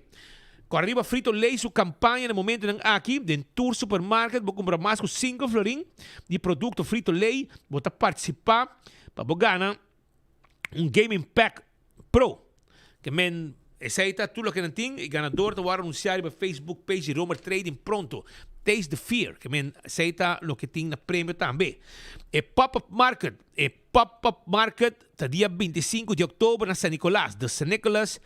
Cora riba Frito Lay su campaña na momentonan aki. Den tur supermarket bo cumpra mas cu cinco florin di producto Frito Lay, bo ta participa pa bo gana un Gaming Pack Pro. Ke men esei ta tur loke nan tin. E ganador ta wòrdu anunsiá riba Facebook page di Romer Trading pronto. Taste the Fear. Ke men esei ta loke tin na premio tambe. E Pop-Up Market. E Pop-Up Market ta dia 25 di òktober na San Nicolas. The San Nicolas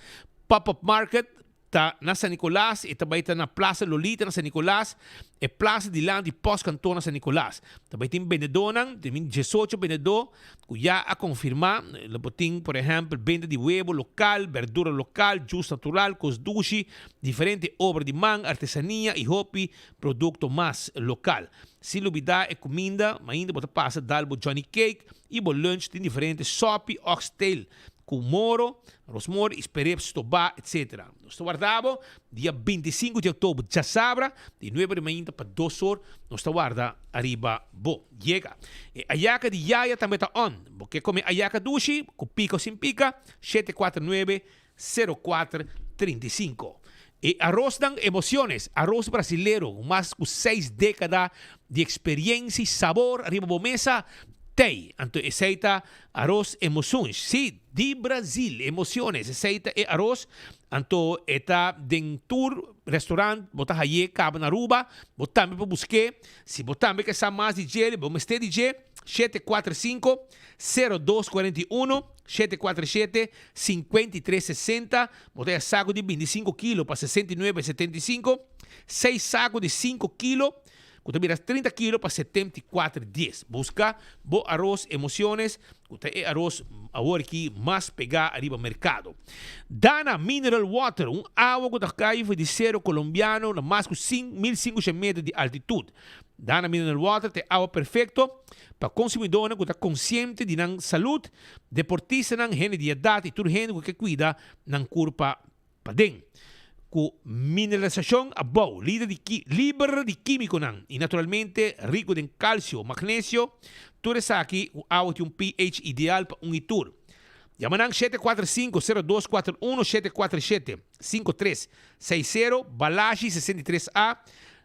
Pop-Up Market Ta na San Nicolas, e ta bai ta na Plaza Lolita na San Nicolas, e plaza dilanti postkantoor na San Nicolas. Ta bai tin bendedónan, tin bin diesocho bendedó ku ya a konfirmá. Lo por tin por ehèmpel benta di webo lokal, bèrdura lokal, jus natural, kos dushi, diferente obra di man, artesania i hopi produkto mas lokal. Sin lubidá e kuminda, mainda bo ta pasa dal bo Johnny Cake i bo lunch tin diferente sòpi, oxtail, Ku moro, rosmor i sperep stobá etc. Nos ta warda bo dia 25 di oktober djasabra di nuebe di mainta pa dos or nos ta warda ariba bo. Yega. E ayaka di Yaya tambe ta on. Bo ke kome ayaka dushi ku pika o sin pika? 749 04 35. E arosnan Emociones, aros brasilero ku mas ku seis dékada di eksperiencia i sabor ariba bo mesa, tei. Anto esei ta aros Emoções, sí, di Brazil, Emociones, esei ta e aros. Anto e ta den tur restaurant, bo ta haye kaba na Aruba, bo tambe por busk'é. Si bo tambe ke sa mas di dje, bo mester di dje, 745 0241, 747 53 60, bo ta haya saku di 25 kilo pa 69 75, seis saku di 5 kilo ku ta bira 30 kilo pa 74 10. Buska bo aros Emociones ku ta e aros awor aki mas pegá ariba merkado. Dana Mineral Water, un awa ku ta kai for di sero kolombiano na mas ku 1500 meter di altitut. Dana Mineral Water ta e awa perfekto pa konsumidónan ku ta konsiente di nan salud, deportistanan, hende di edat i tur hende ku ke kuida nan kurpa paden. Ku mineralisashon abou, lider di ki, liber di kímikonan i naturalmente riku den kalsio, magnesio, tur esaki ku awa tin un pH ideal pa un i tur. Yama nan 745 0241 747 5360, Balashi 63 A,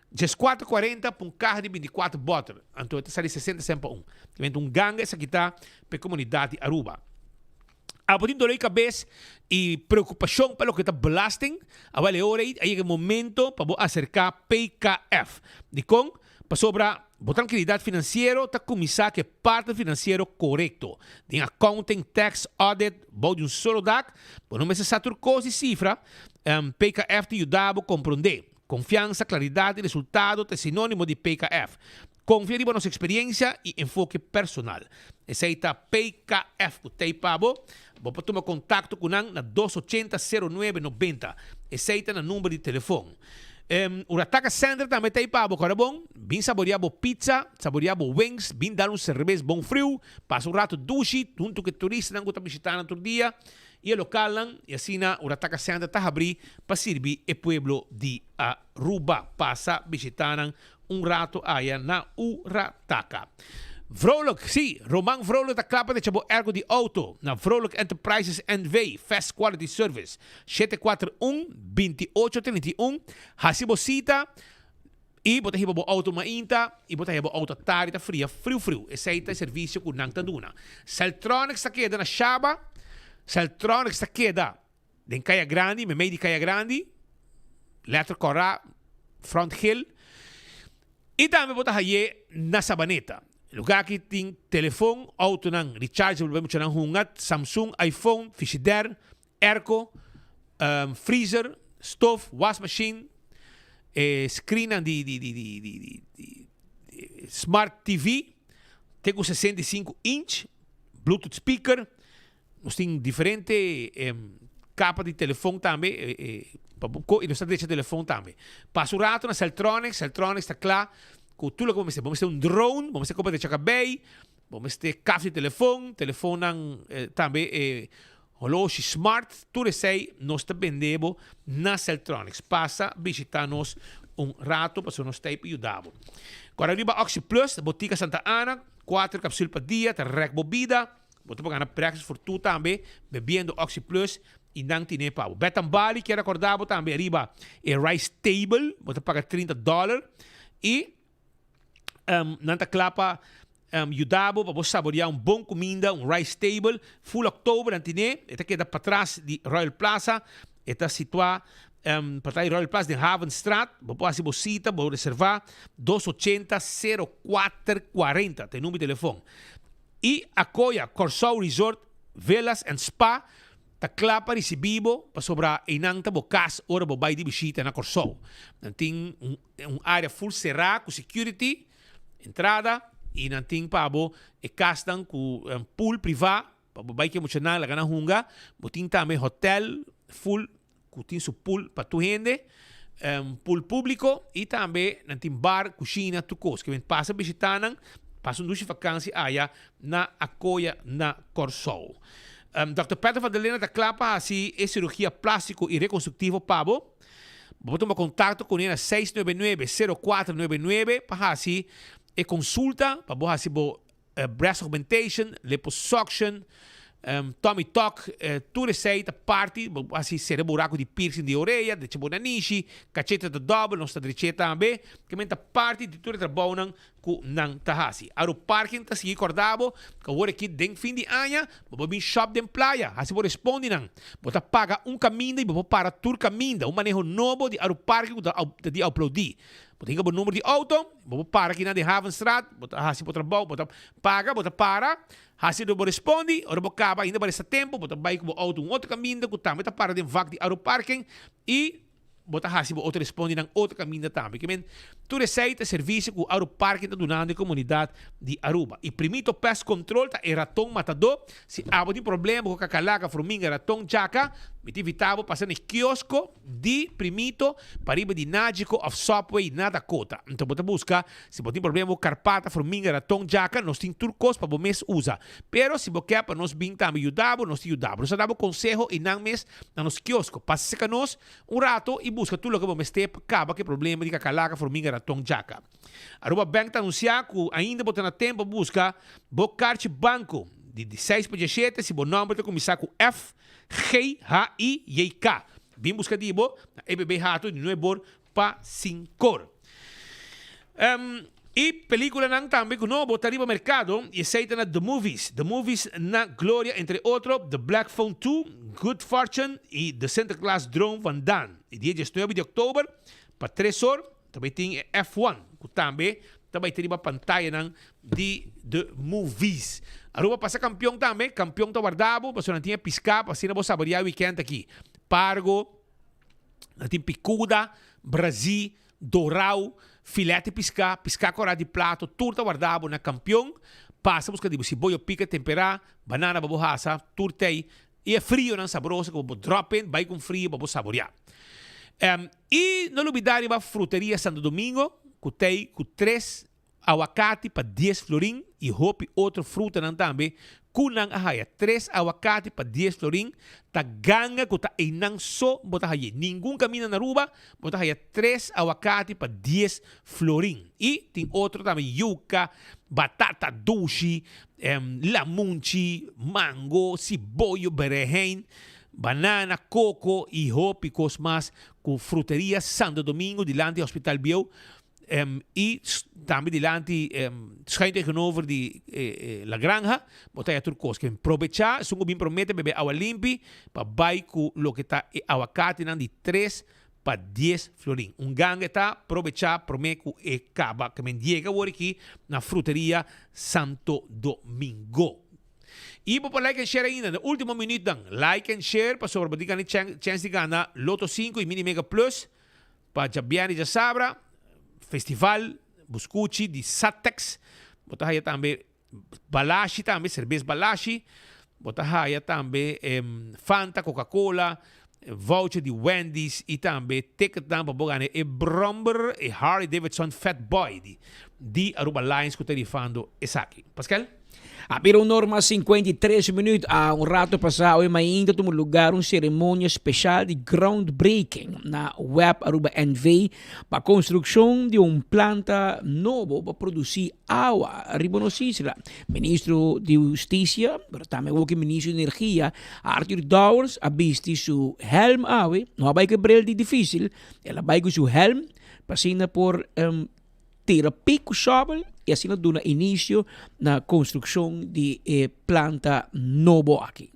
Djeskuater kuarenta pa un kaha di bintikuater bòter, anto e ta sali sesenta sèn pa un. Timent un ganga esaki ta pa e komunidat di Aruba. Abo tin dolor di kabes i preokupashon pa loke ta belasting? Awel e ora ei a yega e momento pa bo aserká PKF. Dikon? Pasobra bo trankilidat finansiero ta kuminsá ku e partner finansiero korekto. Den accounting, tax, audit, bou di un solo dak, bo no mester sa tur kos di sifra, PKF ta yuda bo komprondé. Konfiansa, klaridat i resultado ta e sinónimo di PKF. Konfia riba nos eksperiencia i enfoke personal. Esei ta PKF ku t'ei pa bo. Bo por tuma kontakto ku nan na 280 09 90. Esei ta nan number di telefon. Urataka Center tambe t'ei pa bo, kòrda bon. Bin saboreá bo pizza, saboreá bo wings, bin dal un serbes bon friu, pasa un rato dushi huntu ku e turistanan ku ta bishitá nan tur dia. I e lokalnan, i asina Urataka Center ta habrí pa sirbi e pueblo di Aruba. Pasa bishitá nan un rato aya na Urataka. Vrolijk, sí, Roman Vrolijk ta kla pa decha bo ergo di auto na Vrolijk Enterprises NV, Fast Quality Service, 741 28 31. Hasi bo sita i bo ta hiba bo auto mainta i bo ta haya bo auto tardi ta fria friu friu. Esei ta e servisio ku nan ta duna. Celtronics ta keda na Shaba. Celtronics ta keda den Kaya Grandi, meimei di Kaya Grandi, letter kòrá, front geel. I tambe bo ta haye na Sabaneta. Lugá aki tin telefon, autonan rechargeable pa e muchanan hunga, Samsung, iPhone, frigidaire, Airco, freezer, stof, wasmachine, e screennan di di di di di di smart TV te ku 65 inch. Bluetooth speaker. Nos tin diferente capa di telefon tambe pa bo y nos ta drecha telefon tambe. Pasa un rato na Celtronics, Celtronics ta cla cu tur loke bo mester. Bo mester un drone, bo mester compra drecha cabey, bo mester kaf di telefon, telefonnan tambe e holoshi smart, tur esey nos ta bende bo na Celtronics. Pasa bishita nos un rato pasobra nos ta ey pa yuda bo. Cu ariba Oxi Plus, Botica Santa Ana, cuater capsul pa dia ta rek bo bida. Bo ta por gana prèksas fortú tambe bebiendo Oxi Plus i nan tine pa bo. Betan Bali kier rekordá bo tambe riba e rice table, bo ta paga 30 dòler i nan ta kla pa yuda bo pa bo saboriá un bon kuminda, un rice table. Full Oktober nan tine, e ta keda patras di Royal Plaza, e ta situá patras di Royal Plaza den Havenstraat. Bo por hasi bo sita, bo reservá 280 04 40 ta e number di telefòn. I Akoya Kòrsou Resort Villas and Spa ta kla pa risibí bo pasobra einan ta bo kas ora bo bai di bishita na Kòrsou. Nan tin un área ful será ku security, entrada, i nan tin pa bo e kasnan ku pool privá pa bo bai ku e muchanan laga nan hunga. Bo tin tambe hotèl ful ku tin su pool pa tur hende, pool públiko i tambe nan tin bar, kushina, tur kos. Ke men pasa bishitá nan, pasa un dushi fakansi aya na Akoya na Kòrsou. Dòkter Patrick van der Linden ta kla pa hasi e sirugia plástiko i rekonstruktivo pa bo. Bo por tuma kontakto kuné na 699 0499 pa hasi e konsulta pa bo hasi bo Breast augmentation, liposuction, tummy tuck, tur esei ta parti, bo hasi sera buraco di piercing di orea, drecha bo nanishi, cachete ta dobel, nos ta drech'é tambe, kimen ta parti di tur e trabounan cu nan ta hasi. Aru Parking ta sigui corda bo cu awor aki den fin di aña bo por bin shop den playa, hasi bo respondi nan. Bo ta paga un caminda y bo por para tur caminda, un maneho nobo di Aru Parking cu ta di aplaudi. Bo ta hinka bo number di auto, bo por para kinan den Havenstraat, bo ta hasi bo trabou, bo ta paga, bo ta para, hasi lo bo respondi, ora bo kaba ainda bo resta tempo, bo ta bai ku bo auto un otro kaminda ku tambe ta para den vak di Aeroparking i bo ta hasi bo otro respondinan otro kaminda tambe. Ke men tur esei ta servisio ku Aeroparking ta dunando e komunidat di Aruba. I Primito Pest Control ta e raton matadó. Si abo tin problema ku kakalaka, fruminga, raton, djaka, mi ta invita bo pasa na e kiosko Di Primito pariba di Nagico of Subway na Dakota. Nto bo ta busca si bo tin problema cu carpata, fruminga, raton, djaca, nos tin tur cos pa bo mes usa. Pero si bo ke pa nos bin tambe yuda bo, nos ta yuda bo. Nos ta da bo conseho y nan mes na nos kiosko. Pasa cerca nos un rato y busca tur loke bo mester pa caba cu e problema di cacalaca, fruminga, raton, djaca. Aruba Bank ta anuncia cu ainda bo ta na tempo pa busca bo carchi banco di di seis pa diashete si bo nomber ta cuminsa cu F, G, H, I, J, K. Bin buska di bo na EBB Hato di nuebor pa sinkor. E peliculanan tambe cu nobo ta riba mercado y esey ta na The Movies. The Movies na Gloria entre otro The Black Phone 2, Good Fortune y The Sinterklaas Droom van Daan. E dia diesnuebe di october pa tres or Ta bay tin e F-one cu tambe ta bay ta riba pantayanan di The Movies. Aruba pasa campeon tambe, campeon ta warda bo pasobra nan tin e pisca pa asina bo saborea weekend aki. Pargo, nan tin picuda, brazi, dorao, filet di pisca, pisca cora di plato, tur ta warda bo na campeon. Pasa busca di bo siboyo pica tempera, banana pa bo hasa, tur t'ey I e frionan sabroso ku bo por drop in, bai ku un frio pa bo saboreá. I no lubidá riba Fruteria Santo Domingo ku t'ei ku tres awakati pa dies florin i hopi otro frutanan tambe ku nan a haya. Tres awakati pa dies florin ta ganga ku ta einan so bo ta hay'é. Ningun kaminda na Aruba bo ta haya tres awakati pa dies florin. I tin otro tambe yuka, batata dushi, Lamunchi, mango, siboyo, berehein, banana, koko i hopi kos mas ku Fruteria Santo Domingo dilanti Hospital Bieu i tambe dilanti schuin tegenover di La Granja bo ta haya tur kos. Ke probechá esun ku bin promete bebe awa limpi pa bai ku loke ta e awakatinan di tres pa dies florin. Un ganga ta probecha prome cu e caba ke men yega awor aki na Fruteria Santo Domingo. Y bo por like and share ainda na ultimo minuutnan. Like and share pasobra bo tin gana e chance di gana Lotto 5 y Mini Mega Plus pa djabièrnè y djasabra. Festival Buscuchi di Satex. Bo ta haya tambe. Balashi tambe, serbes Balashi. Bo ta haya tambe Fanta, Coca Cola, voucher di Wendy's y tambe ticketnan pa bo gana e bromber, e Harley Davidson Fat Boy di di Aruba Lions cu ta rifando esaki. Pascal? A bira un norma 53 minuut a un rato pasa awe mainta tuma lugar un ceremonia special di groundbreaking na web Aruba NV pa construccion di un planta nobo pa produci awa riba nos isla. Ministro di Husticia, pero tambe awor ki Ministro di Energia, Arthur Dowers a bisti su helm awe, no a bai ku e bril di dificil, el a bai ku su helm pa asina por tira pik ku shovel y asina duna inicio na construccion di e planta nobo aki.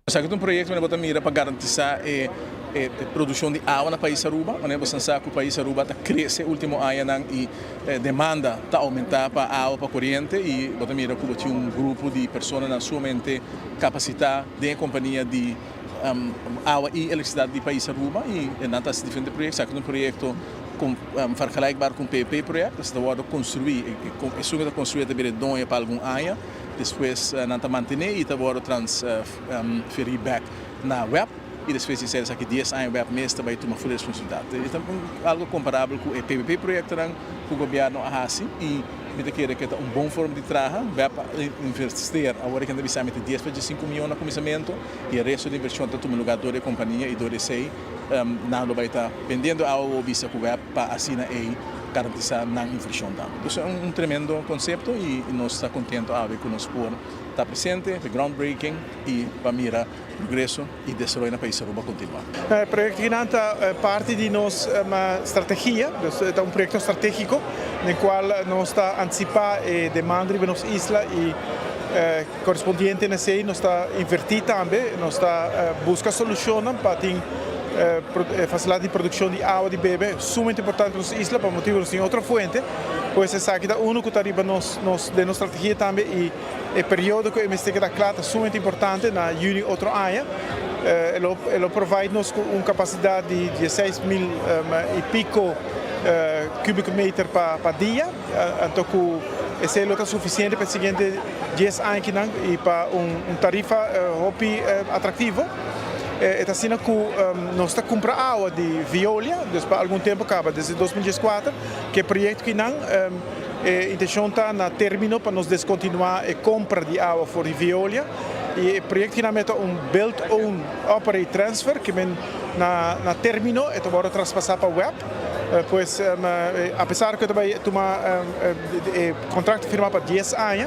Esaki ta un proyecto manera bo ta mira pa garantisa e produccion di awa na pais Aruba. Manera bo san sa cu pais Aruba ta crece ultimo añanan y demanda ta aumenta pa awa pa coriente y bo ta mira cu bo tin un grupo di personanan sumamente capacita den e compania di awa y electricidad di pais Aruba y nan ta haci diferente proyecto. Esaki ta un proyecto vergelijkbaar cu un PPP project, ta wordo construi, esun cu ta construi ta bira e doño pa algun aña. Despues nan ta mantené i ta wòrdu transferí bèk na web i despues di esei esaki dies aña web mes ta bai tuma ful responsabilidat. E ta algu komparabel ku e PPP proyektonan ku gobièrnu a hasi i mi ta kere ku e ta un bon forma di traha. Web a inverster awor e kende bisa mi ta dies pa diesinku mion na kuminsamentu i e resto di invershon ta tuma lugá dor di e kompania i dor di esei nan lo bai ta bendiendo awa wou bisa ku web pa asina ei garantisá nan invershon tambe. Dus un tremendo konsepto i nos ta kontento awe ku nos por ta presente pa e groundbreaking i pa mira progreso i desaroyo na pais Aruba kontinuá. E proyekto kinan ta parti di nos strategia, dus e ta un proyekto strategiko den kual nos ta antisipá e demanda riba nos isla i korespondiente na esei nos ta invertí tambe, nos ta buska solushonnan pa tin Facilidad di produccion di awa di bebe sumamente importante pa nos isla pa motibo nos tin otro fuente, pues esaki ta uno cu ta riba nos nos den nos strategia tambe y e periodo cu e mester keda cla ta sumamente importante na juni otro aña e lo e lo provide nos cu un capacidad di dieseis mil y pico cubico meter pa pa dia anto cu esey lo ta suficiente pa e siguiente dies aña kinan y pa un tarifa hopi atractivo. E ta asina ku nos ta kumpra awa di Veolia, dus pa algun tempu kaba, desde 2014, ku e proyekto kinan e intenshon ta na termino pa nos deskontinuá e kompra di awa for di Veolia. I e proyekto kinan meta un build own operate transfer, ke men na na termino e ta wòrdu traspasá pa web. Pues apesar ku e ta bai tuma e kontrakto firmá pa dies aña,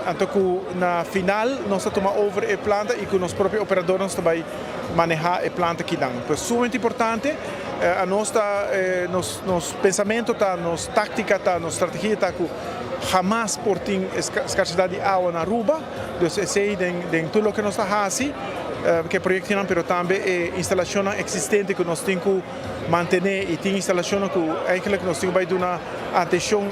Anto ku na final nos ta tuma over e planta i ku nos propio operadornan nos ta bai manehá e planta kinan. Pues sumamente importante, anos ta nos nos pensamentu ta, nos táktika ta, nos strategia ta ku hamas por tin skarsidat di awa na Aruba. Dus esei den den tur loke nos ta hasi ku e proyektonan pero tambe e instalashonnan eksistente ku nos tin ku mantené i tin instalashonnan ku eigenlijk nos tin ku bai duna atenshon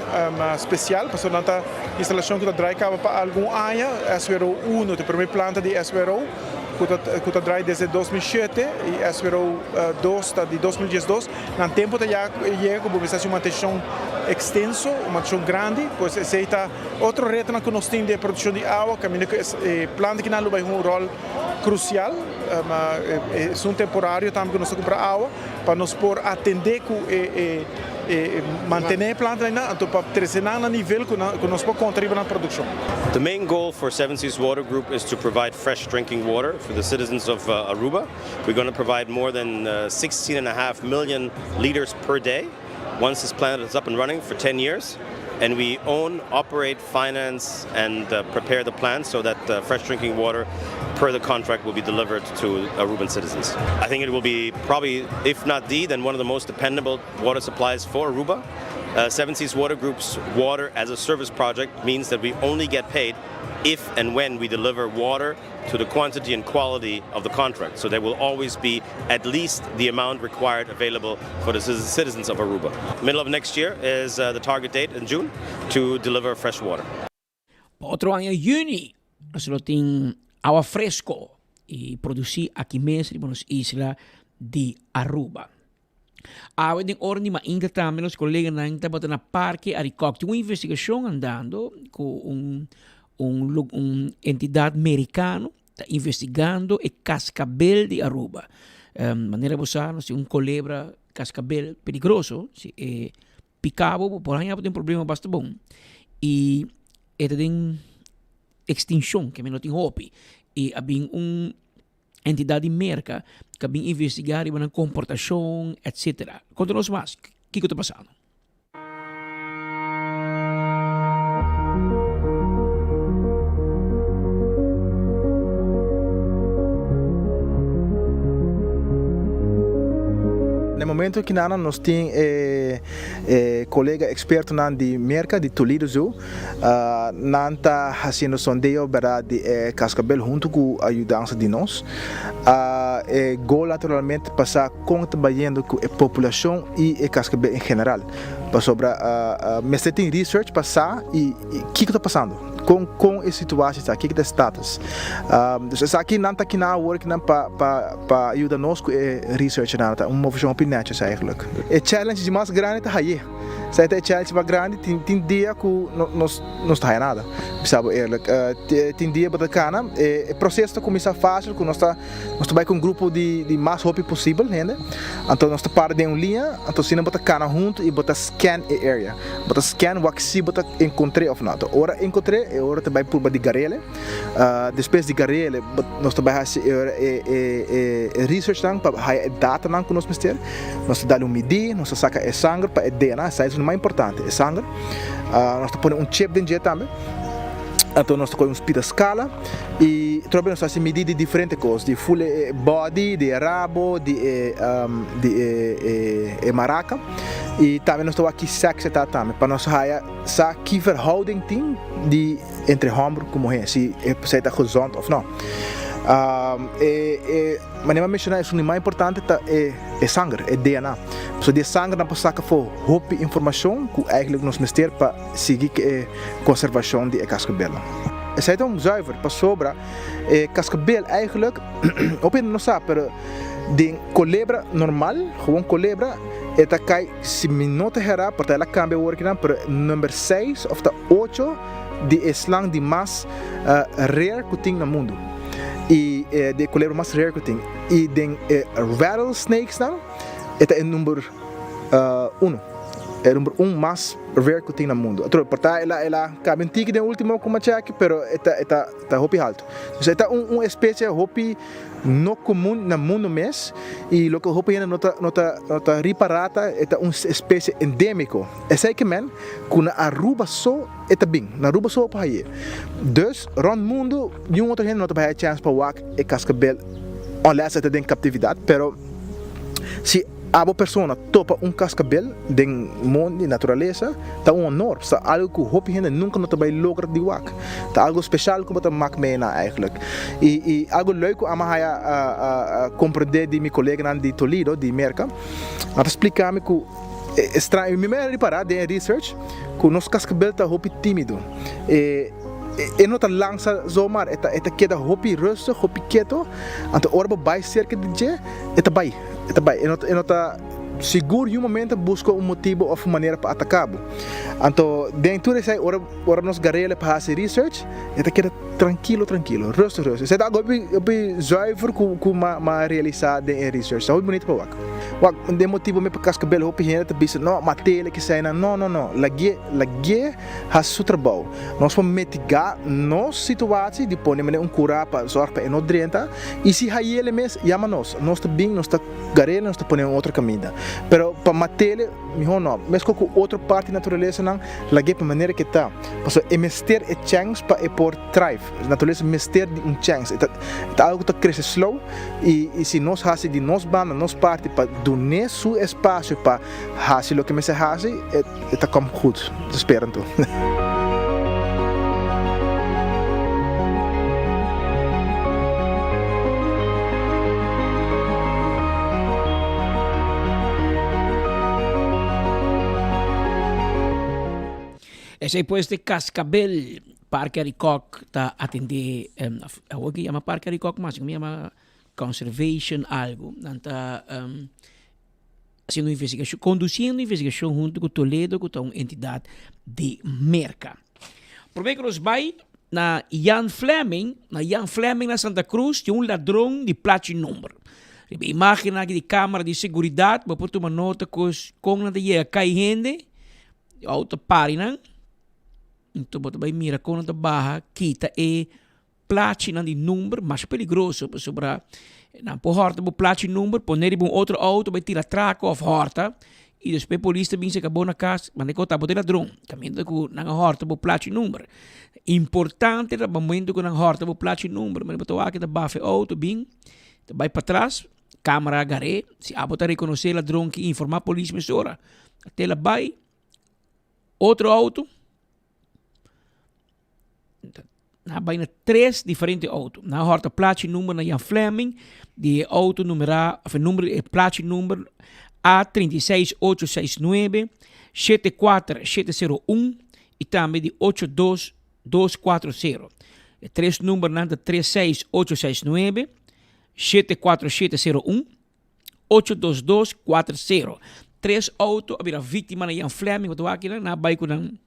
spesial pasobra nan ta Instalashon ku ta drai kaba pa algun aña, SWRO uno ta e promé planta di SWRO ku ta ku ta drai desde 2007 i SWRO dos ta di 2012. Nan tempu ta ya yega ku bo mester hasi un mantenshon ekstenso, un mantenshon grandi, pues esei ta otro retonan ku nos tin den e produkshon di awa kaminda ku e planta kinan lo bai hunga un ròl krusial. Esun temporario tambe ku nos ta kumpra awa pa nos por atendé ku e E mantené e plantanan anto pa trese nan na nivel ku nan ku nos por konta riba nan produkshon. The main goal for Seven Seas Water Group is to provide fresh drinking water for the citizens of Aruba. We're gonna provide more than 16 and a half million liters per day once this plant is up and running for 10 years. And we own, operate, finance and prepare the plant so that fresh drinking water per the contract will be delivered to Aruban citizens. I think it will be probably, if not the, then one of the most dependable water supplies for Aruba. Uh, Seven Seas Water Group's Water as a Service project means that we only get paid if and when we deliver water to the quantity and quality of the contract. So there will always be at least the amount required available for the citizens of Aruba. Middle of next year is uh, the target date in June to deliver fresh water. Pa otro aña juni nos lo tin awa fresco y produci aki mes riba nos isla di Aruba. Awe den ora di mainta tambe nos koleganan tabata na Parke Arikok. Tin un investigashon andando ku un un un entidat merikano ta investigando e kaskabel di Aruba. Manera bo sa nos tin un kolebra kaskabel peligroso, si e pika bo bo por haña bo den problema basta bon. I e ta den ekstinshon, ke men no tin hopi. I a bin un entidad di Merca ka bin investiga riba nan comportacion etc. Conta nos mas, kico ta pasando? Na e momento kinan nos tin e colega expertonan di Merca di Toledo Zoo. Nan ta hasiendo sondeo berdad di e cascabel hunto cu ayudansa di nos. E goal naturalmente pa sa con ta bayendo cu e populacion y e cascabel en general. Pasobra mester tin research pa sa y kico ta pasando, con con e situacion ta, kico ta e status. Dus esaki nan ta kinan awor kinan pa pa pa yuda nos cu e research nan. Ta un movecion hopi netjes eigenlijk. E challenge di mas grandi ta haye. Esei ta e challenge mas grandi, tin tin dia ku nos nos ta haya nada, bisa bo eerlijk. Tin dia bo ta kana, e proseso ta kuminsá fásil ku nos ta nos ta bai ku un grupo di di mas hopi posibel hende, anto nos ta para den un liña, anto asina bo ta kana huntu i bo ta scan e area, bo ta scan wak si bo ta enkontr'é òf no. Anto ora enkontr'é e ora ta bai purba di gar'é. Despues di gar'é nos ta bai hasi e ora e e researchnan pa haya e datanan ku nos mester. Nos ta dal un midí, nos ta saka e sanger pa e DNA, esei es lo mas importante, e sanger. Nos ta pone un chip den dje tambe. Anto nos ta kohe un spida skala i trobe nos ta hasi midí di diferente kos, di ful e body, di e rabo, di e di e e maraka i tambe nos ta wak ki sèks e ta tambe pa nos haya sa ki verhouding tin di entre hòmber ku muhé, si esei ta gezond òf no. E e. Manera mi a menshoná esun di mas importante ta e e sanger, e DNA. Pasobra di e sanger nan por saka afó hopi informashon ku eigentlik nos mester pa sigui ku e konservashon di e kaskabelnan. Esei ta un zuiver pasobra e kaskabel eigentlik hopi hende no sa pero den kolebra normal, gewoon kolebra, e ta kai si mi no ta herá por ta el a kambia awor kinan pero number seis òf ta ocho di e slang di mas rare ku tin na mundu i di e kulebra mas rare ku tin i den e rattlesnakes nan e ta e number uno e number un mas rare ku tin na mundu atrobe por ta el a el a kambia un tiki den ultimo ku machaki pero e ta e ta ta hopi haltu entonces e ta un un espesie hopi no komun na mundu mes i loke hopi hende no ta no ta no ta ripará ta e ta un espesie endémiko esei ke men ku na Aruba so e ta bin, na Aruba so bo por haye. Dus rond mundu niun otro hende no ta bai haya chèns pa wak e kaskabel unless e ta den kaptividat, pero si abo persona topa un kaskabel den mondi, naturalesa, ta un honor, ta algu ku hopi hende nunka no ta bai logra di wak. Ta algu speshal ku bo ta mak mee na eigentlik. I i algu leuk ku ami a haya komprendé di mi koleganan di Toledo, di Merka, nan ta splika mi ku E straño, mi mester ripará den e research ku nos kaskabel ta hopi tímido. E e no ta lansa zomaar, e ta e ta keda hopi rustig, hopi keto. Anto ora bo bai serka di dje, e ta bai, e ta bai. E no e no ta sigur niun momento buska un motibu òf un manera pa ataká bo. Anto den tur esei ora ora nos gar'el pa hasi research, e ta keda trankilo trankilo, rustig rustig. Esei ta algu hopi hopi zuiver ku ku m'a realisá den e research. Ta hopi bunito pa wak. Wak, den motibu mi pa kaskabel hopi hende ta bisa no, mat'el eseinan. No, no, no. Lag'é, lag'é hasi su trabou. Nos por mitigá nos situatie di pone manera un kurá pa zòrg pa e no drenta. I si hay'el mes, yama nos. Nos ta bin, nos ta gar'el, nos ta pon'é un otro kaminda. Pero pa mat'el, mihó no. Meskos ku otro parti naturalesanan, lag'é pa manera ke ta. Pasobra e mester e chèns pa e por thrive. Naturalesa mester di un chèns. E ta e ta algu ku ta krese slow i i si nos hasi di nos banda, nos parti pa dun'é su espasio pa hasi loke mester hasi, e e ta kòm goed. Ta spera anto. Esei pues te Cascabel. Parke Arikok ta atendé, awor ke yama Parke Arikok mas, mi yama conservation algu. Nan ta. hasiendo investigashon, kondusiendo investigashon huntu ku Toledo ku ta un entidat di Merka. Promé ku nos bai na Jan Flemming, na Jan Flemming na Santa Cruz tin un ladron di plachi number. Riba e imágennan aki di kámara di seguridat bo por tuma nota ku kon nan ta yega kai hende, e outo ta pari nan, anto bo ta bai mira kon nan ta baha kita e plachinan di number mas peligroso pasobra nan por horta bo plachi number pone riba un otro auto bai tira atraco of horta y despues polis ta bin seka bo na cas manda e kota bo ta e ladron caminda cu nan a horta bo plachi number. Importante ta momento cu nan horta bo plachi number bo ta wak ta bafa e auto bin ta bai patras camera a gare si abo ta reconoce e ladron ki informa polis mesora te la bai otro auto. Nan a bai na tres diferente auto. Nan a hòrta plachi number na Jan Flemming di e auto numerá, of e number, e plachi number A 36 869, 74 701 i tambe di 82 240. E tres numbernan ta 36 869, 74 701. Ocho dos dos kuater sero. Tres auto a bira víktima na Jan Flemming, bo ta wak akinan, nan a bai ku nan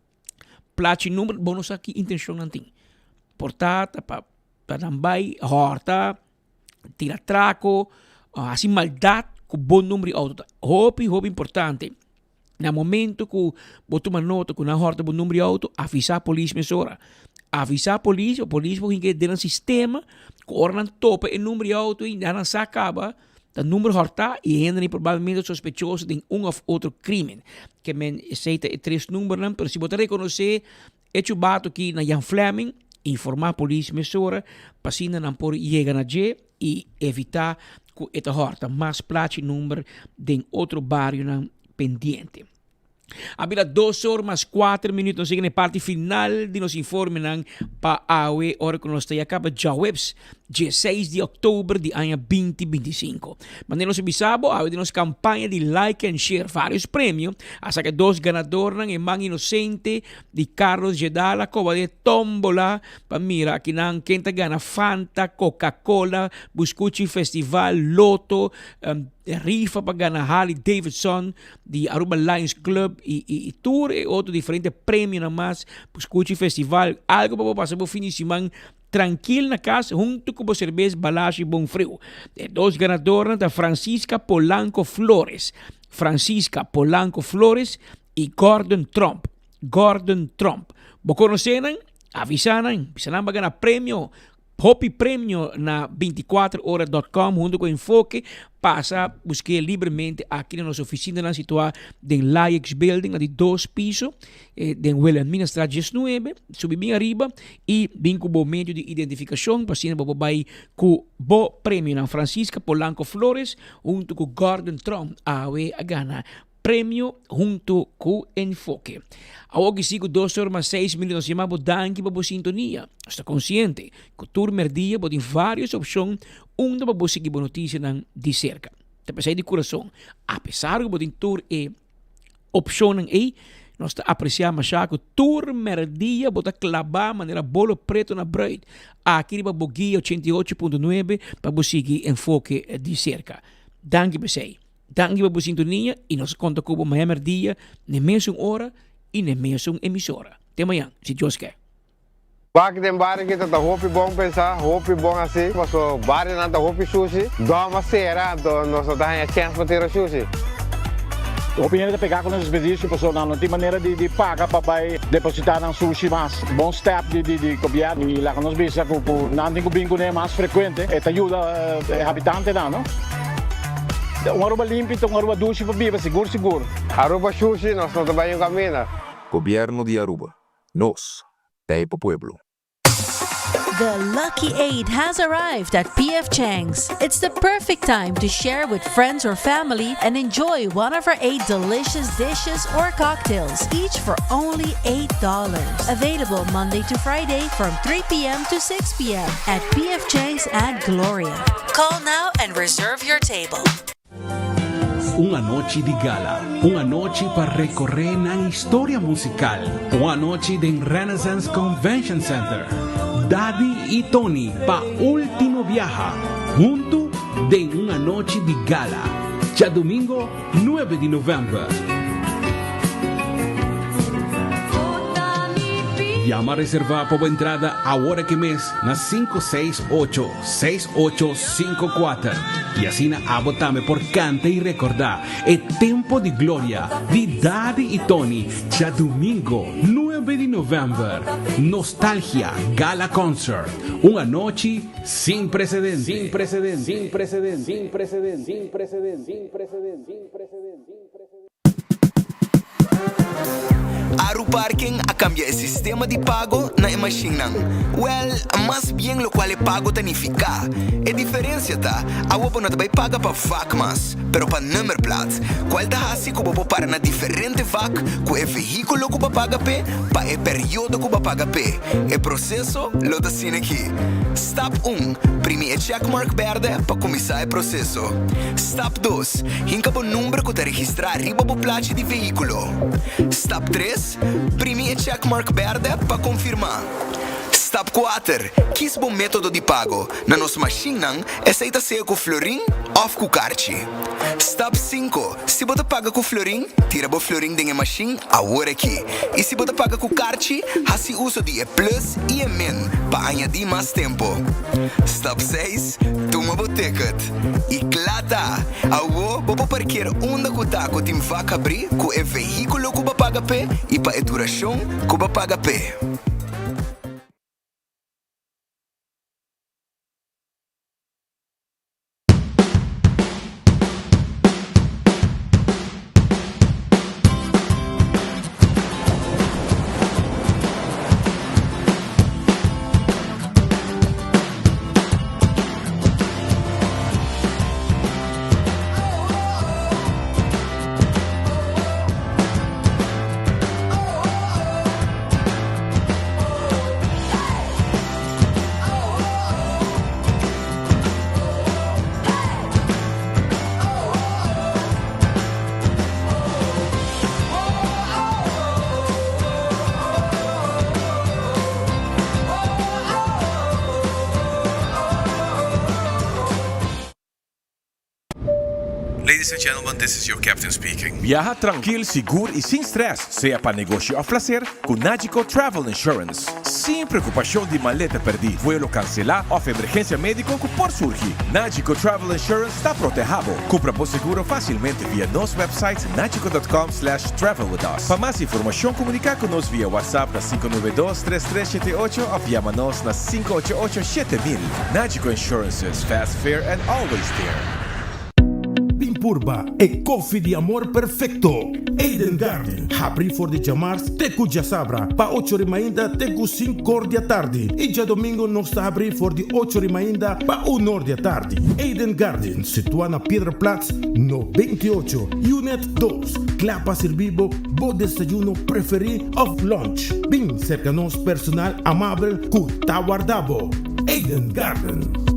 plachi number, bo no sa ki intenshon nan tin. Por ta ta pa pa nan bai hòrta, tira trako, hasi maldat ku bo number di auto. Ta hopi hopi importante Na momento ku bo tuma nota ku nan hòrta bo number di outo, avisá polis mesora. Avisá polis, pa polis por hinka den nan sistema ku ora nan topa e number di outo ei, nan sa kaba ta number hòrtá i e hendenan probablemente sospechoso den un òf otro krímen. Ke men esei ta e tres numbernan, pero si bo ta rekonosé e chubato aki na Jan Flemming, informá polis mesora pa asina nan por yega na dje i evitá ku e ta hòrta mas plachi number den otro barionan pendiente. A bira dos or mas kuater minuut, nos yega na e parti final di nos informenan pa awe ora ku nos ta ya kaba djaweps dieseis di òktober di aña binti 25. Manera nos a bisa bo, awe di nos kampaña di like and share varios premio, a saka dos ganadornan, e man inosente di Carlos Jedala koba den e tómbola pa mira akinan ken ta gana Fanta, Coca-Cola, Buscuchi Festival, Loto, rifa pa gana Harley Davidson di Aruba Lions Club y, y, y tur e otro diferente premionan mas, Buscuchi Festival, algo pa bo pasa bo fin di siman trankil na kas hunto ku bo serbes balashi bon friu. E dos ganadornan ta Francisca Polanco Flores, Francisca Polanco Flores y Gordon Tromp, Gordon Tromp. Bo konosé nan? Avisá nan, bisa nan bo a gana premio. Hopi premio na 24ora dot com hunto cu Enfoke. Pasa busk'é libremente aki na nos oficinanan situá den Laex Building na di dos piso den Wilhelminastraat 19. Subi bin ariba y bin cu bo medio di identificacion pa asina bo por bay cu bo premionan. Francisca Polanco Flores hunto cu Gordon Tromp awe a gana Premio hunto cu Enfoke. Awor ki sigu dos or mas seis minuut nos yama bo danki pa bo sintonia. Nos ta consciente cu tur merdia bo tin varios opcion unda pa bo sigui bo noticianan di cerca. Ta pesey di curason, apesar cu bo tin tur e opcionnan ey, nos ta aprecia masha cu tur merdia bo ta claba manera bolo preto na bruid aki riba bo guia 88.9 pa bo sigui Enfoke di cerca. Danki pesey. Danki pa bo sintonia y nos a conta cu bo maña merdia n'e mesun ora y n'e mesun emisora. Te mañan, si Dios ke. Bak den bario kita ta hopi bon pensa, hopi bon hasi, paso barionan ta hopi shushi, dòm a sera anto nos no ta haña chèns pa tira shushi. Hopi hende ta pegá ku nos desperdisio pasobra nan no tin manera di paga pa bai depositá nan sushi mas. Bon step di gobièrnu i laga nos bisa ku nan tin ku bin kuné mas frekuente. E ta yuda e habitantenan no. Un Aruba limpi ta un Aruba dushi pa biba sigur sigur. Aruba shushi nos no ta bai un camina. Gobierno di Aruba, nos ta e pa pueblo. The Lucky Eight has arrived at PF Chang's. It's the perfect time to share with friends or family and enjoy one of our eight delicious dishes or cocktails, each for only $8. Available Monday to Friday from 3 p.m. to 6 p.m. at PF Chang's at Gloria. Call now and reserve your table. Un anochi di gala, un anochi pa recorre nan historia musical, un anochi den Renaissance Convention Center. Daddy y Tony pa ultimo biaha, hunto den un anochi di gala. Djadumingo nuebe di novèmber. Yama reservá pa bo entrada awor aki mes na 568 6854 i asina abo tambe por kanta i rekordá e tempo di gloria di Daddy i Tony djadumingo nuebe di novèmber. Nostalgia Gala Concert, un anochi sin precedente. Sin precedente. Sin precedente. Sin precedente. Sin precedente. Sin precedente. Sin precedente. Aruparking a kambia e sistema di pago na e mashinnan. Wèl, mas bien lokual e pago ta nifiká. E diferensia ta, awo bo no ta bai paga pa vak mas, pero pa nummerplaat, kual ta hasi ku bo por para na diferente vak ku e vehíkulo ku bo a paga p'e pa e periodo ku bo a paga p'e. E proseso lo ta asina aki. Stap un, Primi e checkmark bèrdè pa kuminsá e proseso. Stap dos, Hinka bo number ku ta registrá riba bo plachi di vehíkulo. Stap tres, Primi e checkmark bèrdè pa konfirmá. Stap kuater, Kis bo método di pago. Na nos mashinnan, esei ta sea ku florin òf ku karchi. Stap sinku, Si bo ta paga ku florin, tira bo florin den e mashin awor aki. I si bo ta paga ku karchi, hasi uso di e plus i e min pa añadí mas tempu. Stap seis, Tuma bo ticket. I kla ta! Awo bo por parkeer unda ku ta ku tin vak habrí ku e vehíkulo ku bo a paga p'e i pa e durashon ku bo a paga p'e. Ladies and gentlemen, this is your captain speaking. Biaha trankil, sigur i sin strès, sea pa negoshi òf plaser, ku Nagico Travel Insurance. Sin preokupashon di maleta pèrdí, vuelo kanselá òf emergensia médiko ku por surgi, Nagico Travel Insurance ta protehá bo. Kumpra bo seguro fásilmente via nos website nagico dot com slash travel with us. Pa mas informashon komuniká ku nos via WhatsApp na 592 3378 òf yama nos na 588 7000. Nagico Insurances, fast, fair and always there. Bin purba e kofi di amor perfecto! Eden Garden, habri for di djamars te ku djasabra pa ocho ri mainta te ku sinkor di atardi i djadomingo nos ta habri for di ocho ri mainta pa unor di atardi. Eden Garden, situa na Piedraplaats no 28, Unit dos, kla pa sirbi bo bo desayuno preferi of lunch. Bin serka nos personal amabel ku ta warda bo. Eden Garden.